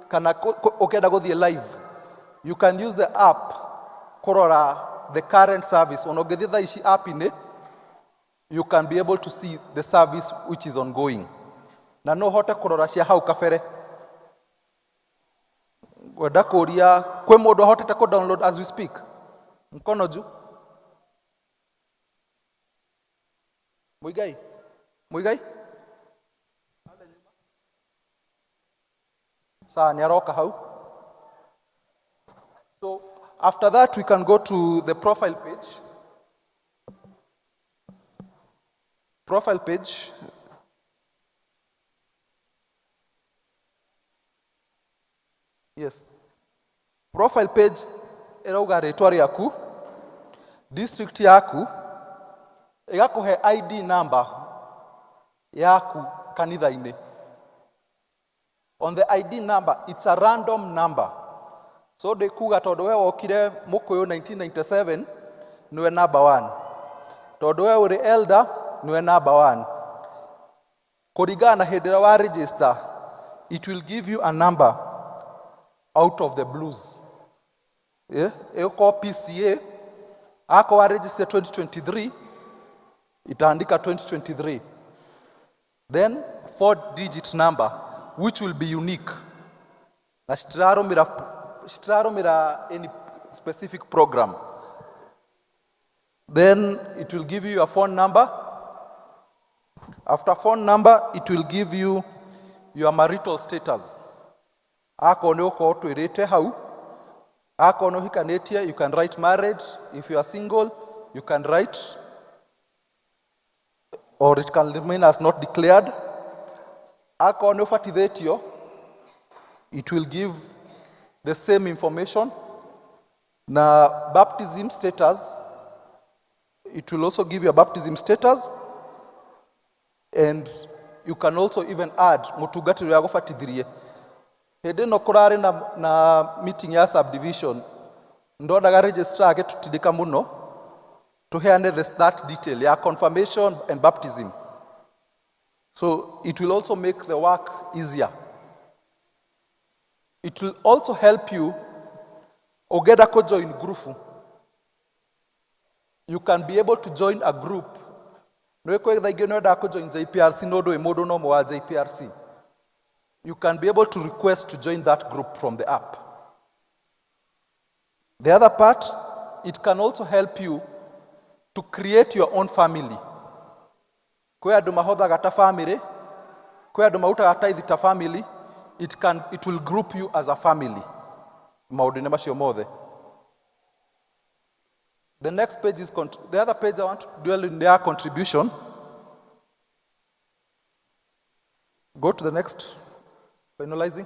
kana ũkĩenda gũthiĩ live, you can use the app kũrora the current service. Ona ũngĩthiĩ thaa ici app-inĩ, you can be able to see the service which is ongoing. Na no ũhote kũrora cia hau kabere. Ngwenda kũria, kwĩ mũndũ ahotete kũ download as we speak? Mkono juu. Muigai? Muigai? Sawa, nĩ aroka hau. So after that we can go to the profile page. Profile page. Yes. Profile page ĩrauga rĩtwa rĩaku, district yaku, ĩgakũhe ID number yaku kanitha-inĩ. On the ID number, it's a random number. So ndĩkuga tondũ we wokire Mũkũyũ 1997 nĩwe number 1. Tondũ we ũrĩ elder nĩwe number 1. Kũringana na hĩndĩ ĩrĩa wa register, it will give you a number out of the blues. Yeah? Ĩgũkorwo PCA, akorwo wa register 2023, itaandika 2023. Then 4-digit number which will be unique. Na citirarũmĩra any specific program. Then it will give you a phone number. After phone number, it will give you your marital status. Akorwo nĩ ũkorwo twĩrĩte hau, akorwo nĩ ũhikanĩtie, you can write married. If you are single, you can write, or it can remain as not declared. Akorwo nĩ ũbatithĩtio, it will give the same information. Na baptism status, it will also give you a baptism status, and you can also even add mũtungatĩri ũrĩa agũbatithirie. Hĩndĩ ĩno kũrarĩ na meeting ya subdivision, ndonaga registrar agĩtũtindĩka mũno tũheane the that detail ya confirmation and baptism. So it will also make the work easier. It will also help you ũngĩenda kũ join group. You can be able to join a group. Nĩ kwĩ thaa ingĩ nĩwendaga kũ join JPRC no ndũĩ mũndũ no ũmwe wa JPRC. You can be able to request to join that group from the app. The other part, it can also help you to create your own family. Kwĩ andũ mahothaga ta family, Kwĩ andũ marutaga tithe ta family, it will group you as a family maũndũ-inĩ macio mothe. The next page is the other page I want to dwell in their contribution. Go to the next, finalizing.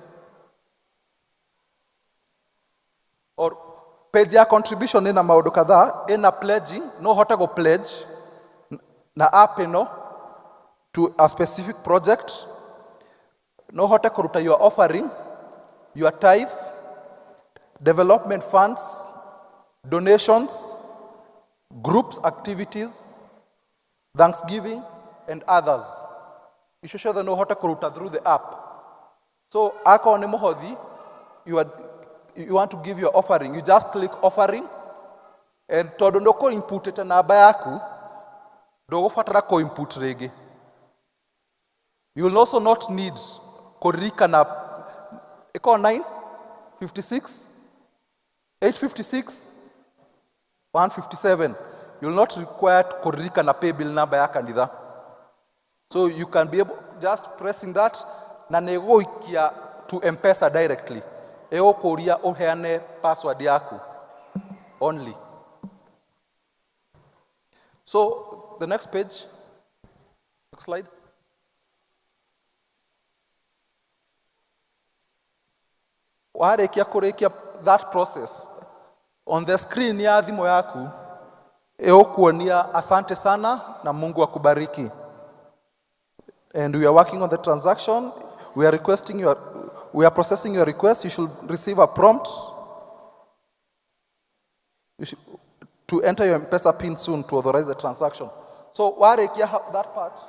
Or page ya contribution ina maũndũ kadhaa, ina pledging, no hote go pledge na app ĩno to a specific project, no hote kũruta your offering, your tithe, development funds, donations, groups activities, thanksgiving, and others. Icio ciothe no ũhote kũruta through the app. So akorwo nĩ mũhothi, you want to give your offering, you just click offering, and tondũ ndũkũ inputĩte namba yaku, ndũgũbatara kũ input rĩngĩ. You will also not need kũririkana ĩkorwo 956, 856, 157. You will not require kũririkana pay bill number ya kanitha. So you can be able just pressing that na nĩ ĩgũgũikia to M-Pesa directly. Ĩgũkũria ũheane password yaku only. So the next page, next slide. Warĩkia kũrĩkia that process, on the screen ya thimũ yaku ĩgũkuonia asante sana na Mungu akubariki. And we are working on the transaction. We are requesting your, we are processing your request. You should receive a prompt you should, to enter your M-Pesa PIN soon to authorize the transaction. So warĩkia that part.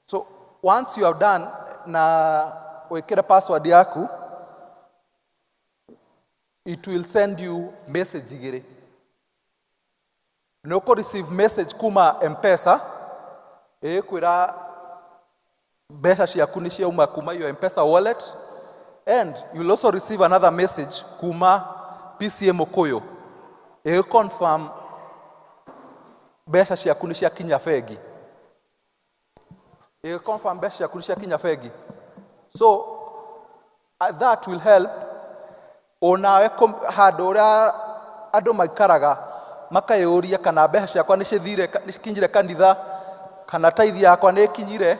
So once you have done na wĩkĩre password yaku, it will send you message igĩrĩ. Nĩ ũkũ receive message kuma M-Pesa ĩkwĩra mbeca ciaku nĩ ciauma kuma your M-Pesa wallet, and you'll also receive another message kuma PCEA Mukuyu ĩ confirm mbeca ciaku nĩ ciakinya bengi, ĩ confirm mbeca ciaku nĩ ciakinya bengi. So that will help onawe handũ ũrĩa andũ maikaraga makayũria kana mbeca ciakwa nĩ cithire, nĩ cikinyire kanitha, kana tithe yakwa nĩ ĩkinyire,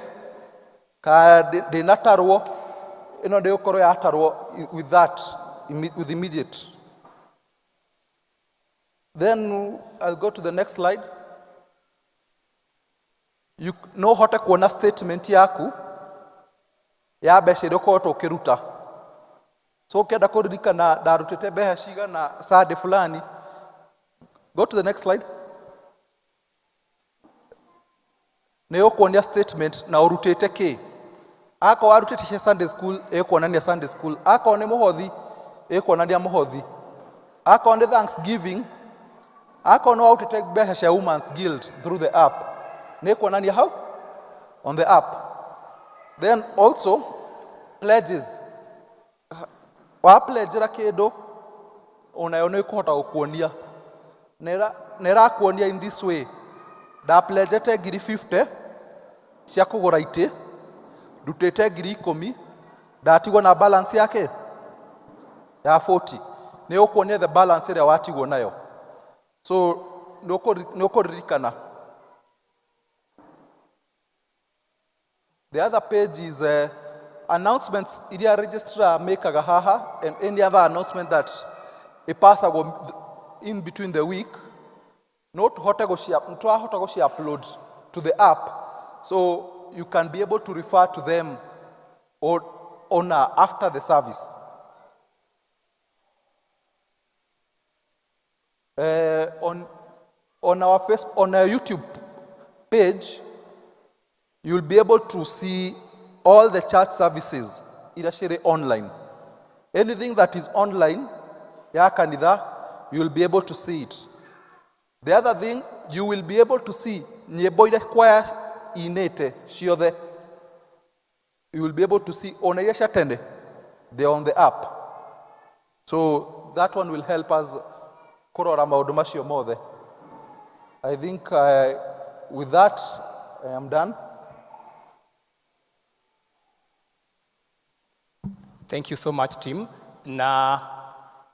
kana ndĩnatarwo. Ĩno ndĩgũkorwo yatarwo with that with immediate. Then I'll go to the next slide. You no hote kuona statement yaku ya mbeca iria ũkoretwo ũkĩruta. So ũkĩenda kũririkana ndarutĩte mbeca cigana Sunday fulani, go to the next slide. Nĩ ũkuonia statement na ũrutĩte kĩ. Akorwo warutĩte cia Sunday school, ĩkuonania Sunday school. Akorwo nĩ mũhothi, ĩkuonania mũhothi. Akorwo nĩ thanksgiving, akorwo nĩ warutĩte mbeca cia Women's Guild through the app, nĩ ĩkuonania hau on the app. Then also pledges, wa pledgera kĩndũ onayo nĩ ĩkũhota gũkuonia. Na ĩrakuonia in this way: nda pledgete ngiri 50 cia kũgũra itĩ, ndutĩte ngiri 10, ndatigwo na balance yake ya 40. Nĩ ũkuonia the balance ĩrĩa watigwo nayo, so nĩ ũkũririkana. The other page is announcements iria registrar mekaga haha, and any other announcement that ĩpasagwo in between the week. No tũhote twahota gũci upload to the app, so you can be able to refer to them or on after the service. On our face, on our YouTube page, you'll be able to see all the church services iria cirĩ online. Anything that is online ya kanitha, you'll be able to see it. The other thing, you will be able to see nyĩmbo iria kwaya inĩte ciothe. You will be able to see ona iria cia tene, they are on the app. So that one will help us kũrora maũndũ macio mothe. I think with that I am done. Thank you so much team. Na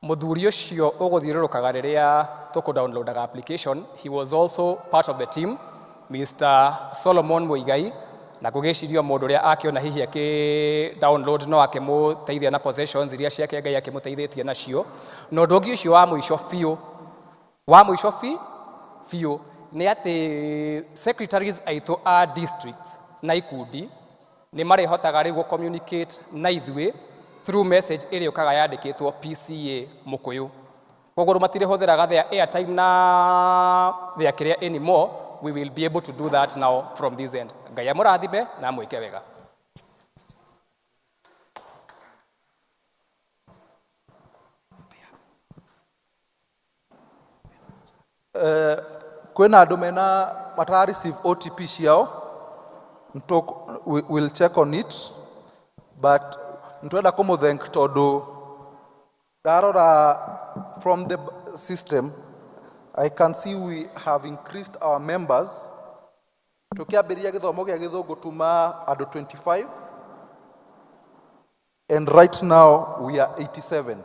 muthuri ucio uguthiũrũrũkaga rĩrĩa tũkũ-downloadaga application, he was also part of the team, Mr. Solomon Muigai, na ngũgĩciria mũndũ ũrĩa akĩona hihi akĩ download no akĩmũteithia na possessions iria ciake Ngai akĩmũteithĩtie nacio. Na ũndũ ũngĩ ũcio wa mũico biũ, wa mũico biũ nĩ atĩ secretaries aitũ a district na ikundi nĩ marĩhotaga rĩu gũ-communicate na ithuĩ through message ĩrĩa ũkaga yandĩkĩtwo PCA Mũkũyũ. Koguo matirĩhũthĩraga their airtime na their kĩrĩa anymore. We will be able to do that now from this end. Ngai amũrathime na amwĩke wega. Kwĩna andũ mena matara receive OTP ciao. We will check on it, but nitwenda kũmũthank tondũ ndarora from the system, I can see we have increased our members. Tukiambĩrĩria gĩthomo gĩa gĩthũngũ tuma andũ 25, and right now we are 87.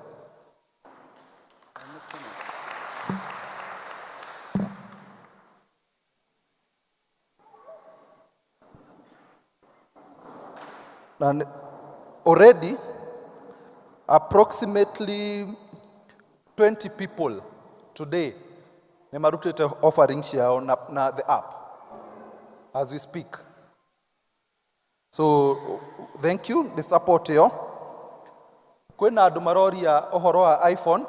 And already approximately 20 people today nĩ marutĩte offering ciao na the app as we speak. So thank you the support ĩyo. Kwĩna andũ maroria ũhoro wa iPhone.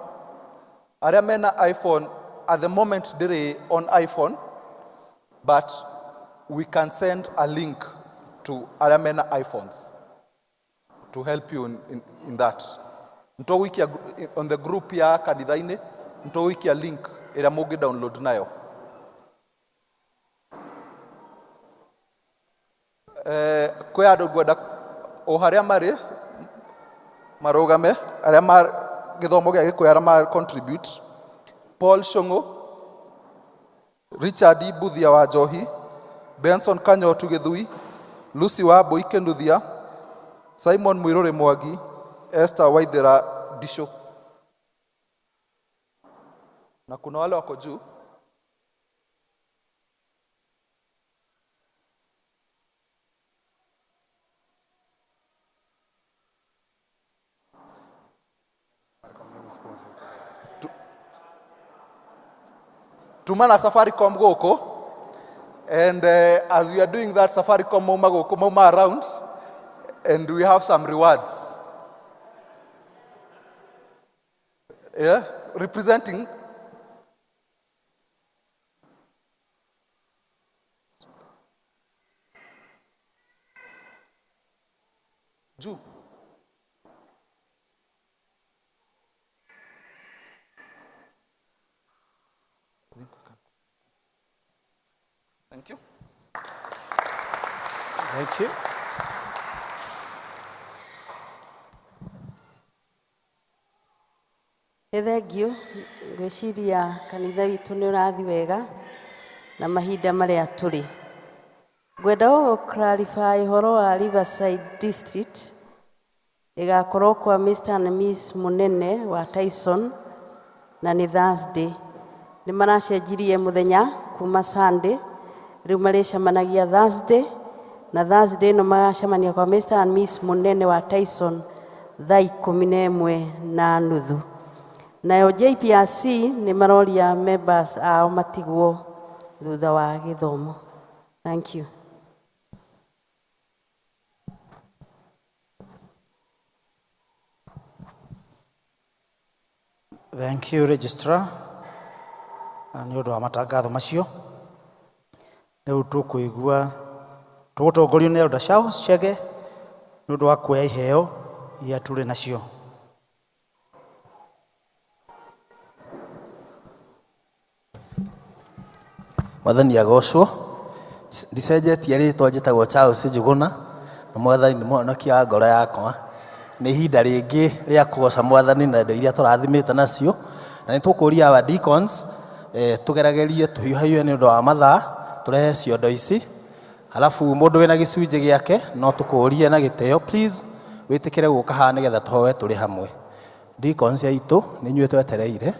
Arĩa mena iPhone at the moment ndĩrĩ on iPhone, but we can send a link to arĩa mena iPhones to help you in that. Nitũgũikia on the group ya kanitha-inĩ, nitũgũikia link ĩrĩa mũngĩ download nayo. Kwĩ andũ ngwenda o harĩa marĩ marũgame, arĩa ma gĩthomo gĩa Gĩkũyũ arĩa ma contribute: Paul Shong'o, Richard Mbuthia wa Njohi, Benson Kanyotu Gĩthui, Lucy Wambui Kĩnuthia, Simon Mwirũrĩ Mwangi, Esther Waithera Ndicũ. Na kuna wale wako juu. Tuma na Safaricom gũkũ, and as we are doing that, Safaricom mauma gũkũ, mauma around, and we have some rewards. Yeah, representing Juu. Thank you. Thank you. Nĩ thengiũ, ngwĩciria kanitha witũ nĩ ũrathiĩ wega na mahinda marĩa tũrĩ. Ngwenda gũgũ clarify ũhoro wa Riverside District ĩgakorwo kwa Mr. and Miss Munene wa Tyson na nĩ Thursday. Nĩ maracenjirie mũthenya kuma Sunday, rĩu marĩcemanagia Thursday, na Thursday ĩno magacemania kwa Mr. and Miss Munene wa Tyson thaa 11:30. Nayo JPRC nĩ maroria members ao matigwo thutha wa gĩthomo. Thank you. Thank you, Registrar. Na nĩ ũndũ wa matangatho macio. Rĩu tũkũigua tũgũtongorio nĩ Elder Charles Chege nĩ ũndũ wa kuoya iheo iria tũrĩ nacio. Mwathani agocwo. Ndicenjetie rĩtwa, njĩtagwo Charles Njuguna na Mwathani nĩ mũhonokia wa ngoro yakwa. Nĩ ihinda rĩngĩ rĩa kũgoca Mwathani na indo iria tũrathimĩte nacio, na nĩ tũkũria our deacons Tũgeragerie tũhiũhahiũhe nĩ ũndũ wa mathaa, tũrehe ciondo ici. Halafu mũndũ wĩna gĩcunjĩ gĩake no tũkũrie na gĩtĩo, please wĩtĩkĩre gũka haha nĩgetha tũhoe tũrĩ hamwe. Deacons aitũ nĩ inyuĩ twetereire,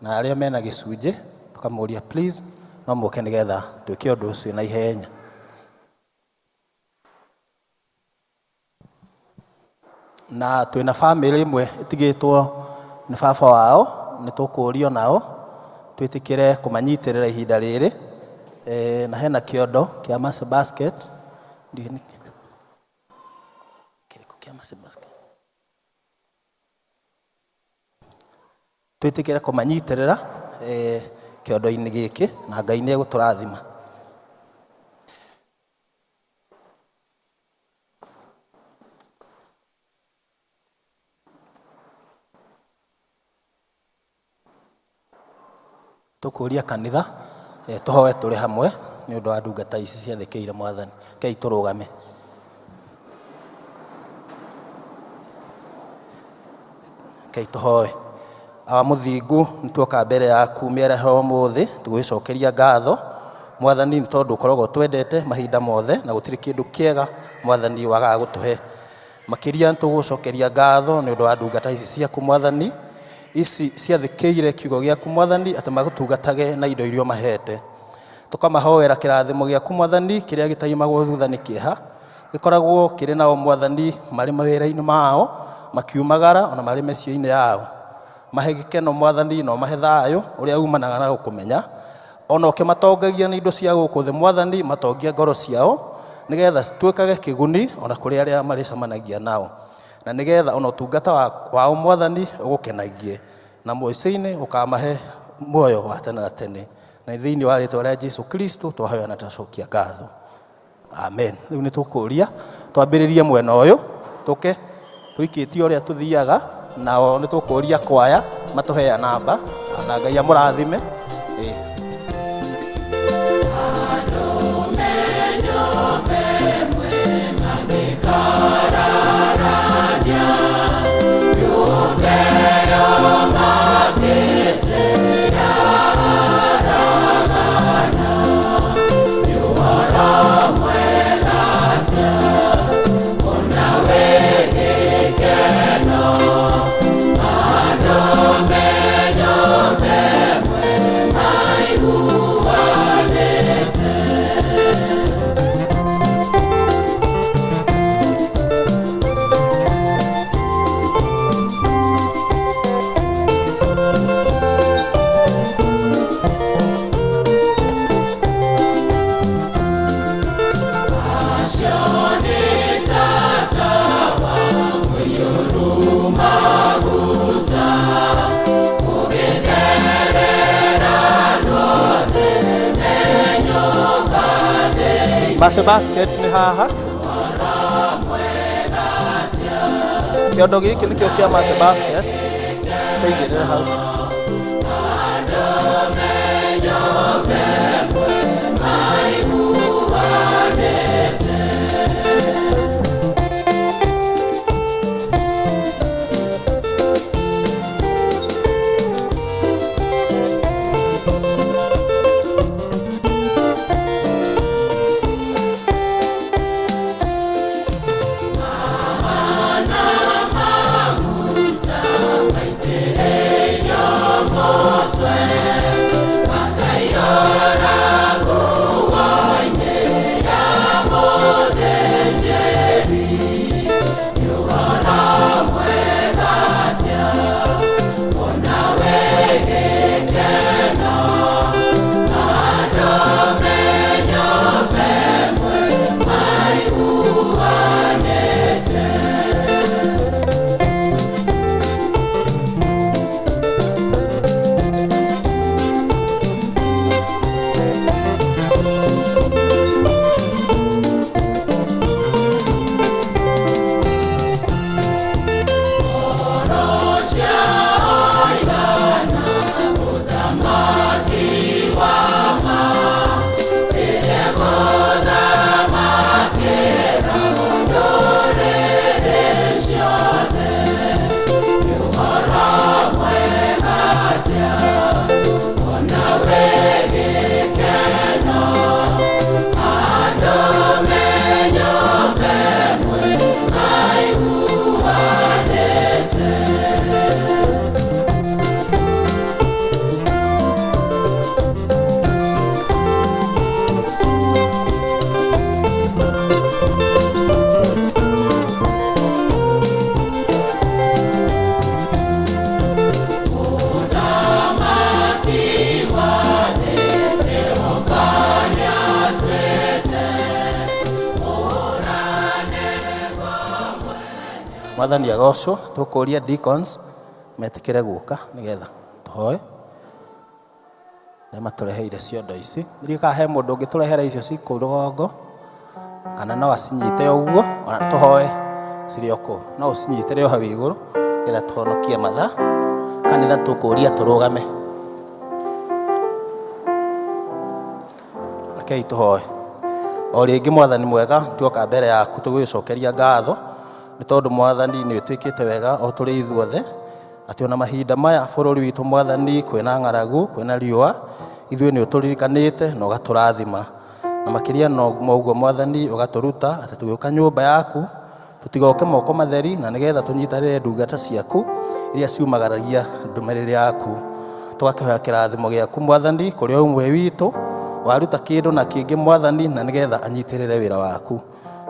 na arĩa mena gĩcunjĩ tũkamũria please no mũke nĩgetha twĩke ũndũ ũcio na ihenya. Na twĩna bamĩrĩ ĩmwe ĩtigĩtwo nĩ baba wao, nĩ tũkũrio nao twĩtĩkĩre kũmanyitĩrĩra ihinda rĩrĩ. Na hena kĩondo kĩa Mercy Basket. Ndiũĩ nĩ kĩrĩkũ kĩa Mercy Basket. Twĩtĩkĩre kũmanyitĩrĩra kĩondo-inĩ gĩkĩ, na Ngai nĩ egũtũrathima. Tũkũria kanitha tũhoe tũrĩ hamwe nĩ ũndũ wa ndungata ici ciathĩkĩire Mwathani. Rekei tũrũgame. Rekei tũhoe. Awa mũthingu, nĩ tuoka mbere yaku mĩaraho ũmũthĩ tũgũgĩcokeria ngatho Mwathani nĩ tondũ ũkoragwo twendete mahinda mothe na gũtirĩ kĩndũ kĩega Mwathani wagaga gũtũhe. Makĩria nĩ tũgũcokeria ngatho nĩ ũndũ wa ndungata ici ciaku Mwathani, ici ciathĩkĩire kiugo gĩaku Mwathani atĩ magũtungatage na indo iria ũmahete. Tũkamahoera kĩrathimo gĩaku Mwathani kĩrĩa gĩtaimagwo thutha nĩ kĩeha, gĩkoragwo kĩrĩ nao Mwathani marĩ mawĩra-inĩ mao, makiumagara ona marĩ mĩciĩ-inĩ yao. Mahe gĩkeno Mwathani na ũmahe thayũ ũrĩa umanaga na gũkũmenya. Ona ũkĩmatongagia na indo cia gũkũ thĩ Mwathani, matongie ngoro ciao nĩgetha cituĩkage kĩguni ona kũrĩ arĩa marĩcemanagia nao, na nĩgetha ona ũtungata wao Mwathani ũgũkenagie, na mũico-inĩ ũkamahe muoyo wa tene na tene. Na thĩinĩ wa rĩtwa rĩa Jesu Kristo twahoya na twacokia ngatho. Amen. Rĩu nĩ tũkũria twambĩrĩrie mwena ũyũ, tũke tũikĩtie ũrĩa tũthiaga, nao nĩ tũkũria kwaya matũhe namba, na Ngai amũrathime. Mercy Basket nĩ haha. Kĩondo gĩkĩ nĩkĩo kĩa Mercy Basket. Tũigĩrĩre hau. Mwathani agocwo. Tũkũria deacons metĩkĩre gũka nĩgetha tũhoe. Arĩa matũreheire ciondo ici. Ndiũĩ kana he mũndũ ũngĩtũrehera icio ci kũu rũgongo kana no acinyite ũguo, ona tũhoe cirĩ o kũu. No ũcinyitĩre o hau igũrũ nĩgetha tũhonokie mathaa. Kanitha tũkũria tũrũgame. Rekei tũhoe. O rĩngĩ Mwathani mwega, tuoka mbere yaku tũgĩgũcokeria ngatho nĩ tondũ Mwathani nĩ ũtwĩkĩte wega o tũrĩ ithuothe, atĩ ona mahinda maya bũrũri witũ Mwathani kwĩna ng'aragu, kwĩna riũa, ithuĩ nĩ ũtũririkanĩte na ũgatũrathima. Na makĩria ma ũguo Mwathani ũgatũruta atĩ tũgĩũka nyũmba yaku tũtigoke moko matheri, na nĩgetha tũnyitanĩre ndungata ciaku iria ciumagaragia ndũmĩrĩri yaku. Tũgakĩhoya kĩrathimo gĩaku Mwathani kũrĩ o ũmwe witũ waruta kĩndũ na kĩngĩ Mwathani, na nĩgetha anyitĩrĩre wĩra waku.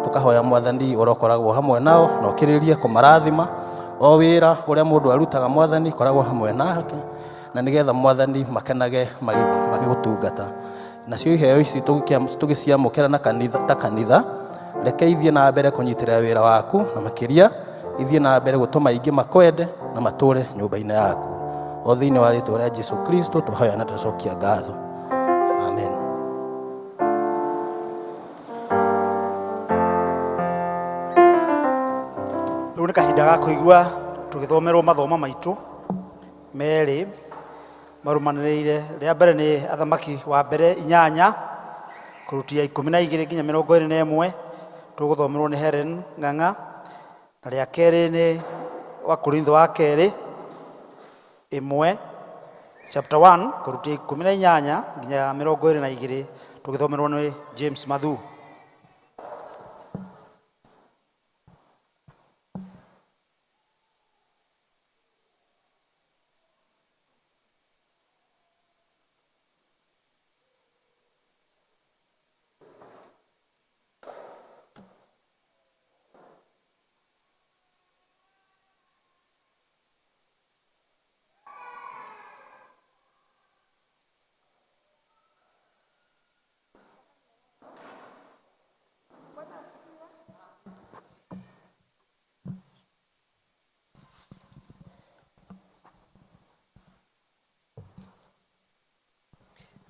Tũkahoya Mwathani ũrokoragwo hamwe nao na ũkĩrĩrie kũmarathima. O wĩra ũrĩa mũndũ arutaga Mwathani koragwo hamwe nake, na nĩgetha Mwathani makenage magĩgũtungata. Nacio iheo ici tũgĩciamũkĩra na kanitha, ta kanitha, reke ithiĩ na mbere kũnyitĩrĩra wĩra waku, na makĩria ithiĩ na mbere gũtũma aingĩ makwende na matũre nyũmba-inĩ yaku. O thĩinĩ wa rĩtwa rĩa Jesu Kristo tũhoya na tũcokia ngatho. Amen. Rĩu nĩ kahinda ga kũigua tũgĩthomerwo mathomo maitũ merĩ marũmanĩrĩire. Rĩa mbere nĩ Athamaki wa mbere 8 kũrutia 12 nginya 21, tũgũthomerwo nĩ Helen Ng'ang'a. Na rĩa kerĩ nĩ wa Korintho wa kerĩ 1 chapter 1 kũrutia 18 nginya 22, tũgĩthomerwo nĩ James Mathu.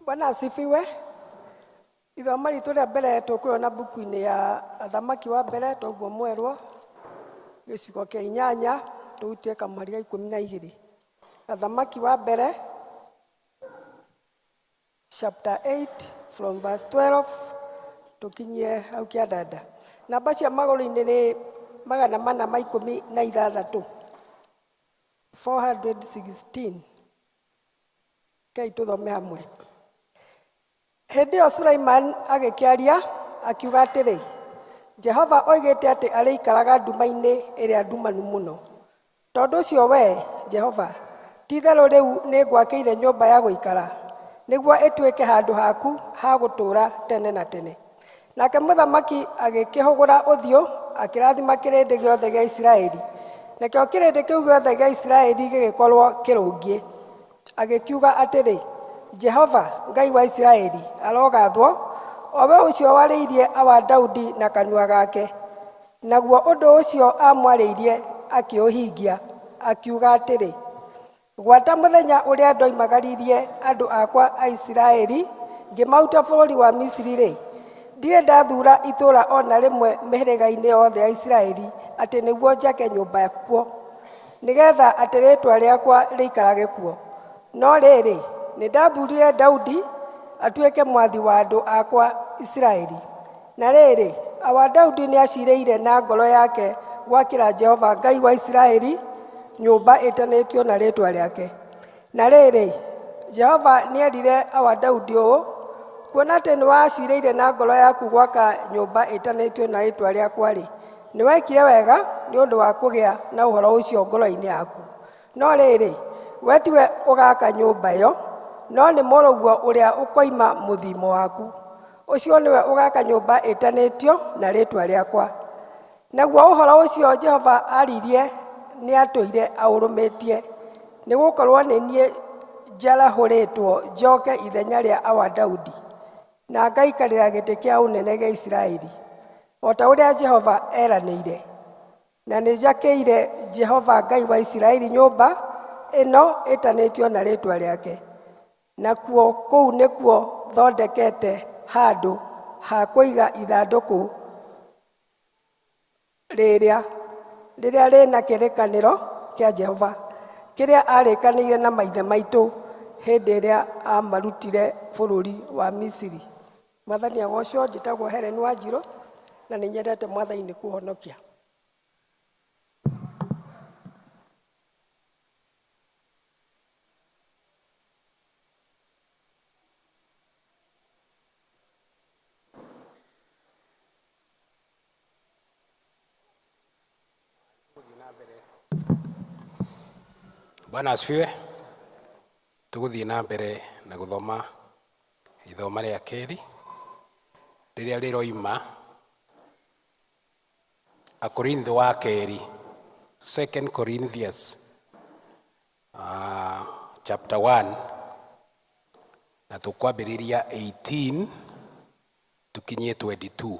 Bwana asifiwe. Ithomo ritũ rĩa mbere tũkũrona mbuku-inĩ ya Athamaki wa mbere toguo mwerwo gĩcigo kĩa 8 tũhutie kamũhari ga 12. Athamaki wa mbere chapter 8 from verse 12 tũkinyie hau kĩandanda. Namba cia magũrũ-inĩ nĩ 416, 416. Kei tũthome hamwe. Hĩndĩ ĩyo Sulaiman agĩkĩaria akiuga atĩrĩ, Jehova oigĩte atĩ arĩikaraga nduma-inĩ ĩrĩa ndumanu mũno. Tondũ ũcio we Jehova, ti-itherũ rĩu nĩngwakĩire nyũmba ya gũikara, nĩguo ĩtuĩke handũ haku ha gũtũũra tene na tene. Nake mũthamaki agĩkĩhũgũra ũthiũ akĩrathima kĩrĩndĩ gĩothe gĩa Isiraeli. Nakĩo kĩrĩndĩ kĩu gĩothe gĩa Isiraeli gĩgĩkorwo kĩrũngiĩ. Agĩkiuga atĩrĩ, Jehova Ngai wa Isiraeli arogathwo, o we ũcio warĩirie awa Daudi na kanua gake. Naguo ũndũ ũcio aamwarĩirie akĩũhingia, akiuga atĩrĩ, gwata mũthenya ũrĩa ndoimagaririe andũ akwa a Isiraeli ngĩmaruta bũrũri wa Misiri-rĩ, ndirĩ ndathura itũũra o na rĩmwe mĩhĩrĩga-inĩ yothe ya Isiraeli atĩ nĩguo njake nyũmba kuo, nĩgeetha atĩ rĩĩtwa rĩakwa rĩikarage kuo. No rĩrĩ, nĩndathurire Daudi atuĩke mwathi wa andũ akwa Isiraeli. Na rĩrĩ, awa Daudi nĩaciirĩire na ngoro yake gwakĩra Jehova Ngai wa Isiraeli nyũmba ĩtanĩtio na rĩĩtwa rĩake. Na rĩrĩ, Jehova nĩerire awa Daudi ũũ, kuona atĩ nĩwaciirĩire na ngoro yaku gwaka nyũmba ĩtanĩtio na rĩĩtwa rĩakwa-rĩ, nĩwekire wega nĩ ũndũ wa kũgĩa na ũhoro ũcio ngoro-inĩ yaku. No rĩrĩ, we tiwe ũgaaka nyũmba ĩyo, no nĩ mũrũguo ũrĩa ũkoima mũthiimo waku. Ũcio nĩwe ũgaaka nyũmba ĩtanĩtio na rĩĩtwa rĩakwa. Naguo ũhoro ũcio Jehova aaririe nĩatũire aũrũmĩtie, nĩgũkorwo nĩ niĩ njarahũrĩtwo njoke ithenya rĩa awa Daudi, na ngaikarĩra gĩtĩ kĩa ũnene gĩa Isiraeli, o ta ũrĩa Jehova eranĩire. Na nĩ njakĩire Jehova Ngai wa Isiraeli nyũmba ĩno ĩtanĩtio na rĩĩtwa rĩake, nakuo kũu nĩkuo thondekete handũ ha kũiga ithandũkũ rĩrĩa rĩrĩa rĩna kĩrĩkanĩro kĩa Jehova kĩrĩa aarĩkanĩire na maithe maitũ hĩndĩ ĩrĩa aamarutire bũrũri wa Misiri. Mwathani agocwo. Njĩtagwo Helen Wanjirũ na nĩ nyendete Mwathani nĩ kũhonokia. Bwana asifiwe. Tũgũthiĩ na mbere na gũthoma ithoma rĩa kerĩ rĩrĩa rĩroima Akorintho wa kerĩ, Second Corinthians chapter 1, na tũkwambĩrĩria 18 tũkinyie 22.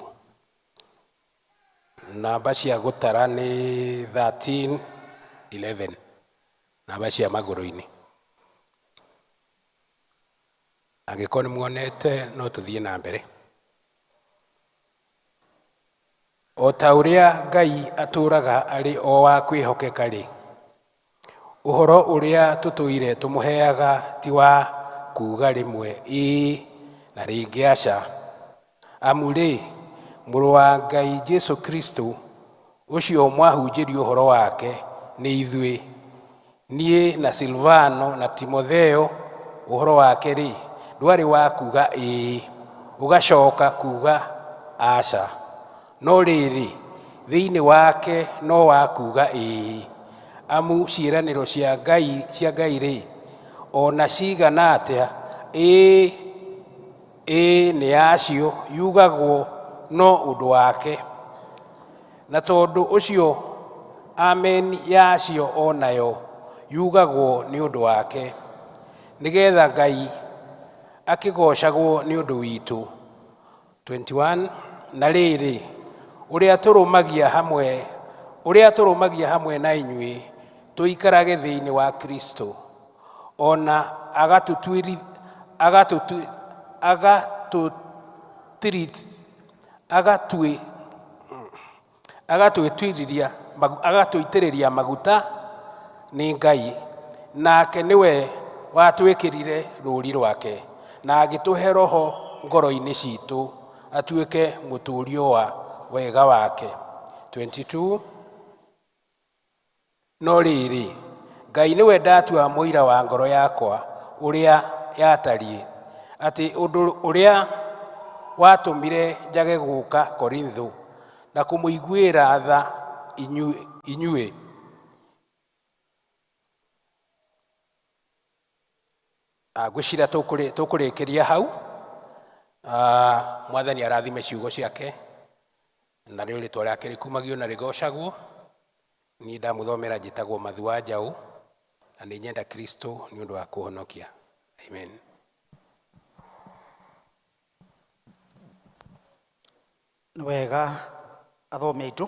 Namba cia gũtara nĩ 13 11, namba cia magũrũ-inĩ. Angĩkorwo nĩ muonete, no tũthiĩ na mbere. O ta ũrĩa Ngai atũũraga arĩ o wa kwĩhokeka-rĩ, ũhoro ũrĩa tũtũire tũmũheaga ti wa kuuga rĩmwe ĩĩ na rĩngĩ aca. Amu-rĩ, mũrũ wa Ngai Jesu Kristo ũcio mwahunjĩrio ũhoro wake nĩ ithuĩ, niĩ na Silvano na Timotheo, ũhoro wake-rĩ, ndwarĩ wa kuuga ĩĩ ũgacoka kuuga aca, no rĩrĩ, thĩinĩ wake no wa kuuga ĩĩ. Amu ciĩranĩro cia Ngai cia Ngai-rĩ, ona cigana atĩa, ĩĩ ĩĩ nĩ yacio yugagwo no ũndũ wake, na tondũ ũcio amen yacio o nayo yugagwo nĩ ũndũ wake, nĩgetha Ngai akĩgoocagwo nĩ ũndũ witũ. 21. Na rĩrĩ, ũrĩa tũrũmagia hamwe ũrĩa tũrũmagia hamwe na inyuĩ tũikarage thĩinĩ wa Kristo, ona agatũtuĩri agatutu agatũtiri agatwĩ agatwĩtĩrĩria agatũitĩrĩria maguta nĩ Ngai, nake nĩwe watwĩkĩrire rũũri rwake na agĩtũhe roho ngoro-inĩ citũ atuĩke mũtũũrio wa wega wake. 22. No rĩrĩ, Ngai nĩwe ndatua mũira wa ngoro yakwa ũrĩa yatariĩ, atĩ ũndũ ũrĩa watũmire njage gũũka Korintho na kũmũiguĩra tha inyuĩ ngwĩciria tũkũrĩkĩria hau. Mwathani arathime ciugo ciake, na rĩo rĩtwa rĩake rĩkumagio na rĩgocagwo. Niĩ ndamũthomera njĩtagwo Mathu wa Njaũ, na nĩ nyenda Kristo nĩ ũndũ wa kũhonokia. Amen. Nĩ wega athomi aitũ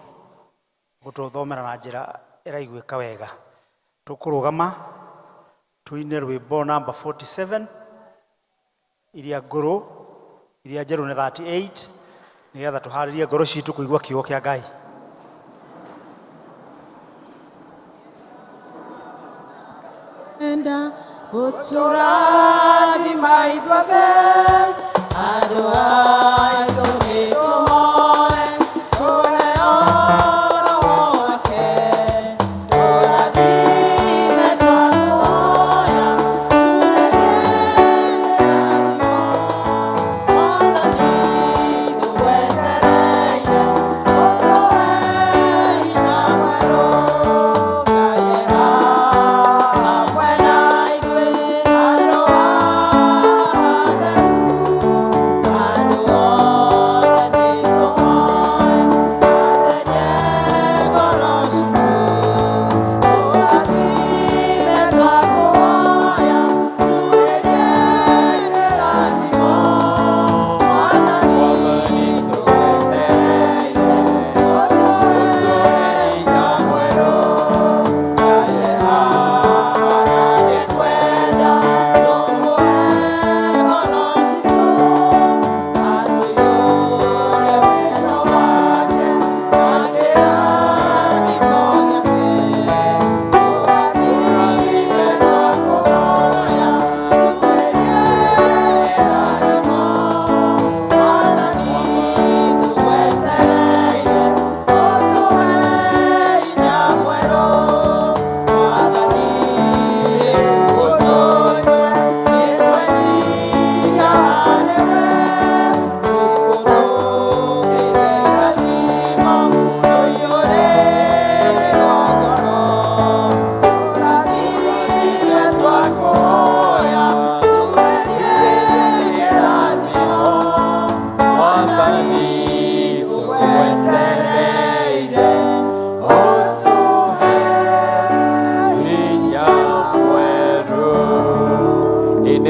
gũtũthomera na njĩra ĩraiguĩka wega. Tũkũrũgama tũine rwĩmbo namba 47, iria ngũrũ, iria njerũ nĩ 38, nĩgetha tũharĩrie ngoro citũ kũigua kiugo kĩa Ngai. Enda gũtũrathima ithuothe andũ aitũ nĩtũmoe tũheo Roho wake tũrathime twakũhoya Mwathani tũgwetereire ũtũhe hinya mwerũ Ngai hamwe na ithuĩ andũ atheru andũ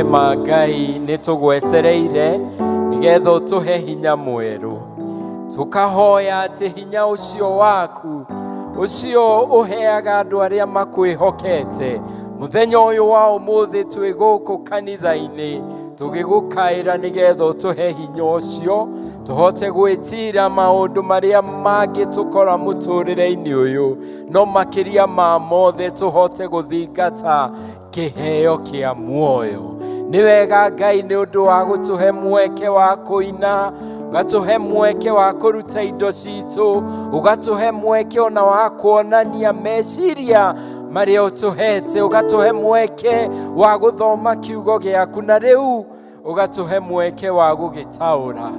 Moko-inĩ ma Ngai nĩ tũgwetereire nĩgetha ũtũhe hinya mwerũ. Tũkahoya atĩ hinya ũcio waku ũcio ũheaga andũ arĩa makwĩhokete mũthenya ũyũ wa ũmũthĩ twĩ gũkũ kanitha-inĩ tũgĩgũkaĩra nĩgetha ũtũhe hinya ũcio tũhote gwĩtira maũndũ marĩa mangĩtũkora mũtũrĩre-inĩ ũyũ, no makĩria ma mothe tũhote gũthingata kĩheo kĩa muoyo. Nĩ wega Ngai nĩ ũndũ wa gũtũhe mweke wa kũina, ũgatũhe mweke wa kũruta indo citũ, ũgatũhe mweke ona wa kuonania meciria marĩa ũtũhete, ũgatũhe mweke wa gũthoma kiugo gĩaku, na rĩu ũgatũhe mweke wa gũgĩtaũra.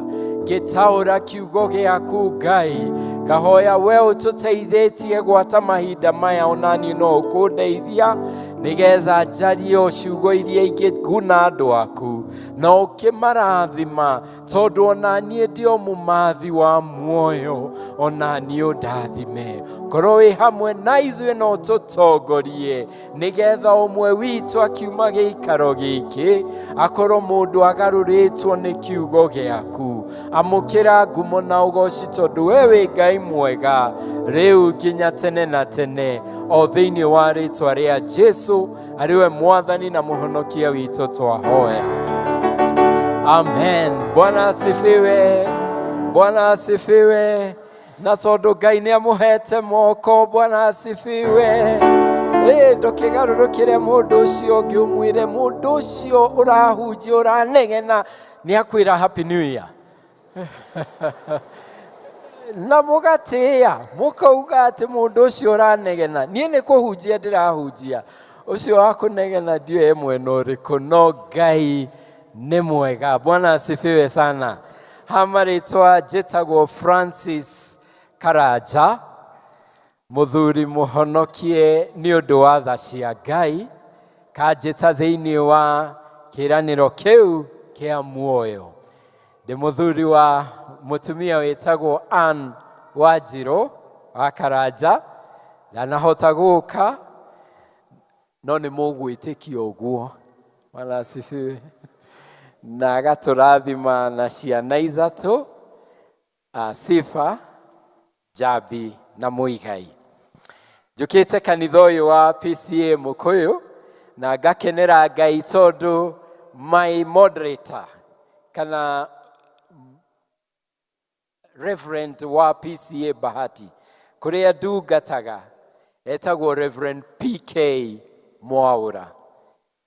Ngĩtaũra kiugo gĩaku Ngai, ngahoya we ũtũteithĩtie gwata mahinda maya, onaniĩ no ũkũndeithia nĩgetha njarie o ciugo iria ingĩguna andũ aku na ũkĩmarathima, tondũ ona niĩ ndĩ o mũmathi wa muoyo, ona niĩ ũndathime. Korwo wĩ hamwe na ithuĩ na ũtũtongorie nĩgetha ũmwe witũ akiuma gĩikaro gĩkĩ akorwo mũndũ agarũrĩtwo nĩ kiugo gĩaku. Amũkĩra ngumo na ũgoci, tondũ we wĩ Ngai mwega rĩu nginya tene na tene, o thĩinĩ wa rĩtwa rĩa Jesu arĩ we Mwathani na Mũhonokia witũ twahoya. Amen. Bwana asifiwe. Bwana asifiwe. Na tondũ Ngai nĩ amũhete moko, Bwana asifiwe. Ndũkĩgarũrũkĩre mũndũ ũcio ũngĩ ũmwĩre mũndũ ũcio ũrahunjia ũranegena nĩ akwĩra Happy New Year. Na mũgatĩĩa mũkauga atĩ mũndũ ũcio ũranegena, niĩ nĩ kũhunjia ndĩrahunjia, ũcio wa kũnegena ndiũĩ e mwena ũrĩkũ, no Ngai nĩ mwega. Bwana asifiwe sana. Ha marĩtwa njĩtagwo Francis Karanja, mũthuri mũhonokie nĩ ũndũ wa tha cia Ngai, kanjĩta thĩinĩ wa kĩĩranĩro kĩu kĩa muoyo. Ndĩ mũthuri wa mũtumia wĩtagwo Ann Wanjirũ wa Karanja, ndanahota gũka no nĩ mũgwĩtĩkia ũguo. Bwana asifiwe. Na agatũrathima na ciana ithatũ, Sifa, Njambi na Mũigai. Njũkĩte kanitha ũyũ wa PCA Mũkũyũ na ngakenera Ngai tondũ my moderator kana Reverend wa PCA Bahati kũrĩa ndungataga etagwo Reverend PK Mwaũra.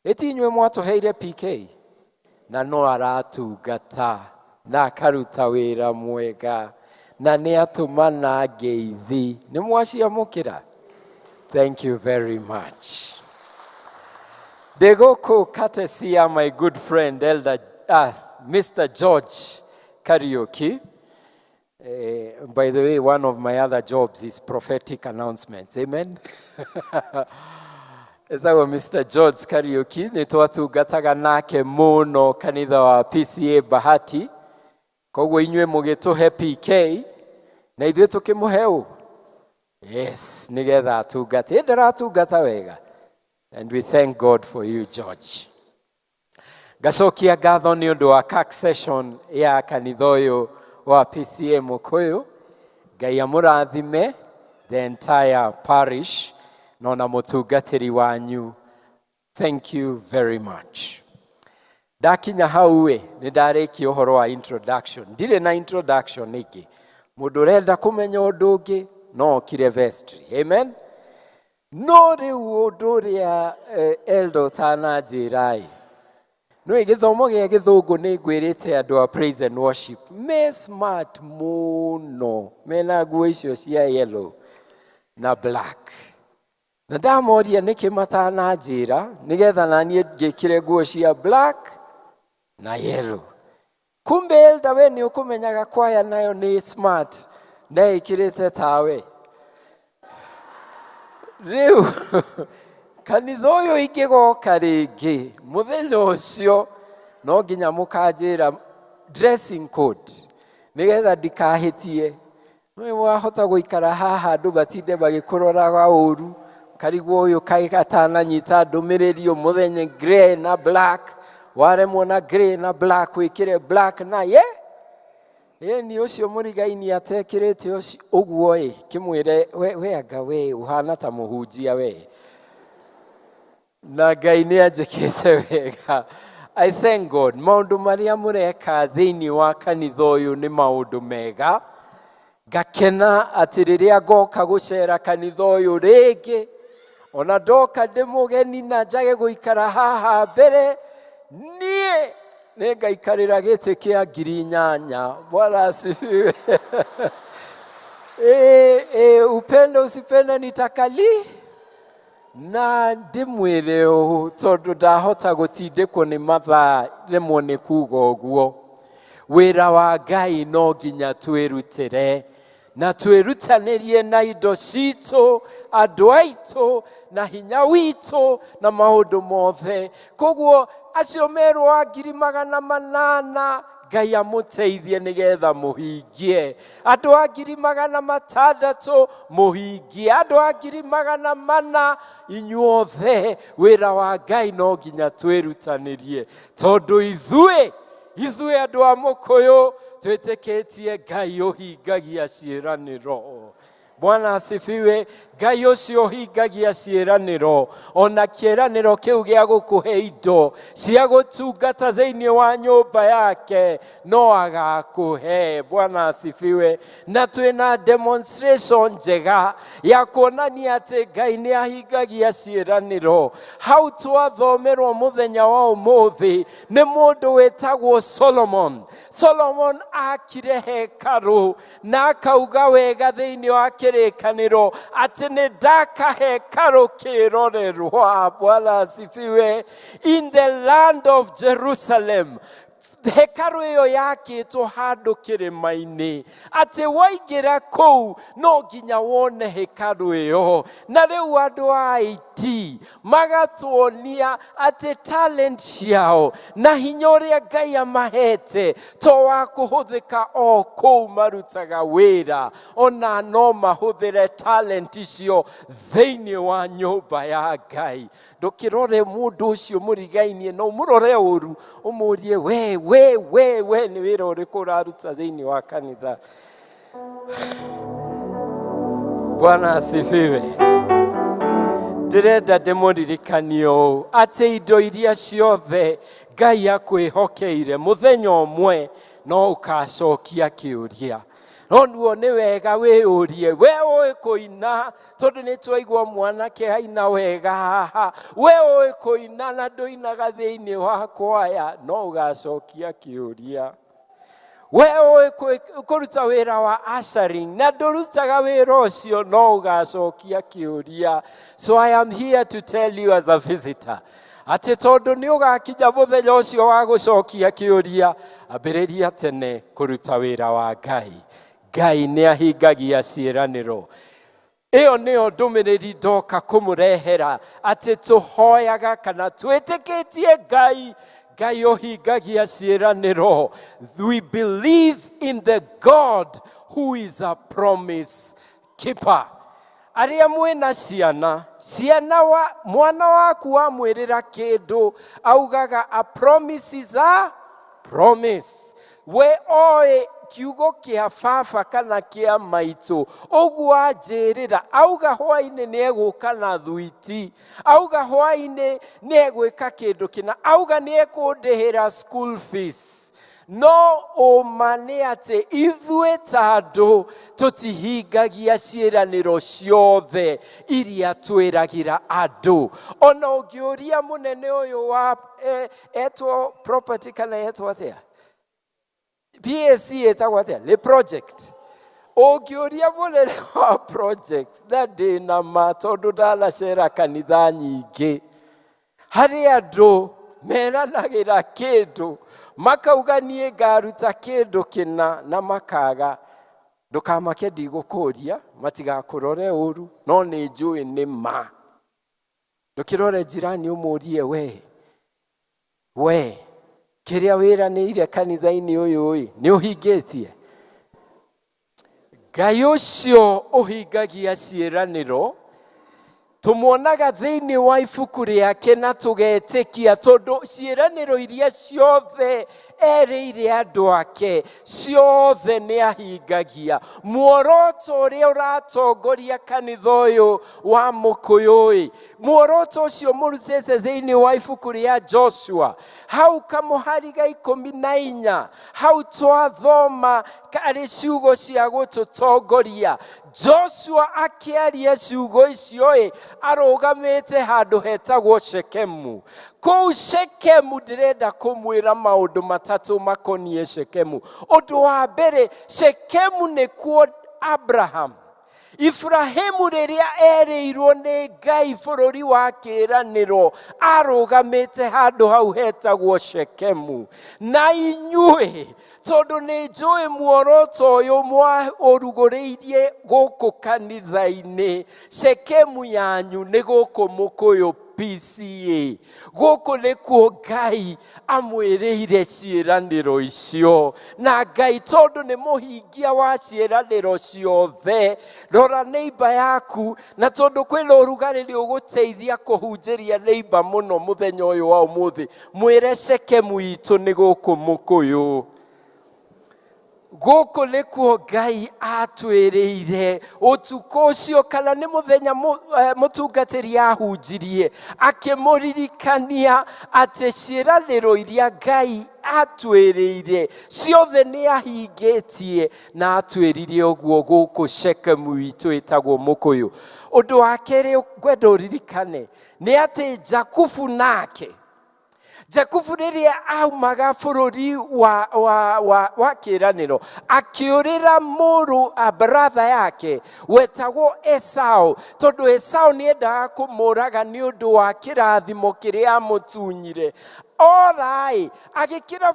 Ĩti inyuĩ mwatũheire PK na no aratungata na akaruta wĩra mwega na nĩ atũmana ngeithi. Nĩ mwaciamũkĩra? Thank you very much. Ndĩ gũkũ courtesy ya my good friend Elder, Mr. George Kariuki. By the way, one of my other jobs is prophetic announcements. Amen. Etagwo Mr. George Kariuki, nĩ twatungataga nake mũno kanitha wa PCA Bahati. Koguo inyuĩ mũgĩtũhe PK na ithuĩ tũkĩmũhe ũ? Yes, nĩgetha atungate. Ĩ ndaratungata wega. And we thank God for you, George. Ngacokia ngatho nĩ ũndũ wa CAC session ya kanitha ũyũ wa PCA Mũkũyũ. Ngai amũrathime the entire parish na ona mũtungatĩri wanyu. Thank you very much. Ndakinya hau ĩ, nĩ ndarĩkia ũhoro wa introduction. Ndirĩ na introduction ĩngĩ. Mũndũ ũrenda kũmenya ũndũ ũngĩ no okire vestry. Amen. No rĩu ũndũ ũrĩa Elder ũtananjĩra ĩ, nĩ gĩthomo gĩa gĩthũngũ nĩ ngwĩrĩte andũ a praise and worship me smart mũno, mena nguo icio cia yellow na black. Na ndamoria nĩkĩ matananjĩra nĩgetha naniĩ ngĩkĩre nguo cia black na yellow. Kumbe Elder we nĩ ũkũmenyaga kwaya nayo nĩ smart na ĩkĩrĩte tawe. Rĩu kanitha ũyũ ingĩgoka rĩngĩ mũthenya ũcio no nginya mũkanjĩra dressing code nĩgetha ndikahĩtie. Nĩ wahota gũikara haha andũ matinde magĩkũroraga ũru, karigwo ũyũ kaĩ atananyita ndũmĩrĩri ũmũthenya grey na black, Waremwo na grey na black wĩkĩre black na ye ĩni ũcio mũrigaini atekĩrĩte ũcio ũguo ĩ kĩmwĩre we, we anga we ũhana ta mũhunjia we na Ngai nĩ anjĩkĩte wega. I thank God. Maũndũ marĩa mũreka thĩinĩ wa kanitha ũyũ nĩ maũndũ mega. Ngakena atĩ rĩrĩa ngoka gũcera kanitha ũyũ rĩngĩ, ona ndoka ndĩ mũgeni na njage gũikara haha mbere, niĩ nĩ ngaikarĩra gĩtĩ kĩa 8,000. Bwana asifiwe. Upende usipende nitakali na ndĩmwĩre ũũ tondũ ndahota gũtindĩkwo nĩ mathaa rĩmwe nĩ kuga ũguo. Wĩra wa Ngai no nginya twĩrutĩre na twĩrutanĩrie na indo citũ, andũ aitũ, na hinya witũ, na maũndũ mothe. Koguo acio merwo a 800,000 Ngai amũteithie nĩgetha mũhingie. Andũ a 600,000 mũhingie. Andũ a 400,000 inyuothe. Wĩra wa Ngai no nginya twĩrutanĩrie tondũ ithuĩ andũ a Mũkũyũ twĩtĩkĩtie Ngai ũhingagia ciĩranĩro. Bwana asifiwe. Ngai ũcio ũhingagia ciĩranĩro, ona kĩĩranĩro kĩu gĩa gũkũhe indo cia gũtungata thĩinĩ wa nyũmba yake no agakũhe. Bwana asifiwe. Na twĩna demonstration njega ya kuonania atĩ Ngai nĩ ahingagia ciĩranĩro. Hau twathomerwo mũthenya wa ũmũthĩ nĩ mũndũ wĩtagwo Solomon. Solomon akire hekarũ na akauga wega thĩinĩ wa kĩrĩkanĩro atĩ nĩ ndaka hekarũ kĩrorerwa. Bwana asifiwe. In the land of Jerusalem. Hekarũ ĩyo yakĩtwo handũ kĩrĩma-inĩ atĩ waingĩra kũu no nginya wone hekarũ ĩyo. Na rĩu andũ a IT magatuonia atĩ talent ciao na hinya ũrĩa Ngai amahete to wa kũhũthĩka o kũu marutaga wĩra, ona no mahũthĩre talent icio thĩinĩ wa nyũmba ya Ngai. Ndũkĩrore mũndũ ũcio mũrigainie no ũmũrore ũru ũmũrie we we we we nĩ wĩra ũrĩkũ ũraruta thĩinĩ wa kanitha. Bwana asifiwe. Ndĩrenda ndĩmũririkanie ũũ atĩ indo iria ciothe Ngai akwĩhokeire mũthenya ũmwe no ũkacokia kĩũria. No nuo nĩ wega wĩyũrie, we ũĩ kũina tondũ nĩ twaigua mwanake aina wega haha, we ũĩ kũina na ndũinaga thĩinĩ wa kwaya, no ũgacokia kĩũria. We ũĩ kũruta wĩra wa ushering na ndũrutaga wĩra ũcio, no ũgacokia kĩũria. So I am here to tell you as a visitor atĩ tondũ nĩ ũgakinya mũthenya ũcio wa gũcokia kĩũria, ambĩrĩria tene kũruta wĩra wa Ngai. Ngai nĩ ahingagia ciĩranĩro. Ĩyo nĩyo ndũmĩrĩri ndoka kũmũrehera atĩ tũhoyaga kana twĩtĩkĩtie Ngai, Ngai ũhingagia ciĩranĩro. We believe in the God who is a promise keeper. Arĩa mwĩna ciana, ciana wa, mwana waku wamwĩrĩra kĩndũ augaga a promise is a promise. We oĩ kiugo kĩa baba kana kĩa maitũ, ũguo anjĩrĩra, auga hwainĩ nĩ egũka na thuiti, auga hwainĩ nĩ egwĩka kĩndũ kĩna, auga nĩ ekũndĩhĩra school fees. No ũma nĩ atĩ ithuĩ ta andũ tũtihingagia ciĩranĩro ciothe iria twĩragĩra andũ. Ona ũngĩũria mũnene ũyũ wa etwo property kana etwo atĩa? PAC ĩtagwo atĩa? Nĩ project. Ũngĩũria mũnene wa project na ndĩna ma tondũ ndanacera kanitha nyingĩ, harĩ andũ meranagĩra kĩndũ makauga niĩ ngaruta kĩndũ kĩna na makaga. Ndũkamake ndigũkũria, matigakũrore ũru, no nĩ njũĩ nĩ ma. Ndũkĩrore jirani ũmũrie we kĩrĩa wĩranĩire kanitha-inĩ ũyũ ĩ nĩ ũhingĩtie? Ngai ũcio ũhingagia ciĩranĩro, Tũmuonaga thĩinĩ wa ibuku rĩake na tũgetĩkia tondũ ciĩranĩro iria ciothe erĩire andũ ake ciothe nĩ ahingagia. Muoroto ũrĩa ũratongoria kanitha ũyũ wa Mũkũyũ-ĩ, muoroto ũcio mũrutĩte thĩinĩ wa ibuku rĩa Joshua hau kamũhari ga 14, hau twathoma arĩ ciugo cia gũtũtongoria. Joshua akĩaria ciugo icio-ĩ, arũgamĩte handũ hetagwo Shekemu. Kũu Shekemu ndĩrenda kũmwĩra maũndũ matatũ makoniĩ Shekemu. Ũndũ wa mbere, Shekemu nĩkuo Abraham, Ibrahimu rĩrĩa erĩirwo nĩ Ngai bũrũri wa kĩĩranĩro, arũgamĩte handũ hau hetagwo Shekemu. Na inyuĩ tondũ nĩ njũĩ muoroto ũyũ mwaũrugũrĩirie gũkũ kanitha-inĩ, Shekemu yanyu nĩ gũkũ Mũkũyũ PCA. Gũkũ nĩkuo Ngai amwĩrĩire ciĩranĩro icio, na Ngai tondũ nĩ mũhingia wa ciĩranĩro ciothe, rora neighbor yaku, na tondũ kwĩna ũrugarĩ nĩ ũgũteithia kũhunjĩria neighbor mũno mũthenya ũyũ wa ũmũthĩ, mwĩre Shekemu itũ nĩ gũkũ Mũkũyũ. Gũkũ nĩkuo Ngai atwĩrĩire ũtukũ ũcio, kana nĩ mũthenya mũtungatĩri ahunjirie akĩmũririkania atĩ ciĩranĩro iria Ngai atwĩrĩire ciothe nĩ ahingĩtie, na atwĩrire ũguo gũkũ Shekemu itũ ĩtagwo Mũkũyũ. Ũndũ wa kerĩ ngwenda ũririkane nĩ atĩ Jakubu nake, Jakubu rĩrĩa aumaga bũrũri wa kĩĩranĩro akĩũrĩra mũrũ a baratha yake wetagwo Esau, tondũ Esau nĩendaga kũmũraga nĩ ũndũ wa kĩrathimo kĩrĩa amũtunyire. Oraĩ agĩkĩra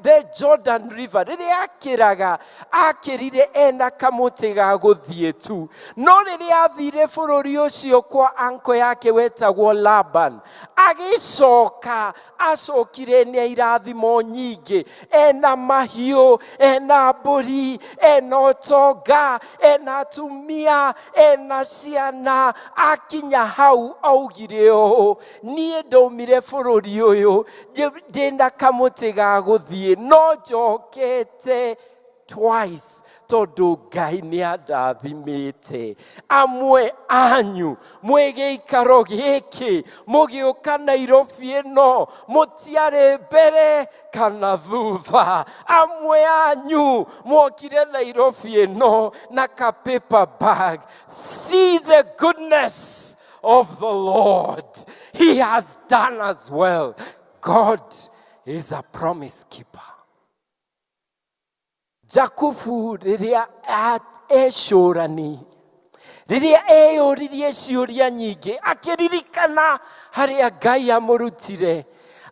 the Jordan River. Rĩrĩa akĩraga akĩrire ena kamũtĩ ga gũthiĩ tu, no rĩrĩa athire bũrũri ũcio kwa anko yake wetagwo Laban, agĩcoka acokire nĩ irathimo nyingĩ, ena mahiũ, ena mbũri, ena ũtonga, ena atumia, ena ciana. Akinya hau augire ũũ, niĩ ndaumire bũrũri ũyũ ndĩna kamũtĩ ga gũthiĩ, no njokete twice tondũ Ngai nĩ andathimĩte. Amwe anyu mwĩ gĩikaro gĩkĩ mũgĩũka Nairobi ĩno mũtiarĩ mbere kana thutha. Amwe anyu mwokire Nairobi ĩno na ka paper bag. See the goodness of the Lord. He has done us well. God is a promise keeper. Jakubu rĩrĩa ecũrani, rĩrĩa eyũririe ciũria nyingĩ, akĩririkana harĩa Ngai amũrutire,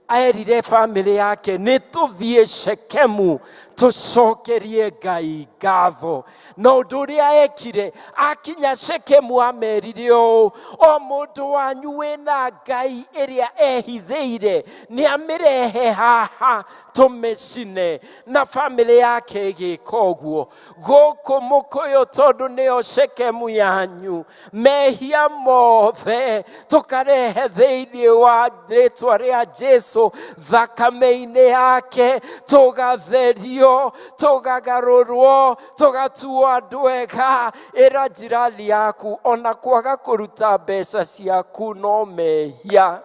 erire bamĩrĩ yake nĩ tũthiĩ Shekemu tũcokerie Ngai ngatho. Na ũndũ ũrĩa ekire akinya Shekemu amerire ũũ, o mũndũ wanyu wĩna Ngai ĩrĩa ehithĩire nĩ amĩrehe haha tũmĩcine. Na bamĩrĩ yake ĩgĩka ũguo. Gũkũ Mũkũyũ tondũ nĩyo Shekemu yanyu, mehia mothe tũkarehe thĩinĩ wa rĩtwa rĩa Jesu, thakame-inĩ yake tũgatherio, tũkagarũrwo, tũgatuo andũ ega. Ĩra jirani yaku ona kwaga kũruta mbeca ciaku no mehia.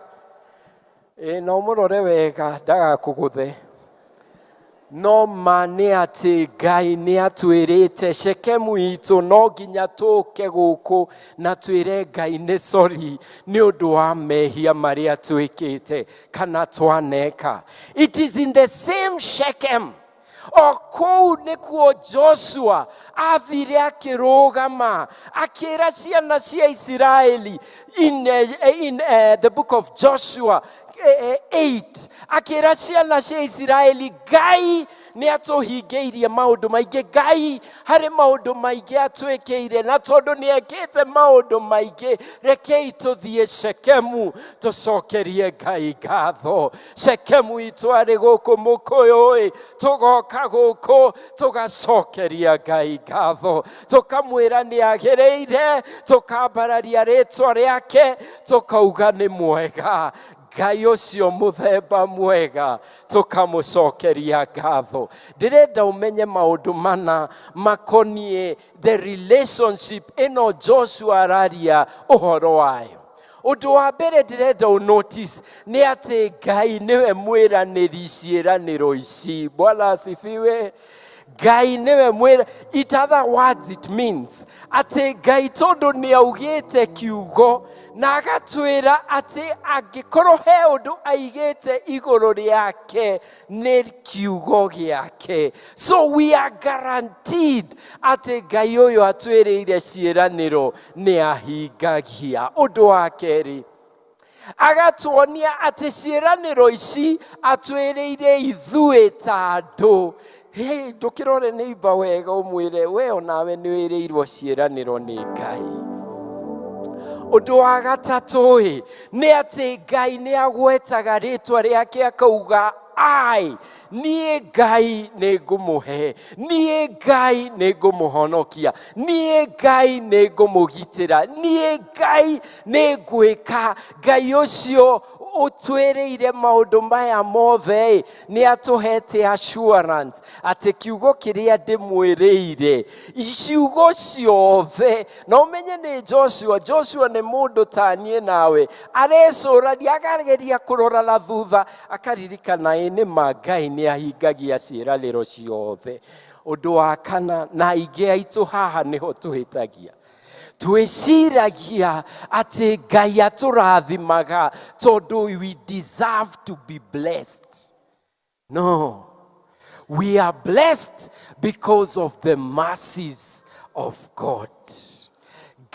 Na ũmũrore wega ndagakũgũthe. No ma nĩ atĩ Ngai nĩ atwĩrĩte Shekemu itũ no nginya tũke gũkũ na twĩre Ngai nĩ sorry nĩ ũndũ wa mehia marĩa twĩkĩte kana twaneka. It is in the same Shechem. O kũu nĩkuo Joshua athire akĩrũgama akĩra ciana cia Isiraeli in the book of Joshua 8, akĩra ciana cia Isiraeli Ngai Nĩ atũhingĩirie maũndũ maingĩ. Ngai harĩ maũndũ maingĩ atwĩkĩire, na tondũ nĩ ekĩte maũndũ maingĩ, rekei tũthiĩ Shekemu tũcokerie Ngai ngatho. Shekemu itũ arĩ gũkũ Mũkũyũ-ĩ, tũgoka gũkũ tũgacokeria Ngai ngatho, tũkamwĩra nĩ agĩrĩire, tũkambararia rĩtwa rĩake, tũkauga nĩ mwega. Ngai ũcio mũthemba mwega, tũkamũcokeria ngatho. Ndĩrenda ũmenye maũndũ mana makoniĩ the relationship ĩno Joshua araria ũhoro wayo. Ũndũ wa mbere ndĩrenda ũ notice nĩ atĩ Ngai nĩwe mwĩranĩri ciĩranĩro ici. Bwana asifiwe. Ngai nĩwe mwĩra, in other words it means atĩ Ngai tondũ nĩ augĩte kiugo na agatwĩra atĩ angĩkorwo he ũndũ aigĩte igũrũ rĩake nĩ kiugo gĩake, so we are guaranteed atĩ Ngai ũyũ atwĩrĩire ciĩranĩro nĩ ahingagia. Ũndũ wa kerĩ, agatuonia atĩ ciĩranĩro ici atwĩrĩire ithuĩ ta andũ. Hey, ndũkĩrore neighbor wega ũmwĩre we onawe nĩ wĩrĩirwo ciĩranĩro nĩ Ngai. Ũndũ wa gatatũ-ĩ, nĩ atĩ Ngai nĩ agwetaga rĩtwa rĩake akauga ai, niĩ Ngai nĩ ngũmũhe, niĩ Ngai nĩ ngũmũhonokia, niĩ Ngai nĩ ngũmũgitĩra, niĩ Ngai nĩ ngwĩka. Ngai ũcio ũtwĩrĩire maũndũ maya mothe-ĩ, nĩ atũhete assurance atĩ kiugo kĩrĩa ndĩmwĩrĩire, ciugo ciothe, na ũmenye nĩ Joshua. Joshua nĩ mũndũ ta niĩ nawe, arecũrania, akageria kũrora na thutha, akaririkana ĩ nĩ ma Ngai nĩ ahingagia ciĩranĩro ciothe. Ũndũ wa kana, na aingĩ aitũ haha nĩho tũhĩtagia, twĩciragia atĩ Ngai atũrathimaga tondũ we deserve to be blessed. No, we are blessed because of the mercies of God.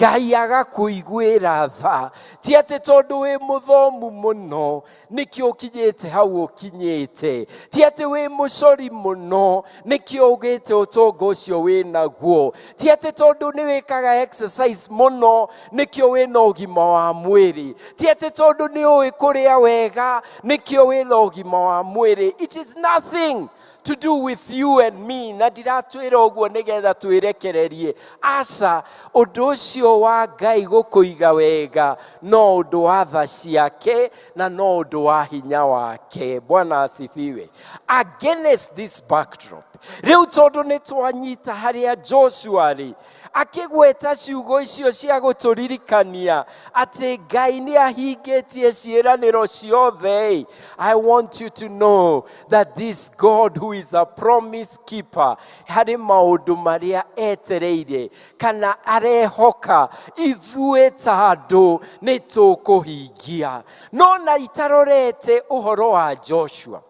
Ngai agakũiguĩra tha, ti atĩ tondũ wĩ mũthomu mũno nĩkĩo ũkinyĩte hau ũkinyĩte, ti atĩ wĩ mũcori mũno nĩkĩo ũgĩte ũtonga ũcio wĩ naguo, ti atĩ tondũ nĩ wĩkaga exercise mũno nĩkĩo wĩna ũgima wa mwĩrĩ, ti atĩ tondũ nĩ ũĩ kũrĩa wega nĩkĩo wĩna ũgima wa mwĩrĩ. It is nothing to do with you and me, na ndiratwĩra ũguo nĩgetha twĩrekererie. Aca, ũndũ ũcio wa Ngai gũkũiga wega no ũndũ wa tha ciake na no ũndũ wa hinya wake. Bwana asifiwe. Against this backdrop, rĩu tondũ nĩ twanyita harĩa Joshua rĩ akĩgweta ciugo icio cia gũtũririkania atĩ Ngai nĩ ahingĩtie ciĩranĩro ciothe, I want you to know that this God who is a promise keeper, harĩ maũndũ marĩa etereire kana arehoka ithuĩ ta andũ nĩ tũkũhingia. No na itarorete ũhoro wa Joshua,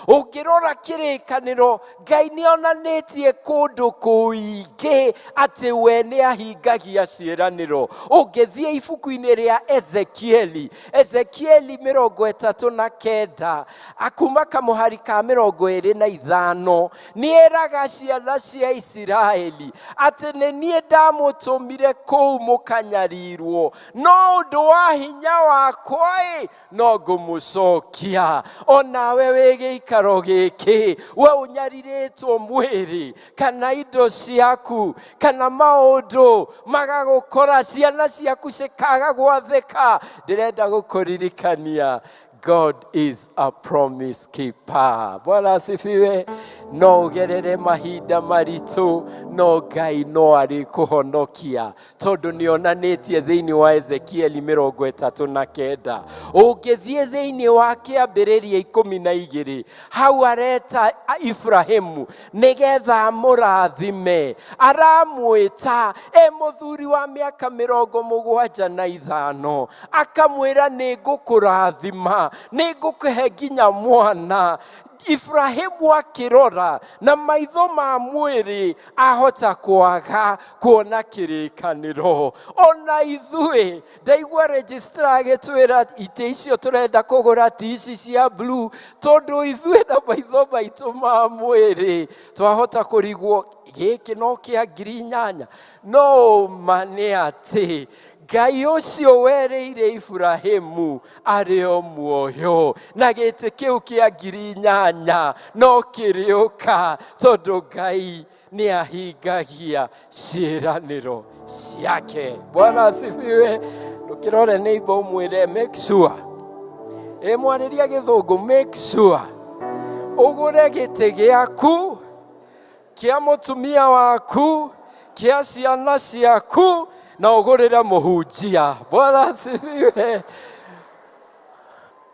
ũngĩrora kĩrĩkanĩro, Ngai nĩ onanĩtie kũndũ kũingĩ atĩ we nĩ ahingagia ciĩranĩro. Ũngĩthiĩ ibuku-inĩ rĩa Ezekieli, Ezekieli 39 akuma kamũhari ka 25, nĩ eraga ciana cia Isiraeli atĩ nĩ niĩ ndamũtũmire kũu mũkanyarirwo, no ũndũ wa hinya wakwa-ĩ no ngũmũcokia. Onawe wĩ gĩikaro gĩkĩ, we ũnyarirĩtwo mwĩrĩ kana indo ciaku kana maũndũ magagũkora, ciana ciaku cikaga gwathĩka, ndĩrenda gũkũririkania God is a promise keeper. Bwana asifiwe. No ũgerere mahinda maritũ, no Ngai no arĩkũhonokia, tondũ nĩ onanĩtie thĩinĩ wa Ezekieli 39. Ũngĩthiĩ thĩinĩ wa kĩambĩrĩria 12, hau areta Ibrahimu nĩgetha amũrathime, aramwĩta e mũthuri wa mĩaka 75, akamwĩra nĩ ngũkũrathima. Nĩ ngũkũhe nginya mwana. Ibrahimu akĩrora na maitho ma mwĩrĩ ahota kwaga kuona kĩrĩkanĩro. Ona ithuĩ ndaigua registrar agĩtwĩra itĩ icio tũrenda kũgũra ti ici cia blue, tondũ ithuĩ na maitho maitũ ma mwĩrĩ twahota kũrigwo gĩkĩ no kĩa 8,000. No ma nĩ atĩ Ngai ũcio werĩire Ibrahimu arĩ o muoyo, na gĩtĩ kĩu kĩa 8,000 no kĩrĩũka, tondũ Ngai nĩ ahingagia ciĩranĩro ciake. Bwana asifiwe. Ndũkĩrore neighbor ũmwĩre make sure, ĩ mwarĩria gĩthũngũ, make sure ũgũre gĩtĩ gĩaku, kĩa mũtumia waku, kĩa ciana ciaku, na ũgũrĩre mũhunjia. Bwana asifiwe.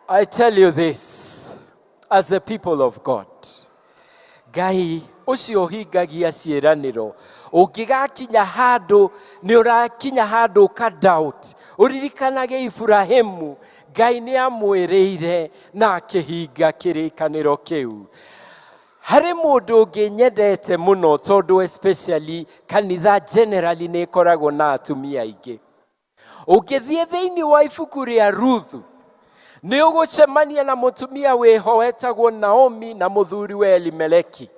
I tell you this as a people of God, Ngai ũcio ũhingagia ciĩranĩro, ũngĩgakinya handũ nĩ ũrakinya handũ ũka doubt, ũririkanage Ibrahimu, Ngai nĩ amwĩrĩire na akĩhinga kĩrĩkanĩro kĩu. Harĩ mũndũ ũngĩ nyendete mũno, tondũ especially kanitha generally nĩ ĩkoragwo na atumia aingĩ. Ũngĩthiĩ thĩinĩ wa ibuku rĩa Ruthu, nĩ ũgũcemania na mũtumia wĩho wetagwo Naomi na mũthuri we Elimeleki.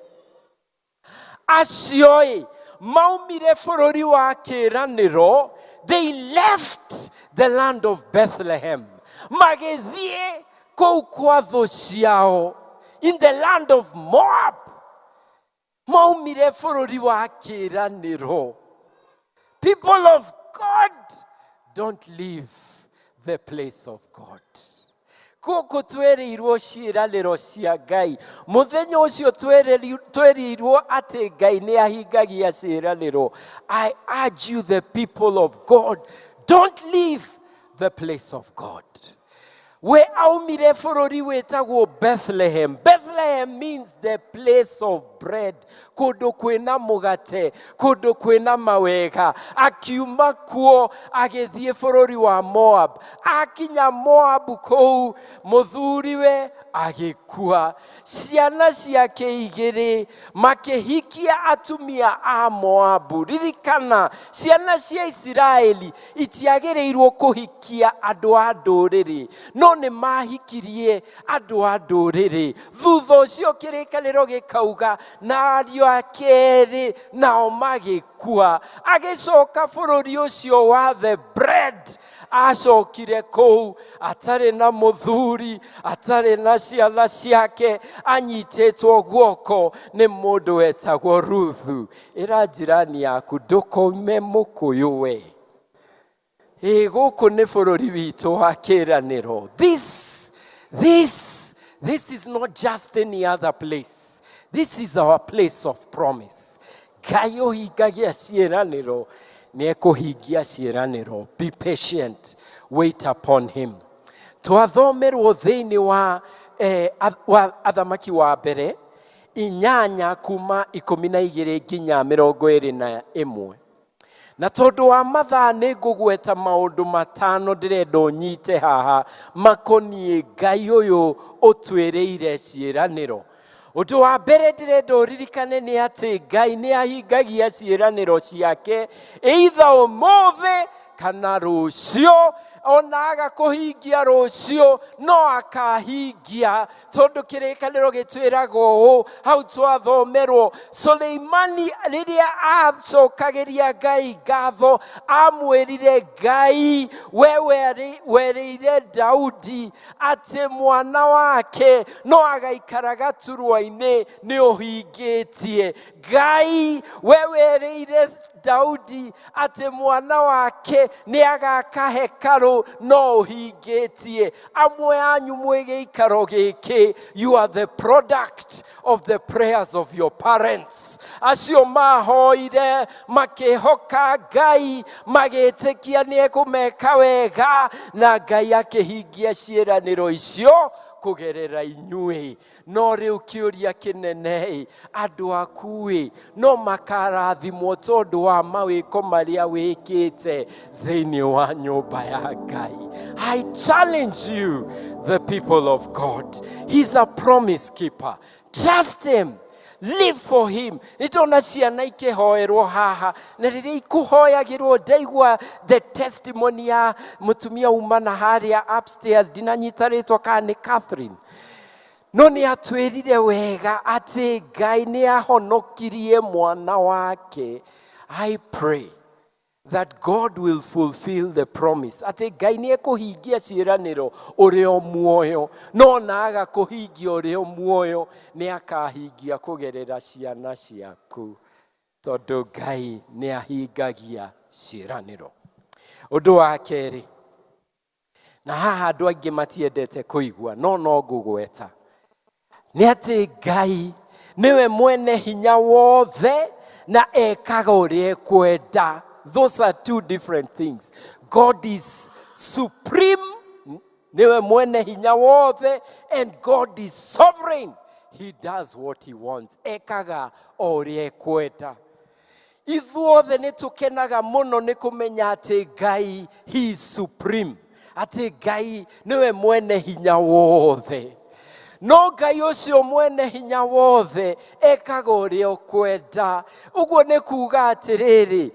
Acio ĩ maumire bũrũri wa kĩĩranĩro, they left the land of Bethlehem, magĩthiĩ kũu kwa thũ ciao in the land of Moab. Maumire bũrũri wa kĩĩranĩro. People of God, don't leave the place of God. Gũkũ twerirwo ciĩranĩro cia Ngai. Mũthenya ũcio twerirwo atĩ Ngai nĩ ahingagia ciĩranĩro. I urge you, the people of God, don't leave the place of God. We aumire bũrũri wĩtagwo Bethlehem. Bethlehem means the place of bread, kũndũ kwĩna mũgate, kũndũ kwĩna mawega. Akiuma kuo agĩthiĩ bũrũri wa Moab. Akinya Moab kũu, mũthuriwe agĩkua, ciana ciake igĩrĩ makĩhikia atumia a Moabu. Ririkana, ciana cia Isiraeli itiagĩrĩirwo kũhikia andũ a ndũrĩrĩ, no nĩ mahikirie andũ a ndũrĩrĩ. Thutha ũcio kĩrĩkanĩro gĩkauga na ariũ ake erĩ nao magĩkua. Agĩcoka bũrũri ũcio wa the bread, acokire kũu atarĩ na mũthuri, atarĩ na ciana ciake, anyitĩtwo guoko nĩ mũndũ wetagwo Ruthu. Ĩra njirani yaku, ndũkaume mũkũyũ we. Ĩ gũkũ nĩ bũrũri witũ wa kĩĩranĩro. This is not just any other place. This is our place of promise. Ngai ũhingagia ciĩranĩro nĩ ekũhingia ciĩranĩro. Be patient, wait upon him. Twathomerwo thĩinĩ wa Athamaki wa mbere 8 kuma 12 nginya 21. Na tondũ wa mathaa nĩ ngũgweta maũndũ 5 ndĩrenda ũnyite haha makoniĩ Ngai ũyũ ũtwĩrĩire ciĩranĩro. Ũndũ wa mbere ndĩrenda ũririkane nĩ atĩ Ngai nĩ ahingagia ciĩranĩro ciake, either ũmũthĩ kana rũciũ. Ona aga kũhingia rũciũ, no akahingia, tondũ kĩrĩkanĩro gĩtwĩraga ũũ hau twathomerwo. Suleimani rĩrĩa acokagĩria Ngai ngatho, amwĩrire Ngai, we werĩire Daudi atĩ mwana wake no agaikara gaturwa-inĩ, nĩ ũhingĩtie. Ngai, we werĩire Daudi atĩ mwana wake nĩ agaka hekarũ, no ũhingĩtie. Amwe anyu mwĩ gĩikaro gĩkĩ, you are the product of the prayers of your parents. Acio mahoire makĩhoka Ngai, magĩtĩkia nĩ ekũmeka wega, na Ngai akĩhingia ciĩranĩro icio. kũgerera inyuĩ. No rĩu kĩũria kĩnene ĩ, andũ aku ĩ, no makarathimwo tondũ wa mawĩko marĩa wĩkĩte thĩinĩ wa nyũmba ya Ngai. I challenge you, the people of God. He's a promise keeper. Trust him. Live for him. Nĩ ndona ciana ikĩhoerwo haha, na rĩrĩa ikũhoyagĩrwo ndaigua the testimony ya mũtumia uma na harĩa upstairs, ndinanyita rĩtwa kana nĩ Catherine, no nĩ atwĩrire wega atĩ Ngai nĩ ahonokirie mwana wake. I pray that God will fulfill the promise, atĩ Ngai nĩ ekũhingia ciĩranĩro ũrĩ o muoyo, no na aga kũhingia ũrĩ o muoyo, nĩ akahingia kũgerera ciana ciaku, tondũ Ngai nĩ ahingagia ciĩranĩro. Ũndũ wa kerĩ, na haha andũ aingĩ matiendete kũigua, no no ngũgweta, nĩ atĩ Ngai nĩwe mwene hinya wothe na ekaga ũrĩa ekwenda. Those are two different things. God is supreme, niwe mwene hinya wothe, and God is sovereign. He does what he wants. Ekaga o ũrĩa ekwenda. Ithuothe nĩ tũkenaga mũno nĩ kũmenya atĩ Ngai, he is supreme, atĩ Ngai nĩwe mwene hinya wothe. No Ngai ũcio mwene hinya wothe ekaga ũrĩa ũkwenda. Ũguo nĩ kuga atĩrĩrĩ,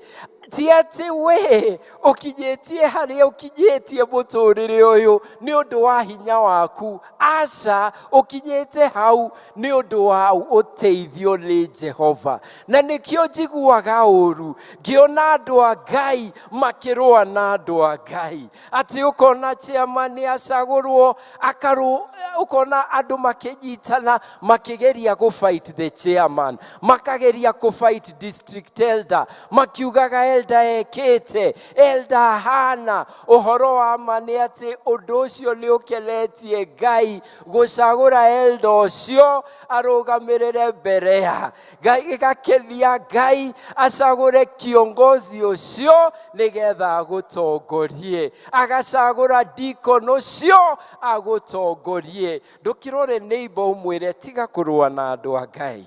ti atĩ we ũkinyĩtie harĩa ũkinyĩtie mũtũrĩre ũyũ nĩ ũndũ wa hinya waku. Aca, ũkinyĩte hau nĩ ũndũ wa ũteithio nĩ Jehova. Na nĩkĩo njiguaga ũru ngĩona andũ a Ngai makĩrũa na andũ a Ngai, atĩ ũkona chairman nĩ acagũrwo akarũ, ũkona andũ makĩnyitana makĩgeria gũ fight the chairman, makageria kũ fight district elder, makiugaga elder ekĩte, elder ahana. Ũhoro wa ma nĩ atĩ ũndũ ũcio nĩ ũkenetie Ngai gũcagũra elder ũcio arũgamĩrĩre mbere ya Ngai, ĩgakenia Ngai acagũre kiongozi ũcio nĩgetha agũtongorie, agacagũra deacon ũcio agũtongorie. Ndũkĩrore neighbor ũmwĩre tiga kũrũa na andũ a Ngai.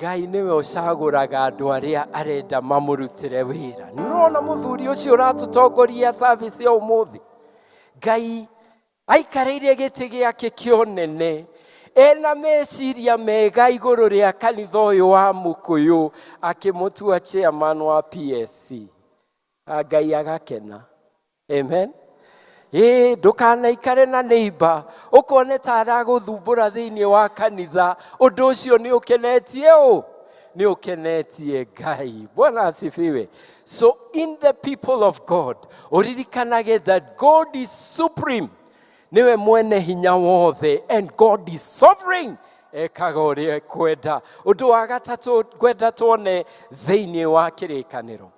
Ngai nĩwe ũcagũraga andũ arĩa arenda mamũrutĩre wĩra. Nĩũrona mũthuri ũcio ũratũtongoria service ya ũmũthĩ, Ngai aikarĩire gĩtĩ gĩake kĩa ũnene, ena meciria mega igũrũ rĩa kanitha ũyũ wa Mũkũyũ, akĩmũtua chairman wa PSC. Ngai agakena. Amen. Ĩĩ, ndũkanaikare na neighbor ũkone ta aragũthumbũra thĩinĩ wa kanitha. Ũndũ ũcio nĩ ũkenetie ũ? Nĩ ũkenetie Ngai. Bwana asifiwe. So in the people of God, ũririkanage that God is supreme, nĩwe mwene hinya wothe, and God is sovereign, ekaga ũrĩa ekwenda. Ũndũ wa gatatũ ngwenda tuone thĩinĩ wa kĩrĩkanĩro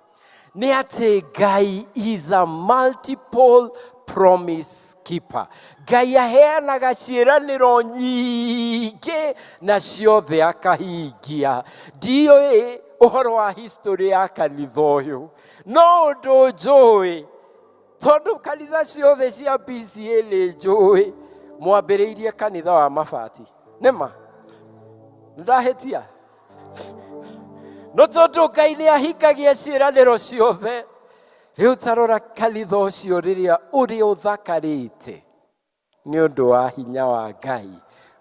nĩ atĩ Ngai is a multiple promise keeper. Ngai aheanaga ciĩranĩro nyingĩ na ciothe akahingia. Ndiũĩ ũhoro wa history ya kanitha ũyũ, no ũndũ njũĩ, tondũ kanitha ciothe cia PCA nĩ njũĩ, mwambĩrĩirie kanitha wa mabati. Nĩma ndahĩtia? No tondũ Ngai nĩ ahingagia ciĩranĩro ciothe, rĩu tarora kanitha ũcio rĩrĩa ũrĩa ũthakarĩte nĩ ũndũ wa hinya wa Ngai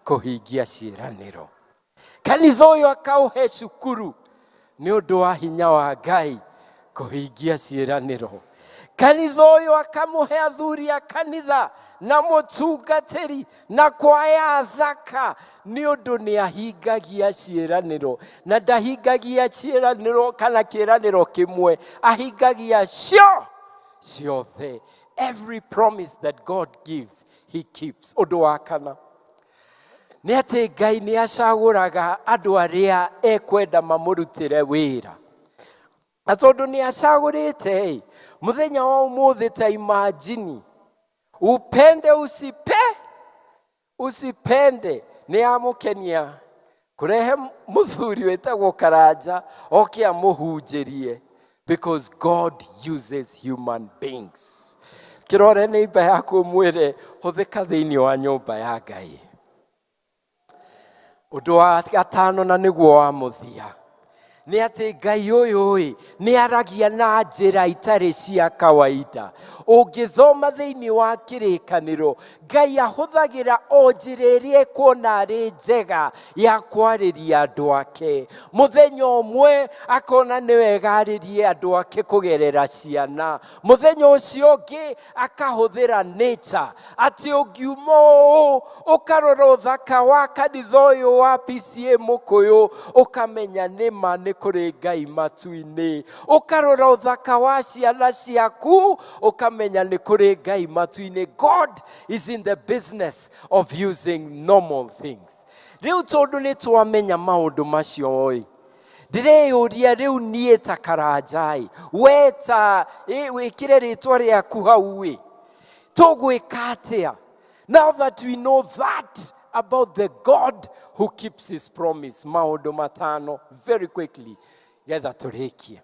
kũhingia ciĩranĩro. Kanitha ũyũ akaũhe cukuru nĩ ũndũ wa hinya wa Ngai kũhingia ciĩranĩro. Kanitha ũyũ akamũhe athuri a kanitha na mũtungatĩri na kwaya thaka nĩ ũndũ nĩ ahingagia ciĩranĩro. Na ndahingagia ciĩranĩro kana kĩĩranĩro kĩmwe, ahingagia cio ciothe. Every promise that God gives, he keeps. Ũndũ wa kana nĩ atĩ Ngai nĩ acagũraga andũ arĩa ekwenda mamũrutĩre wĩra. Na tondũ nĩ acagũrĩte, mũthenya wa ũmũthĩ, ta imagine, upende usipende, nĩ amũkenia kũrehe mũthuri wĩtagwo Karanja oke amũhunjĩrie, because God uses human beings. Kĩrore neighbor yaku ũmwĩre hũthĩka thĩinĩ wa nyũmba ya Ngai. Ũndũ wa gatano na nĩguo wa mũthia nĩ atĩ Ngai ũyũ ĩ nĩ aragia na njĩra itarĩ cia kawaida. Ũngĩthoma thĩinĩ wa kĩrĩkanĩro, Ngai ahũthagĩra o njĩra ĩrĩa ekuona arĩ njega ya kwarĩria andũ ake. Mũthenya ũmwe akona nĩ wega arĩrie andũ ake kũgerera ciana. Mũthenya ũcio ũngĩ akahũthĩra nature, atĩ ũngiuma ũũ ũkarora ũthaka wa kanitha ũyũ wa PCEA Mũkũyũ ũkamenya nĩma nĩ kũrĩ Ngai matu-inĩ. Ũkarora ũthaka wa ciana ciaku ũkamenya nĩ kũrĩ Ngai matu-inĩ. God is in the business of using normal things. Rĩu tondũ nĩ twamenya maũndũ macio ĩ, ndĩreyũria rĩu niĩ ta Karanja-ĩ, we ta wĩkĩre rĩtwa rĩaku hau-ĩ, tũgwĩka atĩa? Now that we know that about the God who keeps his promise, maũndũ matano very quickly getha tũrĩkie.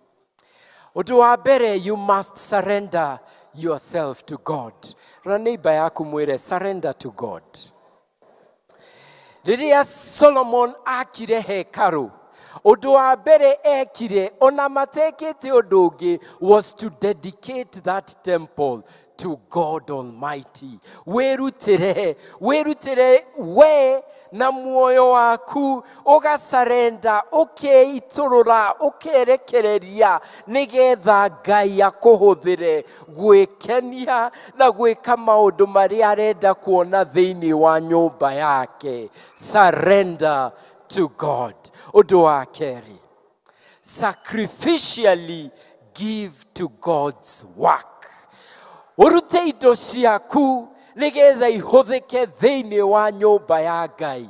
Ũndũ wa mbere, you must surrender yourself to God. Rora neighbor yaku mwĩre surrender to God. Rĩrĩa Solomon akire hekarũ, ũndũ wa mbere ekire ona matekĩte ũndũ ũngĩ was to dedicate that temple to God Almighty. Wĩrutĩre, wĩrutĩre we na muoyo waku, ũgacarenda, ũkeitũrũra, ũkerekereria nĩgetha Ngai akũhũthĩre gwĩkenia na gwĩka maũndũ marĩa arenda kuona thĩinĩ wa nyũmba yake. Surrender to God. Ũndũ wa kerĩ, sacrificially give to God's work. Ũrute indo ciaku nĩgetha ihũthĩke thĩinĩ wa nyũmba ya Ngai.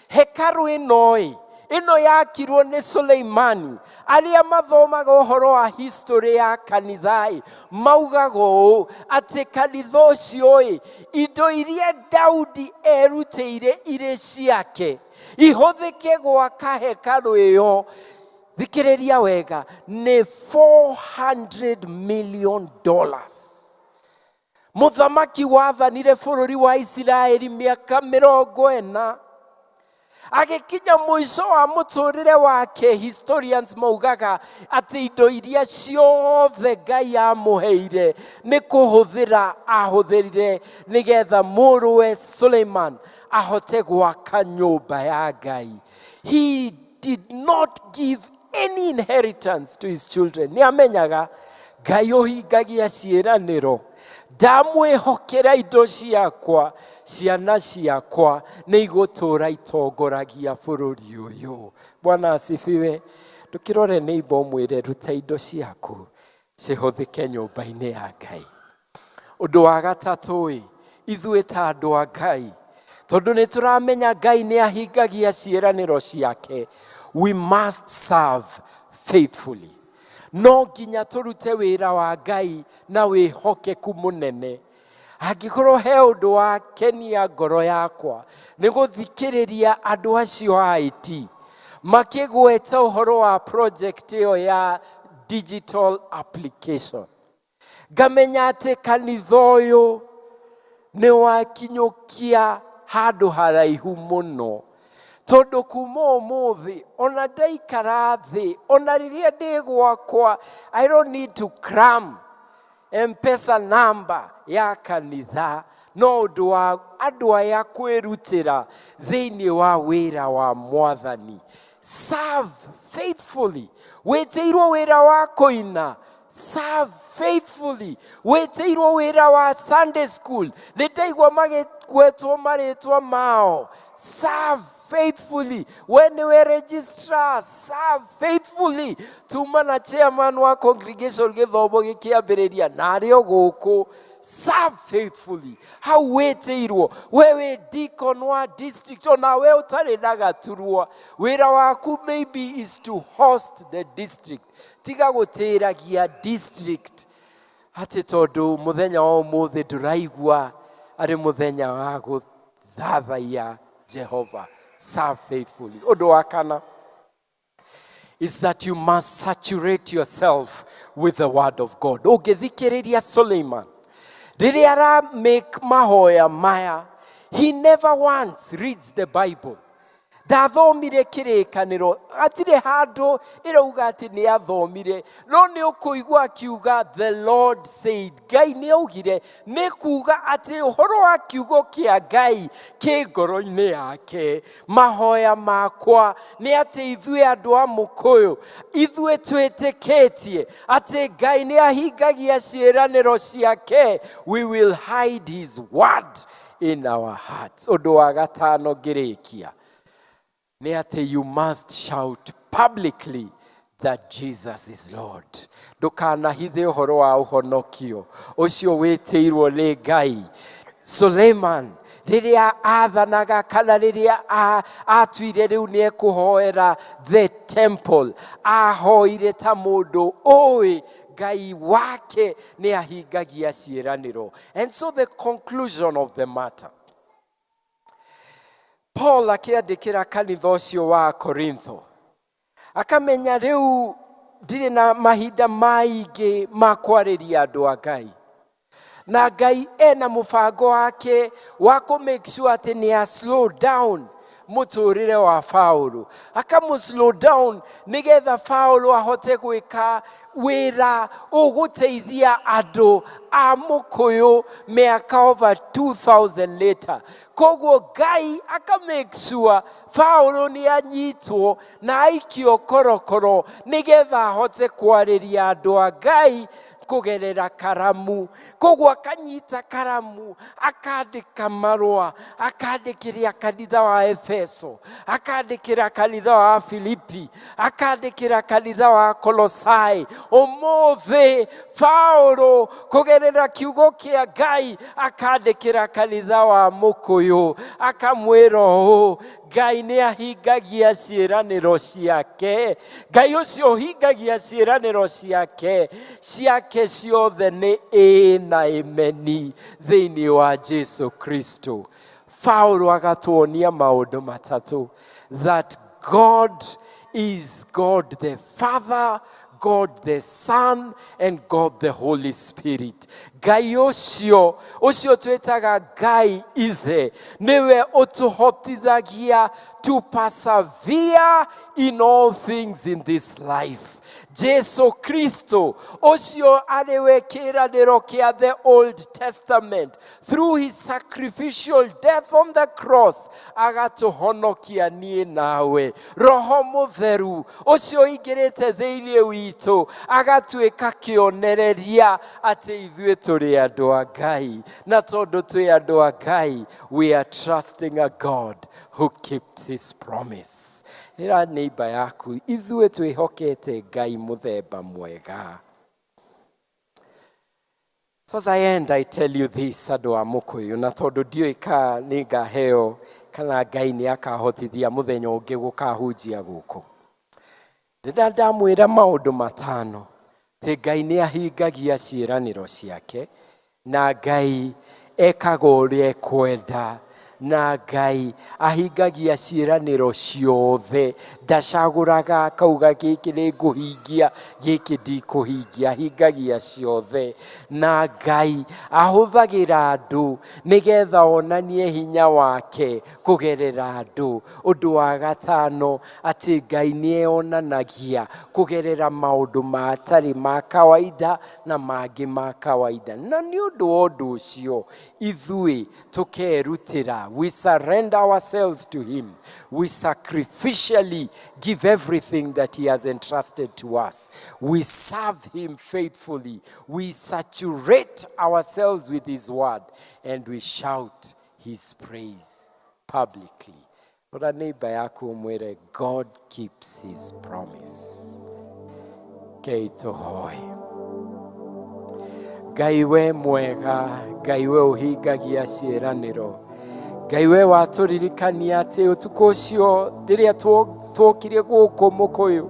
Hekarũ ĩno ĩ, ĩno yakirwo nĩ Suleimani. Arĩa mathomaga ũhoro wa history ya kanitha ĩ, maugaga ũũ atĩ kanitha ũcio ĩ, indo iria Daudi erutĩire irĩ ciake ihũthĩke gwaka hekarũ ĩyo, thikĩrĩria wega, nĩ $400 million. Mũthamaki wathanire bũrũri wa Isiraeli mĩaka mĩrongo ĩna, agĩkinya mũico wa mũtũrĩre wake, historians maugaga atĩ indo iria ciothe Ngai amũheire nĩ kũhũthĩra ahũthĩrire nĩgetha mũrũwe Suleiman ahote gwaka nyũmba ya Ngai. He did not give any inheritance to his children. Nĩ amenyaga Ngai ũhingagia ciĩranĩro, ndamwĩhokera indo ciakwa, ciana ciakwa nĩ igũtũra itongoragia bũrũri ũyũ. Bwana asifiwe. Ndũkĩrore neighbor ũmwĩre ruta indo ciaku cihũthĩke nyũmba-inĩ ya Ngai. Ũndũ wa gatatũ ĩ, ithuĩ ta andũ a Ngai, tondũ nĩ tũramenya Ngai nĩ ahingagia ciĩranĩro ciake, we must serve faithfully. No nginya tũrute wĩra wa Ngai na wĩhokeku mũnene. Angĩkorwo he ũndũ wa kenia ngoro yakwa nĩ gũthikĩrĩria andũ acio a IT makĩgweta ũhoro wa project ĩyo ya digital application, ngamenya atĩ kanitha ũyũ nĩ wakinyũkia handũ haraihu mũno, tondũ kuma ũmũthĩ ona ndaikara thĩ, ona rĩrĩa ndĩ gwakwa, I don't need to cram M-Pesa number ya kanitha, no ũndũ wa andũ aya kwĩrutĩra thĩinĩ wa wĩra wa Mwathani. Serve faithfully. Wĩtĩirwo wĩra wa kũina, serve faithfully. Wĩtĩirwo wĩra wa Sunday school, nĩ ndaigua magĩgwetwo marĩtwa mao, serve faithfully. We nĩwe registrar, serve faithfully. Tuma na chairman wa congregation gĩthomo gĩkĩambĩrĩria na arĩ o gũkũ, serve faithfully. Hau wĩtĩirwo, we wĩ deacon wa district, ona we ũtarĩ na gaturwa, wĩra waku maybe is to host the district. Tiga gũtĩragia district atĩ tondũ mũthenya wa ũmũthĩ ndũraigua arĩ mũthenya wa gũthathaiya Jehova. Serve faithfully. Ũndũ wa kana is that you must saturate yourself with the word of God. Ũngĩthikĩrĩria Suleiman Rĩrĩa ara make mahoya maya, he never once reads the Bible. Ndathomire kĩrĩkanĩro, hatirĩ handũ ĩrauga atĩ nĩ athomire, no nĩ ũkũigua akiuga the Lord said, Ngai nĩ augire, nĩ kuga atĩ ũhoro wa kiugo kĩa Ngai kĩ ngoro-inĩ yake. Mahoya makwa nĩ atĩ ithuĩ andũ a Mũkũyũ, ithuĩ twĩtĩkĩtie atĩ Ngai nĩ ahingagia ciĩranĩro ciake, we will hide his word in our hearts. Ũndũ wa gatano ngĩrĩkia nĩ atĩ you must shout publicly that Jesus is Lord. Ndũkanahithe ũhoro wa ũhonokio ũcio wĩtĩirwo nĩ Ngai. Suleiman rĩrĩa athanaga kana rĩrĩa atuire rĩu nĩ ekũhoera the temple, ahoire ta mũndũ ũĩ Ngai wake nĩ ahingagia ciĩranĩro. And so the conclusion of the matter, Paul akĩandĩkĩra kanitha ũcio wa Korintho, akamenya rĩu ndirĩ na mahinda maingĩ ma kwarĩria andũ a Ngai, na Ngai ena mũbango wake wa kũ make sure atĩ nĩ a slow down mũtũrĩre wa Paulo, akamũ slow down nĩgetha Paulo ahote gwĩka wĩra ũgũteithia andũ a Mũkũyũ mĩaka over 2000 later. Koguo Ngai aka make sure Paulo nĩ anyitwo na aikio korokoro nĩgetha ahote kwarĩria andũ a Ngai kũgerera karamu. Koguo akanyita karamu, akandĩka marũa, akandĩkĩra kanitha wa Efeso, akandĩkĩra kanitha wa Filipi, akandĩkĩra kanitha wa Kolosai. Ũmũthĩ Paulo kũgerera kiugo kĩa Ngai akandĩkĩra kanitha wa Mũkũyũ, akamwĩra ũũ, Ngai nĩ ahingagia ciĩranĩro ciake. Ngai ũcio ũhingagia ciĩranĩro ciake, ciake ciothe nĩ ĩĩ na ĩmeni thĩinĩ wa Jesu Kristo. Paulo agatuonia maũndũ matatũ, that God is God the Father, God the Son, and God the Holy Spirit. Ngai ũcio, ũcio twĩtaga Ngai Ithe, nĩwe ũtũhotithagia to persevere in all things in this life. Jesu Kristo, ũcio arĩ we kĩĩranĩro kĩa the Old Testament, through his sacrificial death on the cross, agatũhonokia niĩ nawe. Roho Mũtheru, ũcio ũingĩrĩte thĩinĩ witũ, agatuĩka kĩonereria atĩ ithuĩ tũrĩ andũ a Ngai. Na tondũ twĩ andũ a Ngai, we are trusting a God who keeps his promise. Ĩra neighbor yaku, ithuĩ twĩhokete Ngai mũthemba mwega. So as I end, I tell you this, andũ a Mũkũyũ, na tondũ ndiũĩ ka nĩ ngaheo kana Ngai nĩ akahotithia mũthenya ũngĩ gũkahunjia gũkũ. Rĩrĩa ndamwĩra maũndũ matano, atĩ Ngai nĩ ahingagia ciĩranĩro ciake, na Ngai ekaga ũrĩa ekwenda, na Ngai ahingagia ciĩranĩro ciothe, ndacagũraga akauga gĩkĩ nĩ ngũhingia, gĩkĩ ndikũhingia, ahingagia ciothe. Na Ngai ahũthagĩra andũ nĩgetha onanie hinya wake kũgerera andũ. Ũndũ wa gatano, atĩ Ngai nĩ eyonanagia kũgerera maũndũ matarĩ ma kawaida na mangĩ ma kawaida. Na nĩ ũndũ wa ũndũ ũcio, ithuĩ tũkerutĩra, we surrender ourselves to him. We sacrificially give everything that he has entrusted to us. We serve him faithfully. We saturate ourselves with his word and we shout his praise publicly. Rora neighbor yaku ũmwĩre, God keeps his promise. Kei tũhoe. Ngai we mwega, Ngai we ũhingagia ciĩranĩro, Ngai we watũririkania atĩ ũtukũ ũcio rĩrĩa tuokire gũkũ Mũkũyũ,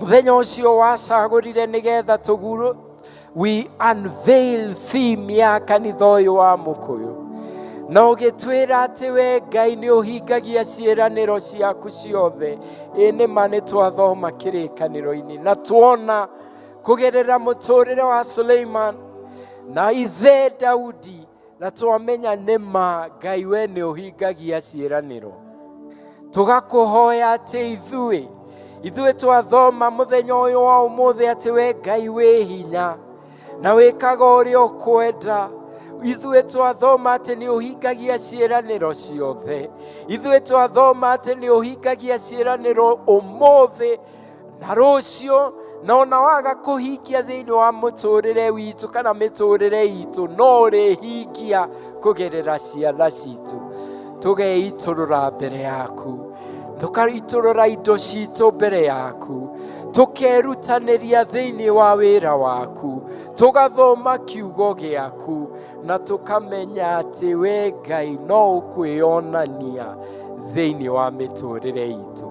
mũthenya ũcio wacagũrire nĩgetha tũgurũ, we unveil theme ya kanitha ũyũ wa Mũkũyũ, na ũgĩtwĩra atĩ we Ngai nĩ ũhingagia ciĩranĩro ciaku ciothe. Ĩ nĩ ma nĩ twathoma kĩrĩkanĩro-inĩ na tuona kũgerera mũtũrĩre wa Suleiman Na ithe Daudi na twamenya nĩ ma Ngai we nĩ ũhingagia ciĩranĩro. Tũgakũhoya atĩ ithuĩ ithuĩ twathoma mũthenya ũyũ wa ũmũthĩ atĩ we Ngai wĩ hinya na wĩkaga ũrĩa ũkwenda. Ithuĩ twathoma atĩ nĩ ũhingagia ciĩranĩro ciothe. Ithuĩ twathoma atĩ nĩ ũhingagia ciĩranĩro ũmũthĩ na rũciũ, na ona waga kũhingia thĩinĩ wa mũtũrĩre witũ kana mĩtũrĩre itũ, no ũrĩhingia kũgerera ciana citũ. Tũgeitũrũra mbere yaku, tũkaitũrũra indo citũ mbere yaku, tũkerutanĩria thĩinĩ wa wĩra waku, tũgathoma kiugo gĩaku, na tũkamenya atĩ we Ngai no ũkwĩonania thĩinĩ wa mĩtũrĩre itũ.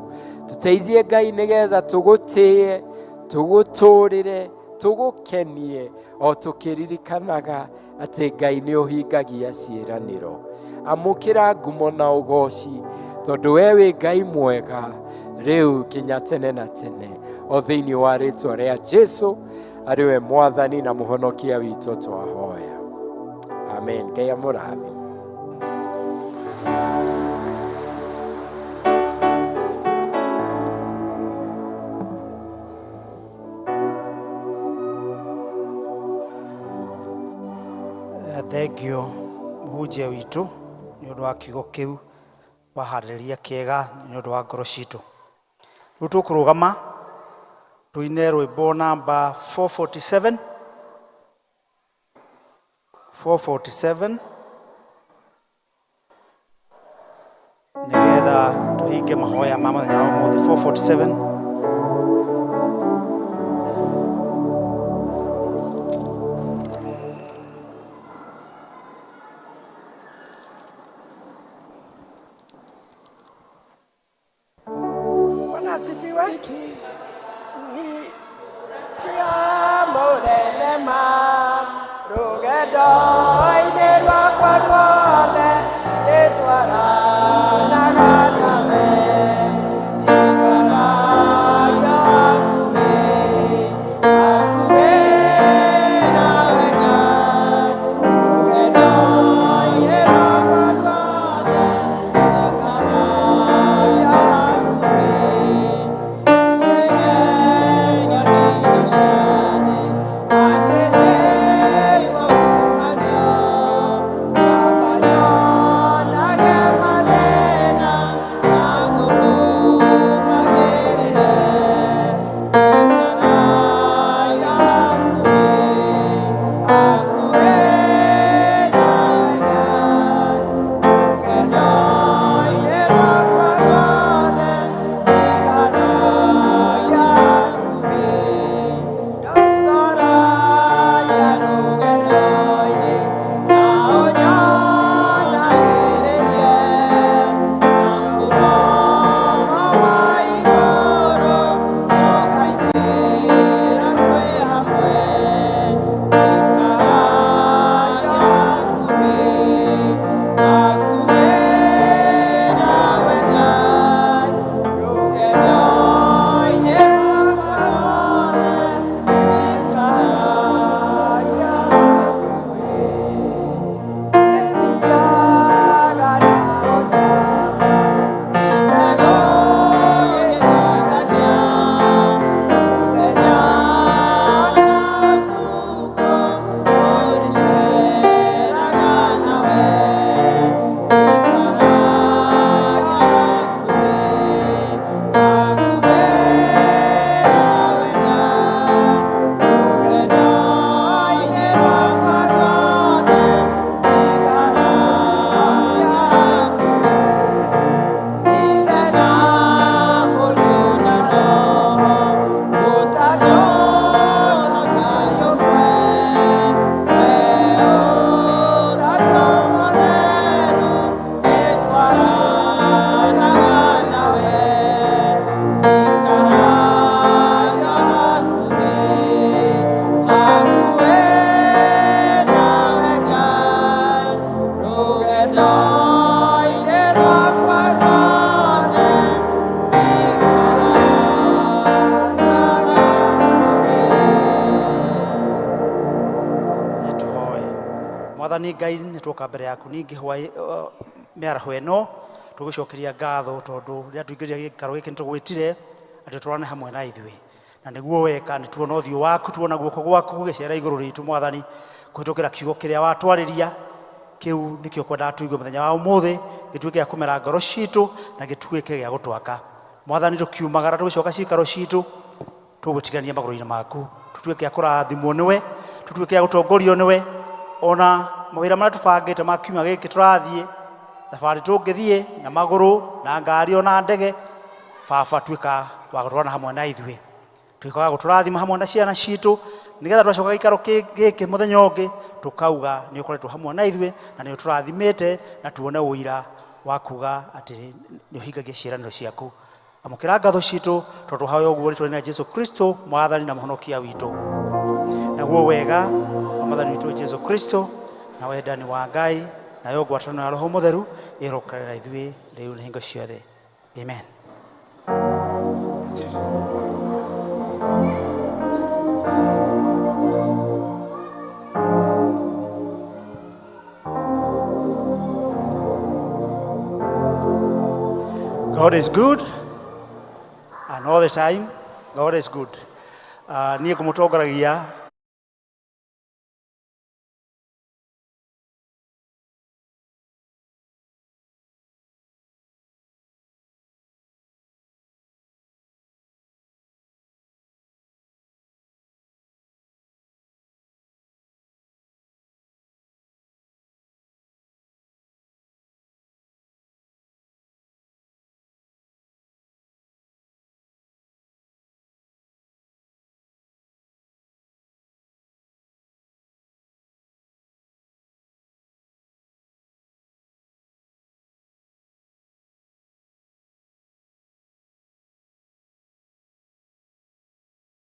Tũteithie Ngai nĩgetha tũgũtĩe, tũgũtũrĩre, tũgũkenie, o tũkĩririkanaga atĩ Ngai nĩ ũhingagia ciĩranĩro. Amũkĩra ngumo na ũgoci, tondũ we wĩ Ngai mwega rĩu nginya tene na tene, o thĩinĩ wa rĩtwa rĩa Jesu arĩ we Mwathani na Mũhonokia witũ twahoya. Amen. Ngai amũrathime. Thengio mũhunjia witũ nĩ ũndũ wa kiugo kĩu waharĩrĩria kĩega nĩ ũndũ wa ngoro citũ. Rĩu tũkũrũgama tũine rwĩmbo namba 447 447 nĩgetha tũhinge mahoya ma mũthenya wa ũmũthĩ. 447. Bwana asifiwe. Ni kia mũnene rũgendo-inĩ rwakwa ruothe ndĩtwaranaga nawe, njikaraga hakuhĩ hakuhĩ nawe Ngai, rũgendo-inĩ rwakwa ruothe njikaraga hakuhĩ. Mwathani Ngai, nĩ tuoka mbere yaku ningĩ mĩaraho ĩno, tũgũcokeria ngatho tondũ rĩrĩa tũingĩrire gĩikaro gĩkĩ nĩ tũgwĩtire atĩ tũrane hamwe na ithuĩ, na nĩguo weka. Nĩ tuona ũthiũ waku, tuona guoko gwaku gũgĩcera igũrũ ritũ, Mwathani, kũhĩtũkĩra kiugo kĩrĩa watwarĩria. Kĩu nĩkĩo kwendaga tũigue mũthenya wa ũmũthĩ, gĩtuĩke gĩa kũmera ngoro citũ na gĩtuĩke gĩa gũtwaka. Mwathani, tũkiumagara tũgĩcoka cikaro citũ, tũgũtigania magũrũ-inĩ maku, tũtuĩke a kũrathimwo nĩwe, tũtuĩke a gũtongorio nĩwe, ona mawĩra marĩa tũbangĩte ma kiumia gĩkĩ tũrathiĩ thabarĩ, tũngĩthiĩ na magũrũ na ngari ona ndege. Baba, tuĩka wa gũtwarana hamwe na ithuĩ, tuĩka wa gũtũrathima hamwe na ciana citũ, nĩgetha twacoka gĩikaro gĩkĩ mũthenya ũngĩ tũkauga nĩ ũkoretwo hamwe na ithuĩ na nĩ ũtũrathimĩte, na tuone ũira wa kuga atĩ nĩ ũhingagia ciĩranĩro ciaku. Amũkĩra ngatho citũ, tondũ hawe ũguo rĩtwa rĩa Jesu Kristo, Mwathani na Mũhonokia witũ. Naguo wega wa Mwathani witũ Jesu Kristo na wendani wa Ngai nayo ngwatanĩro ya Roho Mũtheru ĩrokare na ithuĩ rĩu na hingo ciothe. Amen. God is good, and all the time God is good. Niĩ ngũmũtongoragia